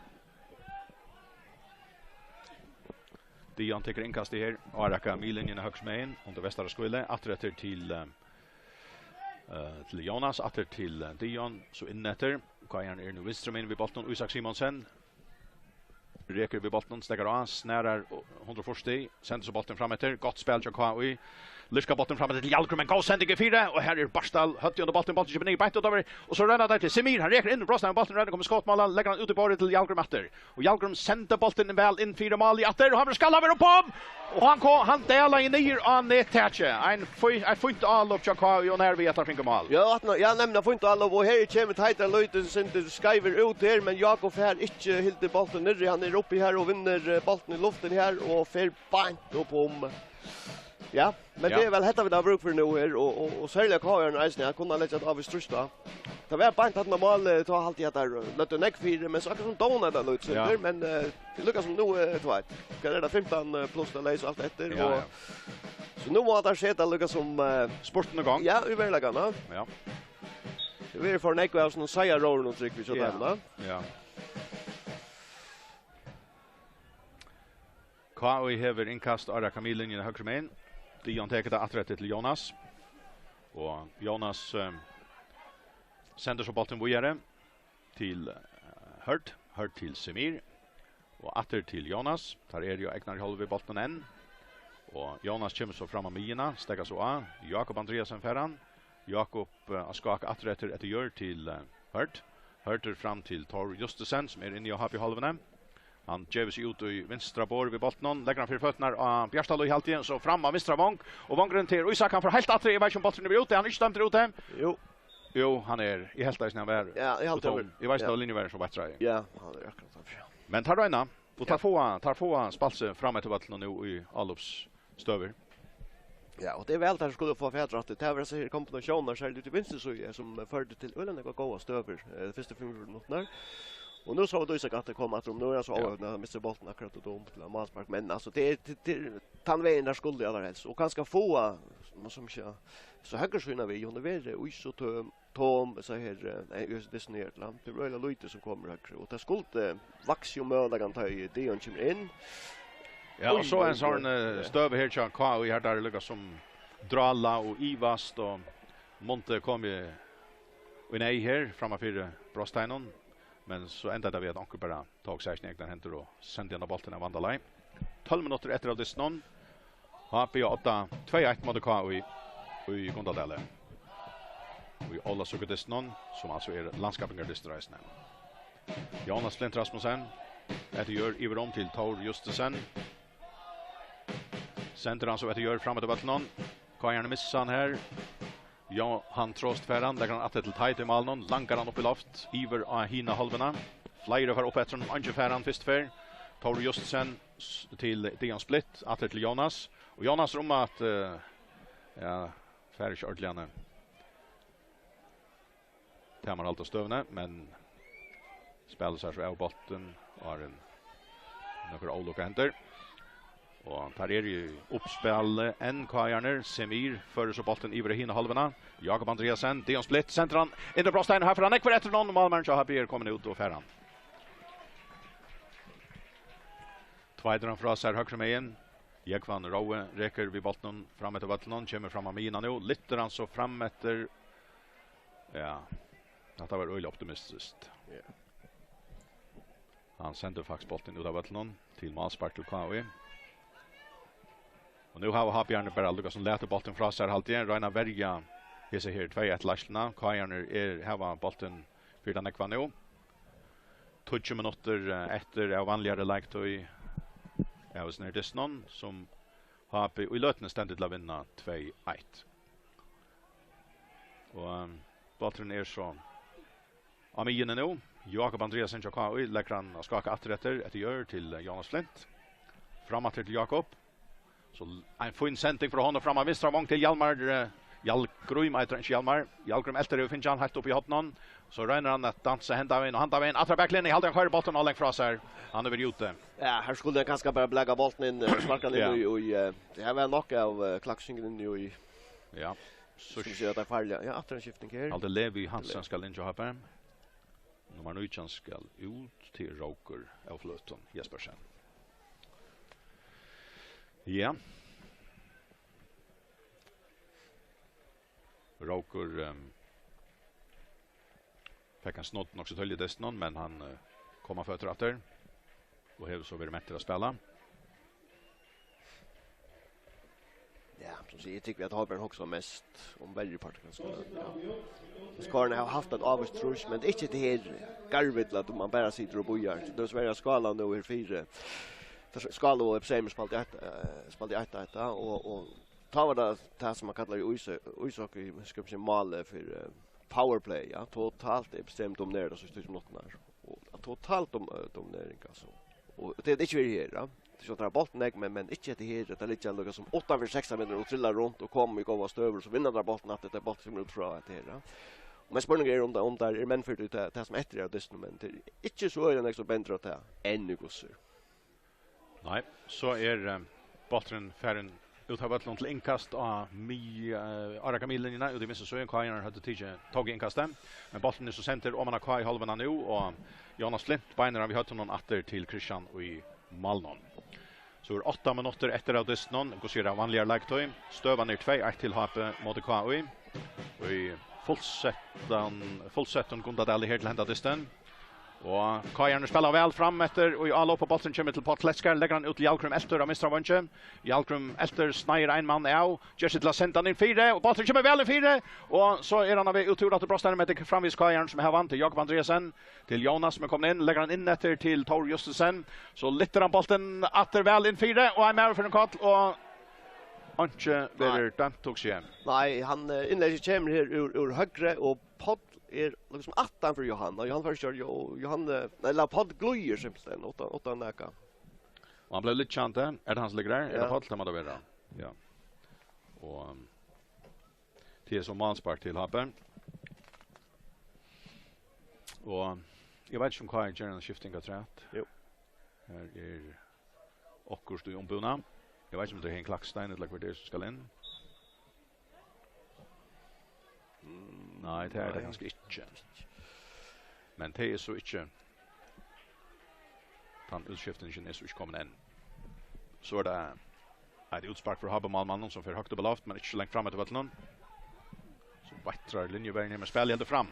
Dion tekur innkastið her, árakar miðlinjuna høgru megin, undir vestara skíli, aftur eftir til, eh, eh, til Jónas, aftur til, eh, Dion, so inn eftir. K I-arin er nú vinstru megin við bóltin, Ísak Simonsen. Rekur við bóltin, steðgar á, snarar hundrað og fýrs stig, sendir so bóltin fram eftir, gott spæl hjá K I. Lirkar bóltin fram eftir til Hjalgrím, ein góð sending í fyri, og her er Bartal, høvdið undir bóltin, bóltin kemur niður beint útover, og so royna teir til Semir, hann rekur inn, brosnar við bóltin, roynir at koma í skotmál, hann leggur hann út í borðið til Hjalgrím aftur. Og Hjalgrím sendir bóltin væl inn fyri málið aftur, og hann verður skallaður upp um, og hann kom, hann dalaði niður á nettakið. Ein fí-, eitt fínt álop hjá K I, og nær við at hann fingur mál. Ja, at, ja, nemliga fínt álop, og her kemur Teitur lítið sindur skeivur út her, men Jakob fær ikki hildið bóltin niðri, hann er uppi her og vinnur, eh, bóltin í luftini her, og fer beint upp um. Ja, men Ja. tað er væl hetta, vit hava brúk fyri nú her, og, og, og serliga K I-arin eisini, at kunna leggja eitt ávíst trýst á. Tað var beint at málið, tá haldi eg at teir løgdu nógv fyri, men so akkurát sum dovnaði tað lítið Ja. sindur, men, eh, tað er líka sum nú, eh, tú veit, hvat er tað, fimtan, eh, pluss tað leys alt eftir, Ja, og ja. so nú má teir seta líka sum, eh, Spurtin í gang. Ja, í veruleikanum, ja. Ja. Vit eru for nógv av sovorðnum seiðarórum og trúgvi hjá Ja. teimum, ja. Ja. K I hevur innkast, árakar miðlinjuna høgru megin. Dion tekur tað aftur eftir til Jónas. Og Jónas, eh, sendir so bóltin víðari til, eh, Hørð. Hørð til Semir. Og aftur til Jónas. Teir eru á egnari hálvu við bóltin enn. Og Jónas kemur so fram á miðjuna, steðgar so á. Jakob Andreasen fær hann. Jakob, eh, á skák aftur eftir, eftir jørð til, eh, Hørð. Hørður fram til Tór Justussen, sum er inni á H B-hálvuni. Hann gevur seg út í vinstra borð við bóltinum, leggur hann fyri føturnar á Bjartalíð, haldi eg, so fram á vinstra vong, og vongurin til Ísak, hann fer heilt aftur, eg veit ikki um bólturin er úti, hann er ikki dømdur úti. Jú. Jú, hann er, eg helt eisini hann var Ja, eg haldi úti hann um, var, eg veit ikki, ja. Tað var linjuverjin sum veitti tað. Ja, hann er akkurát framfyri. Men teir royna, og teir Ja. fáa, teir fáa spælsi fram eftir vøllinum nú í álopsstøður. Ja, og tað er væl, at teir skulu fáa fatur aftur. Tað var hesar her kombinatiónirnar, serliga úti í vinstru síðu, sum førdu til øgiliga nógvar góðar støður, eh, fyrstu fimm minuttirnar. Og nú sá vit Ísak aftur koma aftur um. Nú er hann so Ja. óheppin, at hann missir bóltin akkurát og dømt til málspark. Men, altso, tað er, tað, tað er tann vegin, teir skulu allarhelst. Og kanska fáa, sum, sum ikki, so høgru síðuna við, hon er verri í so tøm, tom, so her, eh, nei, í hesum dystinum her, til hann. Tað er øgiliga lítið sum kemur høgru. Og tað skuldi vaksið um møguleikan, tá ið Dion kemur inn. Ja, og Oj, so oj, ein sånn, oj. eh, Ja. støða her hjá K I, her teir líka sum drála og ivast, og Mundi kom í, í neyð her, framman fyri brotsteiginum. Men so endaði tað við, at onkur bara tók sakina í egnar hendur og sendi henda bóltin av vandalagi. Tólv minuttir eftir av dystinum. H B á odda, tvey eitt móti K I í Gundadali. Og í Ólavsøkudystinum, sum altso er landskappingardystur eisini. Jónas Flint Rasmussen, eftir jørð yvir um til Tór Justussen. Sendir hann so eftir jørð fram eftir vøllinum. K I-arnir missa hann her. Johan Trost fær hann, leggur hann aftur til Teit í málinum, langar hann upp í loft, yvir á hina hálvuna. Fleiri fara upp eftir honum, eingin fær hann fyrstu ferð. Tór Justussen s-, til Dion Splitt, aftur til Jonas. Og Jonas er um at, eh, ja, fær ikki ordiliga hann. Tað man halda støðuna, men spælir sær so av bóltin, áðrenn nøkur ólukka hendir. Og teir eru í uppspæli enn, K I-arnir. Semir førir so bóltin yvir á hina hálvuna. Jakob Andreasen, Dion Splitt, sendir hann inn á brotsteigin. Her fer hann nógv eftir honum, málmaðurin hjá H B er komin út og fær hann. Tveitir hann frá sær høgru megin. Jógvan Rói rekur við bóltinum fram eftir vøllinum, kemur fram á miðjuna nú. Lyftir hann so fram eftir. Ja, hatta var øgiliga optimistiskt. Ja. Hann sendir faktiskt bóltin út av vøllinum til málspark til K I. Og nú hava H B-arnir bara líkasum latið bóltin frá sær, haldi eg. Royna at verja hesa her tvey eitt leiðsluna. K I-arnir er, hava bóltin fyri tað nógva nú. Tíggju minuttir, eh, eftir av vanligari leiktíð av hesum her dystinum, sum H B í løtuni stendur til at vinna tvey eitt. Og, ehm, bólturin er so á miðjuni nú. Jakob Andreasen hjá K I leggur hann á skákið aftur eftir, eftir jørð til, eh, Jonas Flint. Fram aftur til Jakob. So l-, ein fín sending frá honum fram á vinstra vong til Hjalmar, eh, Hjalgrím, eitur hann ikki Hjalmar. Hjalgrím eltir, hevur fingið hann heilt upp í hornið. So roynir hann at dansa henda vegin og handa vegin. Aftur á baklinjuni, haldi hann koyrir bóltin ov langt frá sær. Hann hevur verið úti. Ja, her skuldi hann kanska bara blaka bóltin inn, eh, sparka hann inn Ja. í, í, eh, tað her var nokk av, eh, klaksingum inn í, Ja. So sum sigur at tað er farligt. Ja, aftur ein skifting her. Haldi Levi Hansen skal inn hjá H B. Nummar nítjan skal út til Rókur av Fløtum Jespersen. Ja. Rókur, ehm, fekk ein snodd nokk so tíðliga í dystinum, men hann, eh, kom á føtur aftur og hevur so verið mentur at spæla. Ja, sum sigur, eg tykki, at H B hugsar mest um verjupartin, kanska. Ja. Skárini hava havt eitt ávíst trýst, men tað er ikki tað her garvið, at man bara situr og bíðar. Tað er so verið at skála nú her fyri. Tað skála og F C M spældi eitt, eh, spældi eitt eitt, og, og tá var tað tað, sum man kallar í ís-, ishockey, skal man siga, málið fyri, eh, powerplay, ja. Totalt F C M dominerar tey síðstu tíggju minuttirnar. Og totalt dom-, eh, dominering, altso. Og tað er ikki verið her, ja. Tað er so at teir hava bóltin nógv, men, men ikki hetta her, at teir liggja líkasum uttanfyri sekstan metrar og trilla runt og koma í góðar støður, so vinna teir bóltin aftur, teir bóltin kemur út frá hetta her, ja. Men spurningurin er, um tað, um tað er menn fyri tað, tað sum eftir er av dystinum, men tað er ikki so øgiliga nógv sum bendir á tað enn, í hvussu. Nei, so er, eh, bólturin farin út av vøllinum til innkast á mið-, eh, árakamidlinjuna úti í vinstru síðu. K I-arnir høvdu tikið, tóku innkastið, men bólturin er so sendur oman á K I-hálvuna nú, og Jonas Flint beinir hann við høvdinum aftur til Christian í málið. So er átta minuttir eftir av dystinum, hvussu er av vanligari leiktíð. Støðan er tvey eitt til H B móti K I. Og í fullsettan, fullsettum Gundadali her til henda dystin. Og K I-arnir spæla væl fram eftir, og í álop, og bólturin kemur til Páll Kletskar, leggur hann út til Hjalgrím Eltur á vinstra vangi. Hjalgrím Eltur sneiðir ein mann av, ger seg til at senda hann inn fyri, og bólturin kemur væl inn fyri, og so er hann á veg út úr aftur brotsteigin, men tað er framvegis K I-arnir sum hava hann, tað er Jakob Andreasen til Jonas, sum er komin inn, leggur hann inn eftir til Tór Justussen, so lyftir hann bóltin aftur væl inn fyri, og ein maður fyri ein koll, og einki verður dømt, hugsi eg. Nei, hann, eh, innlegget kemur her úr, úr høgru, og Páll er líkasum aftan fyri Johan, og Johan fær ikki gjørt, Jo-, Johan, eh, nei, ella Páll glíður simpelthen, uttan, uttan nakað. Og hann bleiv liggjandi. Er tað hann sum liggur har? Er tað Ja. Páll? Tað má tað vera. Ja. Og, um, tað er so málspark til H B. Og eg veit ikki, um K I ger eina skifting afturat. Jú. Her er okkurt í umbúna. Eg veit ikki, um tað er Hein Klakstein ella hvør tað er sum skal inn. Mm, nei, tað er tað nei. Kanska ikki. Men tað er so ikki, tann útskiftingin er so ikki komin enn. So er tað eitt útspark frá H B-málmanninum, sum fer høgt upp á loft, men ikki so langt fram eftir vøllinum. So beitrar linjuverjin, men spælið heldur fram.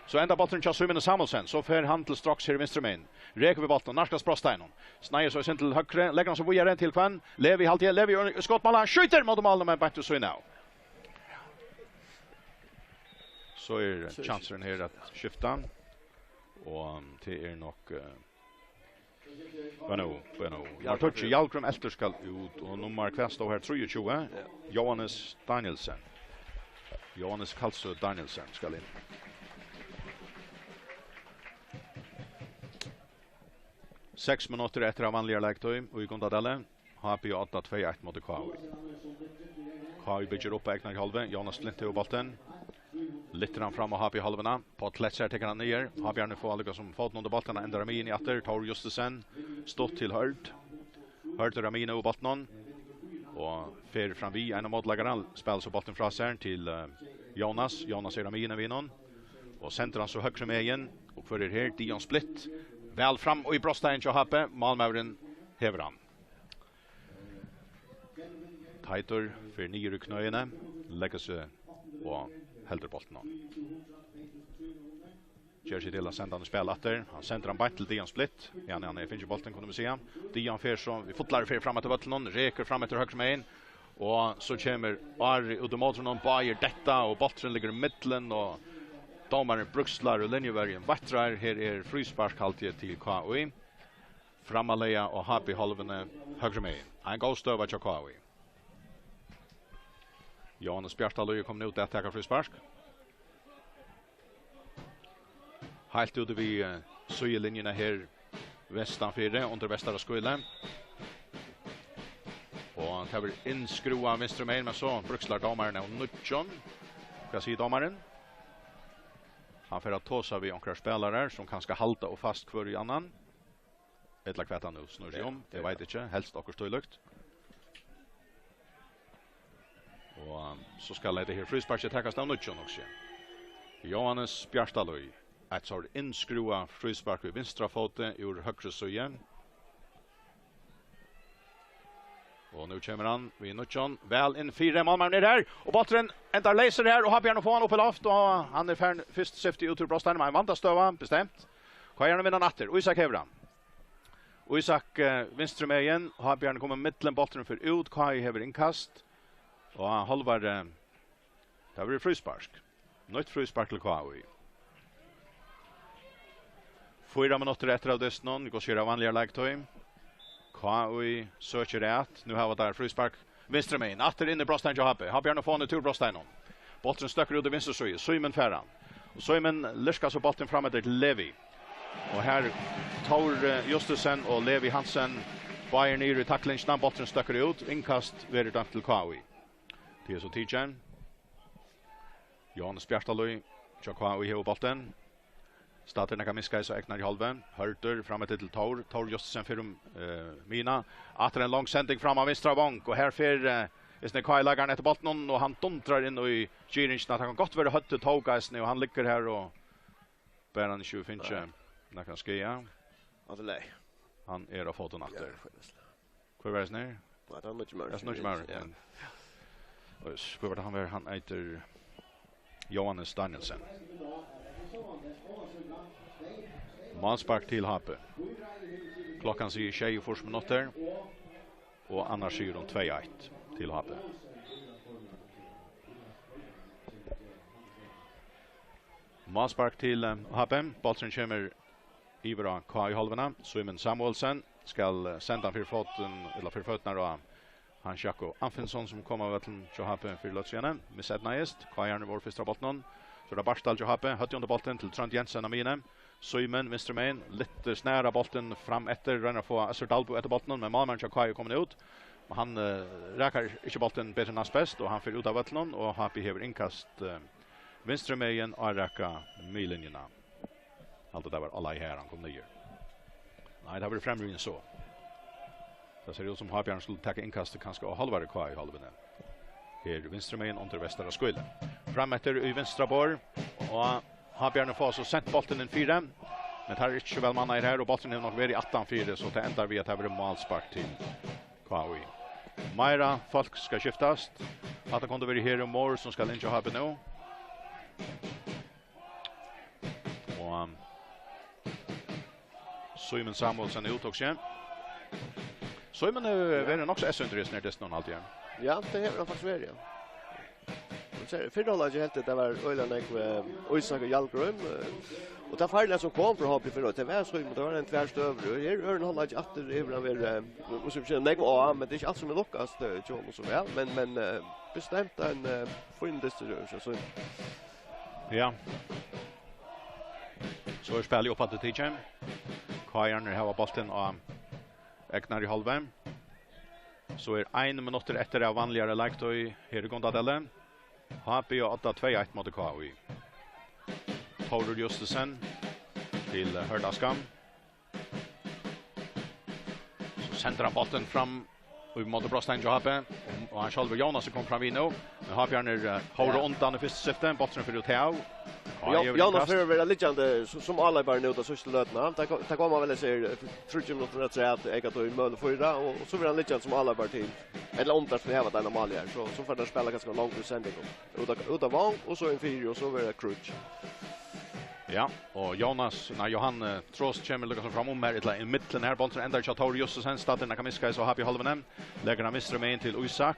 So endar bólturin hjá Símoni Samuelsen. So fer hann til Strokks her í vinstru megin. Rekur við bóltin, nærkast brotsteiginum. Sneiðir so í sund til høgru, leggur hann so víðari til hvønn? Levi, haldi eg, Levi í skotmála, skjýtur móti málinum, men beint við síðuna av. So er chansurin her at skifta. Og tað er nokk, eh, Bíða nú, bíða nú. Nummar tíggju, Hjalgrím Eltur skal út, og nummar, hvat stóð her, trýogtjúgu? Ja. Jóhannes Danielsen. Jóhannes Kalsø Danielsen skal inn. Seks minuttir eftir av vanligari leiktíð í Gundadali. H B á odda, tvey eitt móti K I. K I byggir upp á egna hálvu. Jonas Flint hevur bóltin. Lyftir hann fram á H B-hálvuna. Páll Kletskar tekur hann niður. H B-arnir fáa líkasum fótin undir bóltin, endar á miðjuni aftur. Tór Justussen. Stutt til Hørð. Hørður á miðjuni við bóltinum og fer fram við ein av mótleikarunum, spælir so bóltin frá sær til, eh, Jónas. Jónas er á miðjuni við honum og sendir hann so høgru megin. Og hvør er her? Dion Splitt. Væl fram og í brotsteigin hjá H B. Málmaðurin hevur hann. Teitur fer niður í knøini, leggur seg og heldur bóltin á. Ger seg til at senda hann í spæl aftur. Hann sendir hann beint til Dion Splitt. Ja, hann er fingið bóltin, kunnu vit siga. Dion fer so við fullari ferð fram eftir vøllinum, rekur fram eftir høgru megin. Og so kemur Ari út í móti honum, báðir detta og bólturin liggur í millum og dómarin bríkslar og linjuverjin veitrar. Her er fríspark, haldi eg, til K I. Framleiða á H B hálvuni høgru megin. Ein góð støða hjá K I. Jóhannes Bjartalíð er komin út at taka fríspark. Heilt úti við, eh, síðulinjuna her vestanfyri, undir vestara skíli. Og tað verður innskrúvað vinstru megin, men so bríkslar dómarin av nýggjum. Hvat sigur dómarin? Hann fer at tosa við onkrar spælarar sum kanska halda og fast hvør í annan. Ella hvat hann nú snýr seg um, eg veit ikki, helst okkurt tílíkt. Og, um, so skal hetta her frísparkið takast av nýggjum, hugsi eg. Jóhannes Bjartalíð, eitt sár innskrúvað fríspark við vinstra fóti úr høgru síðu. Og nú kemur hann við nýggjum, væl inn fyri, málmaðurin er her, og bólturin endar leysur her, og H B er nú fáan upp í loft, og hann er farin fyrst safety út úr brotsteiginum, ein vandastøða, bestemt. K I-arnir vinna hann aftur, Ísak hevur hann. Ísak, eh, vinstru megin, H B er komin millum, bólturin fer út, K I hevur innkast, og hann hálvar, eh, tað verður fríspark. Nýtt fríspark til K I. Fýra minuttir eftir av dystinum, vit gott siga vanliga leiktíð. K I søkir at, nú hava teir fríspark. Vinstru megin, aftur inn í brotsteigin hjá H B. H B er nú fáan út úr brotsteiginum. Bólturin støkkur út í vinstru síðu, Símun fær hann. Og Símun lirkar so bóltin fram eftir til Levi. Og her Tór, eh, Justussen og Levi Hansen báðir niður í taklingina, bólturin støkkur út, innkast verður dømt til K I. Tað er so tikið. Jóhannes Bjartalíð hjá K I hevur bóltin. Staddur nakað minkaður so egnar í hálvuni. Hørður fram eftir til Tór. Tór Justussen fer um, eh, miðjuna. Aftur ein long sending fram á vinstra vong. Og her fer, eh, eisini K I-leikarin eftir bóltinum, og hann dundrar inn í girðingina. Tað kann gott vera høvdið tók eisini, og hann liggur her og bara hann ikki hevur fingið nakran skaða. Alt í lagi. Hann er á fótum aftur. Ja, fínt. Hvør var hesin her? Ja, tað var nýggi maðurin. Ja, nýggi maðurin. Ja. Og s-, hvør var tað hann var? Hann eitur Jóhannes Danielsen. Málspark til H B. Klokkan sigur sjeyogfýrs minuttir, og annars sigur hon tvey eitt til H B. Málspark til, eh, H B. Bólturin kemur yvir á K I-hálvuna. Símun Samuelsen skal, eh, senda hann fyri fótin, ella fyri føturnar á Hans Jakob Anfinsson, sum kom av vøllinum hjá H B fyri løtu síðani. Miseydnaðist. K I-arnir vóru fyrstir á bóltinum. So er tað Bartal hjá H B. Høvdið undir bóltin til Trónd Jensen á miðjuni. Símun vinstru megin. Lyftir, snar bóltin fram eftir. Roynir at fáa Øssur Dalbo eftir bóltinum, men málmaðurin hjá K I er komin út. Men hann, eh, rakar ikki bóltin betur enn næstbest, og hann fer út av vøllinum, og H B hevur innkast, eh, vinstru megin á raka miðlinjuna. Haldi tað var Alai her hann kom niður. Nei, tað var fremri enn so. Tað sær út sum H B-arnir skulu taka innkastið kanska á hálvari K I-hálvuni. Her vinstru megin undir vestara skíli. Fram eftir í vinstra borð, og H B-arnir fáa so sent bóltin inn fyri. Men tað er ikki so væl mannaður her, og bólturin hevur nokk verið aftan fyri, so tað endar við at tað verður málspark til K I. Meira fólk skal skiftast. Hatta kundi verið Heri Mohr, sum skal inn hjá H B nú. Og, um, Símun Samuelsen er út, hugsi eg. Símun hevur verið nokk so S-interessin her dystin, haldi eg. Ja, tað hevur hann faktiskt verið, ja. Men so, fyrra hálvleik helt eg, tað var øgiliga nógv, eh, Ísak og Hjalgrím, eh, og tað farliga sum kom frá H B í fyrra, tað var Símun, tað var ein tvær støður, og her í øðrum hálvleik aftur hevur hann verið, eh, og sum sigur, nógv á, men tað er ikki alt sum er lukkast, eh, hjá honum so væl, men, men, eh, bestemt ein, eh, fín dystur, eh, so, so. Ja. So er spælið upp aftur tikið. K I-arnir hava bóltin á egnari hálvu. So er ein minuttur eftir av vanligari leiktíð her í Gundadali. H B á odda, tvey eitt móti K I. Tórur Justussen til Hørð Askam. So Sendir hann bóltin fram í móti brotsteini hjá H B. Og hann sjálvur, Jónas, er komin fram við nú. Men H B-arnir, eh, hóru undan í fyrsta skifti. Bólturin fer út av. Jo-, Jónas fer at vera liggjandi s-, sum áleypari nú ta síðstu løtuna. Tað ko-, tað koma væl, eg sigi, tríggjar minuttir afturat, eyka tíð, møguliga fýra, og, og so verður hann liggjandi sum áleypari til. Ella um teir skulu hava tað eina málið her, so, so fara teir at spæla kanska longri sending. Út av, út av vong, og so inn fyri, og so verður tað krútt. Ja, og Jónas, nei, Johan, eh, Trost kemur líka sum fram um her, ella í millum her, bólturin endar hjá Tóri Justussen, staddur nakað miskaði so H B í hálvuni, leggur hann vinstru megin til Ísak,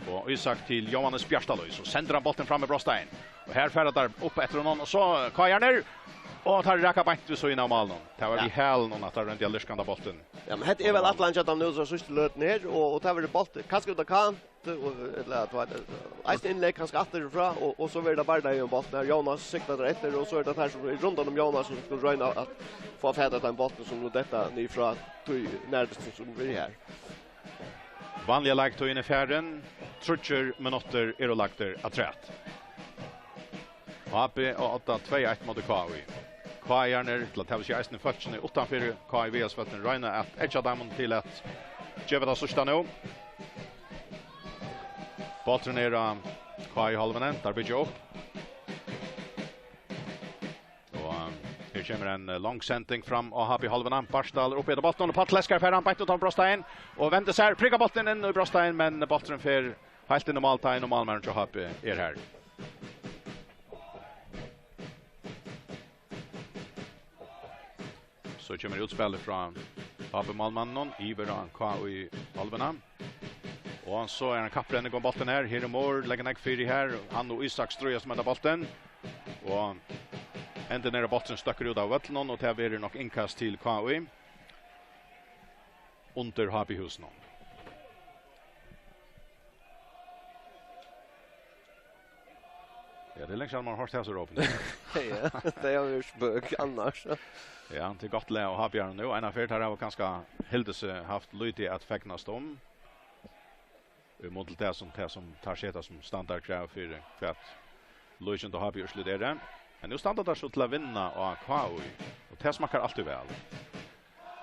og Ísak til Jóhannes Bjartalíð, so sendir hann bóltin fram í brotstein, og her fara teir upp eftir honum, og so K I-arnir, og teir raka beint við síðuna av málinum. Tað var við hælinum at teir royndu at lirka handa bóltin. Ja, men hetta er væl ætlanin hjá teimum nú, so síðstu løtuni her, og, og tað verður bólt, kanska út á kant, og, ella, tú veit, eisini innlegg kanska aftur frá, og, og so verður tað bardaga um bóltin her. Jónas sigla tær eftir, og so er tað tær sum er rundan um Jónas sum skal royna at fáa fatt í ein bólt sum nú detta niður frá tí nærmast sum er her. Vanliga leiktíðin er farin. Tríggir minuttir eru lagdir afturat. H B á odda, tvey eitt móti K I. K I-arnir, til at tað vil siga eisini fólkini uttanfyri K I-vøllinum, royna at eggja teimum til at geva tað síðsta nú. Bólturin er á K I-hálvuni, teir byggja upp. Og, um, her kemur ein, eh, long sending fram á H B-hálvuna. Bartal er uppi eftir bóltinum, og Páll Leskar fær hann beint út á brotstein og vendir sær, prikar bóltin inn í brotstein, men bólturin fer heilt inn í málteigin, og málmaðurin hjá H B er har. So kemur útspælið frá H B-málmanninum yvir á K I-hálvuna. Og so er ein kapprenning um bóltin her. Her er Mohr, leggur nógv fyri her. Hann og Ísak stríðast um henda bóltin. Og endin er, at bólturin støkkur út av vøllinum, og tað verður nokk innkast til K I. Undir H B-húsinum. Ja, tað er leingi síðan man hevur hoyrt hasa rópini. Ja, tað er jo spøk annars. Ja, tað er gott lag og H B-arnir nú. Einaferð teir hava kanska hildið seg havt lítið at fegnast um. Í mun til tað sum, tað sum teir seta sum standardkrav fyri hvat líkindi H B-úrslit eru. Men nú standa teir so til at vinna á K I, og tað smakkar altíð væl.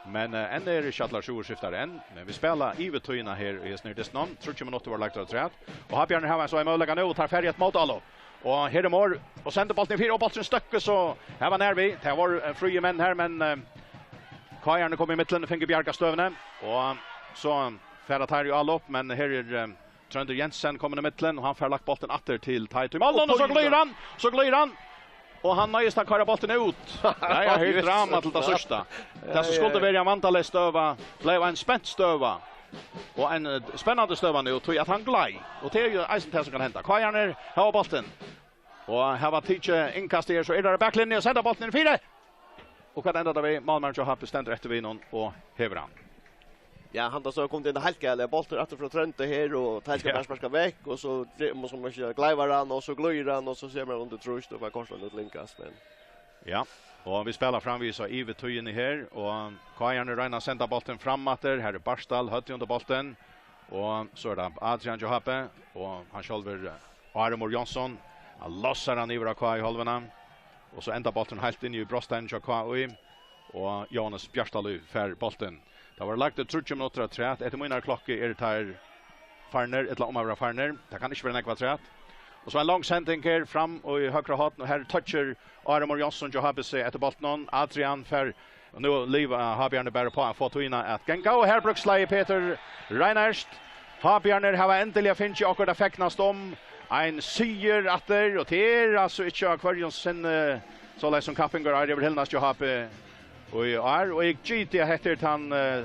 Men, eh, enn eru ikki allar skrúvur skiftar enn, men vit spæla yvirtíðina her í hesum her dystinum. Tríggir minuttir vóru lagdir afturat, og H B-arnir hava so ein møguleika nú, og teir fara í eitt mótál. Og her er Mohr, og sendir bóltin fyri, og bólturin støkkur so her var nær við. Tað vóru, eh, fríir menn her, men, eh, K I-arnir komu í millum, fingu bjargað støðuni, og so fara teir í álop, men her er, eh, Tróndur Jensen komin í millum, og hann fær lagt bóltin aftur til Teitur í málið, og so glíður hann, so glíður hann. Og hann noyðist at koyra bóltin út. Ja, ja, her er drama til tað síðsta. Tað sum skuldi verið ein vandaleg støða, bleiv ein spent støða. Og ein, eh, spennandi støða nú, tí at hann gleið. Og tað er jo eisini tað sum kann henda. K I-arnir hava bóltin. Og hava tikið innkast her, so er tað baklinja og senda bóltin inn fyri. Og hvat endar tað við? Málmaðurin hjá H B stendur eftir við honum og hevur hann. Ja, handa støðan kom til heilt galið. Bóltur aftur frá Tróndi her, og teir skal bara sparka vekk, og so dre-, man skal ikki gleiva hann, og so glíður hann, og so sær man undir trýst, og fær kortini út linkast, men Ja, og vit spæla framvegis á yvirtíðini her, og K I-arnir royna at senda bóltin fram aftur. Her er Bartal, høvdið undir bóltin, og so er tað Adrian hjá H B, og hann sjálvur, eh, Áremur Jónsson, hann lossar hann yvir á K I-hálvuna, og so endar bólturin heilt inni í brotsteininum hjá K I, og Jóhannes Bjartalíð fær bóltin. Tað vóru lagdir tríggir minuttir afturat. Eftir mínari klokku eru teir farnir, ella um at vera farnir. Tað kann ikki vera nógv afturat. Og so ein long sending her fram og í høgra horn, og her toyggir Áremur Jónsson hjá H B C eftir bóltinum. Adrian fær, og nú liva H B-arnir bara uppá at fáa tíðina at ganga, og her brúkst lagið Petur Reinert. H B-arnir hava endiliga fingið okkurt at fegnast um. Ein sigur aftur, og tað er altso ikki á hvørjum sinni, soleiðis sum kappingur eigur at hilnast hjá H B í ár, og eg giti at hetta er tann, eh,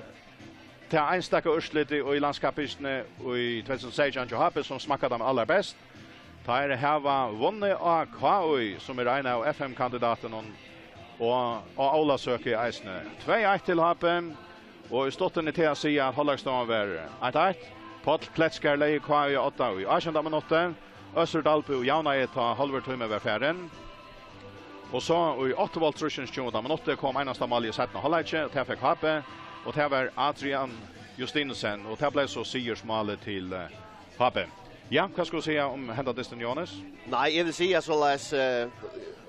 tað einstaka úrslitið í landskappingini í tvey túsund og seytjan hjá H B, sum smakkar teimum allarbest. Teir hava vunnið á K I, sum er ein av F M-kandidatunum, og á Ólavsøku eisini. Tvey eitt til H B, og í stuttuni til at siga, at hálvleiksstøðan var eitt eitt. Páll Kletskar legði K I á odda í átjanda minutti. Øssur Dalby javnaði, tá hálvur tími var farin. Og so í áttaoghálvtrýss, tjúgunda minutti, kom einasta málið í seinna hálvleiki, og tað fekk H B, og tað var Adrian Justinussen, og tað bleiv so sigursmálið til, eh, H B. Ja, hvat skulu siga um henda dystin, Jóhannes? Nei, eg vil siga soleiðis, eh,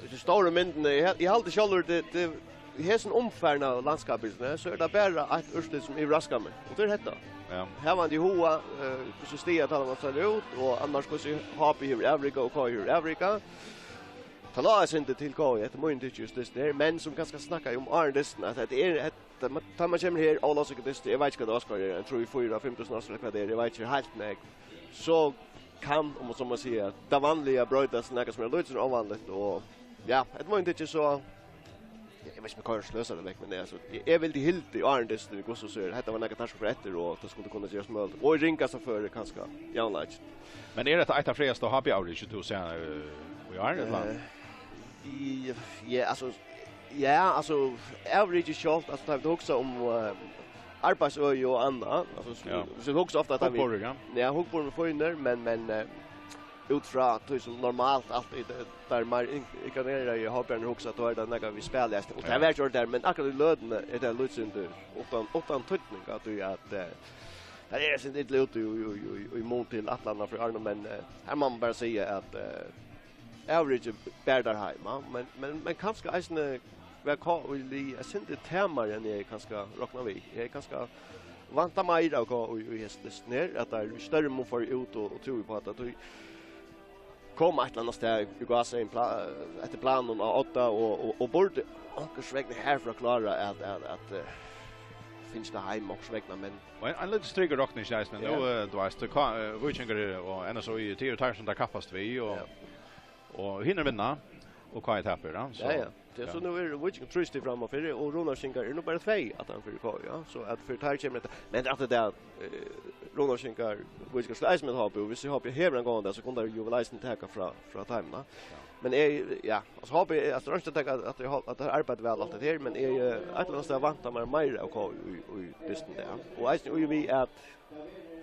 í stóru myndini, eg, eg haldi sjálvur, tað, tað Í hesum umfarna landskapi, so er tað bara eitt úrslit, sum yvirraskar meg, og tað er hetta. Ja. Havandi í huga, eh, hvussu staðan tá man sær út, og annars hvussu H B hevur avrikað og K I hevur avrikað. Tað lá eitt sindur til K I, eftir mínum tykki, júst dystin her, men sum kanska snakkaði um áðrenn dystin, at hetta er, hetta, man, tá man kemur her, ólavsøkudystur, eg veit ikki, hvat áskoðarar eru, ein trý, fýra, fimm túsund áskoðarar, hvat tað er, eg veit ikki heilt nógv. So kann, um man so má siga, tað vanliga broytast til nakað, sum er lítið óvanligt, og, ja, eftir mínum tykki, so eg veit ikki, um eg kann sløsa tað vekk, men tað er, altso, eg, eg vildi hildið áðrenn dystin, hvussu so er, hetta var nakað, teir skuldu fara eftir, og tað skuldi kunna gerast møguligt. Og í ringasta føri, kanska, javnleiki. Men er hetta eitt av frægasta H B-avriki, tú sær, eh, í ár, ella? Eh, í, ja, altso, ja, altso, avrikið sjálvt, altso, tá vit hugsa um, eh, arbeiðsøði og annað, altso, s-, ja, vit hugsa ofta at vit, hugburður, ja. Ja, hugburðurin er fínur, men, men, eh, út frá tí sum normalt altíð, eh, teir meir in-, inkarneraðu H B-arnir hugsa, tá er tað nakað við spæli eisini. Og tað, ja, var ikki orðið har, men akkurát í løtuni er tað lítið sindur uttan, uttan týdning, at tí at, eh, her er eitt sindur illa úti í, í, í, í, í mun til ætlanina frá árunum, men, eh, her má man bara siga at, eh, avrikið ber teir heim, ja, men, men, men kanska eisini var K I-liðið eitt sindur tamari enn eg kanska roknaði við. Eg kanska væntaði meira av K I í hesum dystin her, at teir í størri mun fóru út og, og trúðu upp á tað, tí kom eitt ella annað stað í Gaza inn pla-, eftir planum á odda og, og, og burdi onkursvegna herfrá klára at, at, at, eh, fingið tað heim onkursvegna, men Og ein, ein lítil strik í rokningini eisini. Nú, ja, eh, tú veitst, K-, eh, Víkingur og N S Í, tað eru teir, sum teir kappast við, og, ja, og hinir vinna, og K I tapir, ja, so, ja, ja. Tað er, ja, so nú er Víkingur trý stig frammanfyri, og Runavíkingar eru nú bara tvey aftanfyri K I, ja. So at fyri teir kemur hetta. Men aftur tað, eh, Runavíkingar, Víkingur skulu eisini møta H B, og viss H B hevur ein góðan dag, so kunnu teir jú væl eisini taka frá, frá teimum, ja. Ja. Men eg, ja, altso, H B, altso, tað er ikki at taka at, at, at teir arbeiða væl alt hetta her, men eg, eh, eitt ella annað stað væntaði mær meira av K I í, í dystin dag. Og eisini í og við at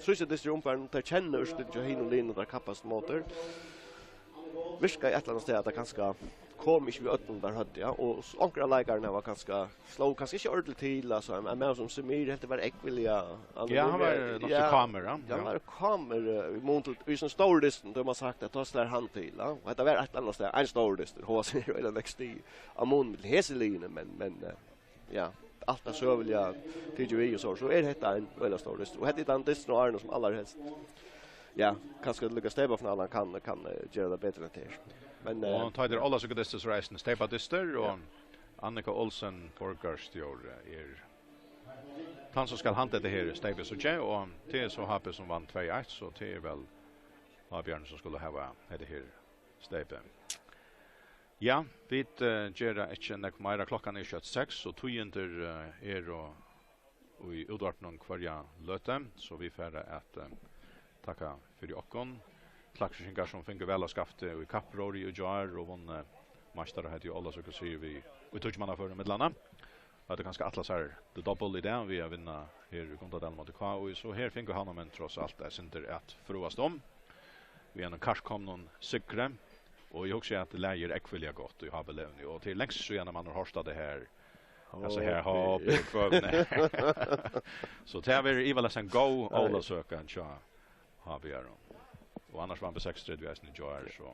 síðsta dystur í umfarinum, teir kenna úrslitin hjá hinum liðunum, teir kappast móti. Virkaði eitt ella annað stað, at tað kanska kom ikki við øllum, teir høvdu, ja, og s-, onkrir av leikarunum var kanska, sló kanska ikki ordiliga til, altso, ein, ein maður sum Semir helt eg var ógvuliga, hann, ja, hann var, var nokk so, ja, kámur, ja. Ja, hann, ja, var kámur, eh, í mun til, í sovorðnum stórum dystum, tá man sagt at tá slær hann til, ja, og hetta var eitt ella annað stað, ein stórur dystur, H S er øgiliga nógv stig á mun millum hesi liðini, men, men, eh, ja, alt tað søguliga tikið við og so, so er hetta ein øgiliga stórur dystur. Og hetta er tann dysturin á árinum sum allarhelst, ja, kanska líka steypafinalan kann, kann, eh, gera tað betri enn tað er. Men, eh, og tá er Ólavsøkudystur, so er eisini steypadystur, og, ja, Annika Olsen, borgarstjóri, er tann, sum skal handa hetta her steypið, so tjá, og tað er so H B, sum vann tvey eitt, so tað er væl H B-arnir, sum skulu hava hetta her steypið. Ja, vit, eh, gera ikki nógv meira. Klokkan er skjótt seks, og tíðindir, eh, eru í útvarpinum hvørja løtu, so vit fara at, eh, takka fyri okkum. Klaksvíkingar, sum fingu væl av skafti í kappróðri í gjár og vunnu meistaraheitið í Ólavsøku, sigur vit, í tíggjumannaførum millum annað. Høvdu kanska ætlað sær the double í dag við at vinna her í Gundadali móti K I, so her fingu Havnarmenn tross alt eitt sindur at fráast um við einum kærkomnum sigri, og eg hugsi, at lagið er ógvuliga gott í H B-liðini, og tað er langt síðan, at mann hevur hoyrt tað her, altso, her H B í kvøldini. So tað verður ivaleyst ein góð Ólavsøka hjá H B-arum. Og annars vann B seksogtretivu eisini í gjár, so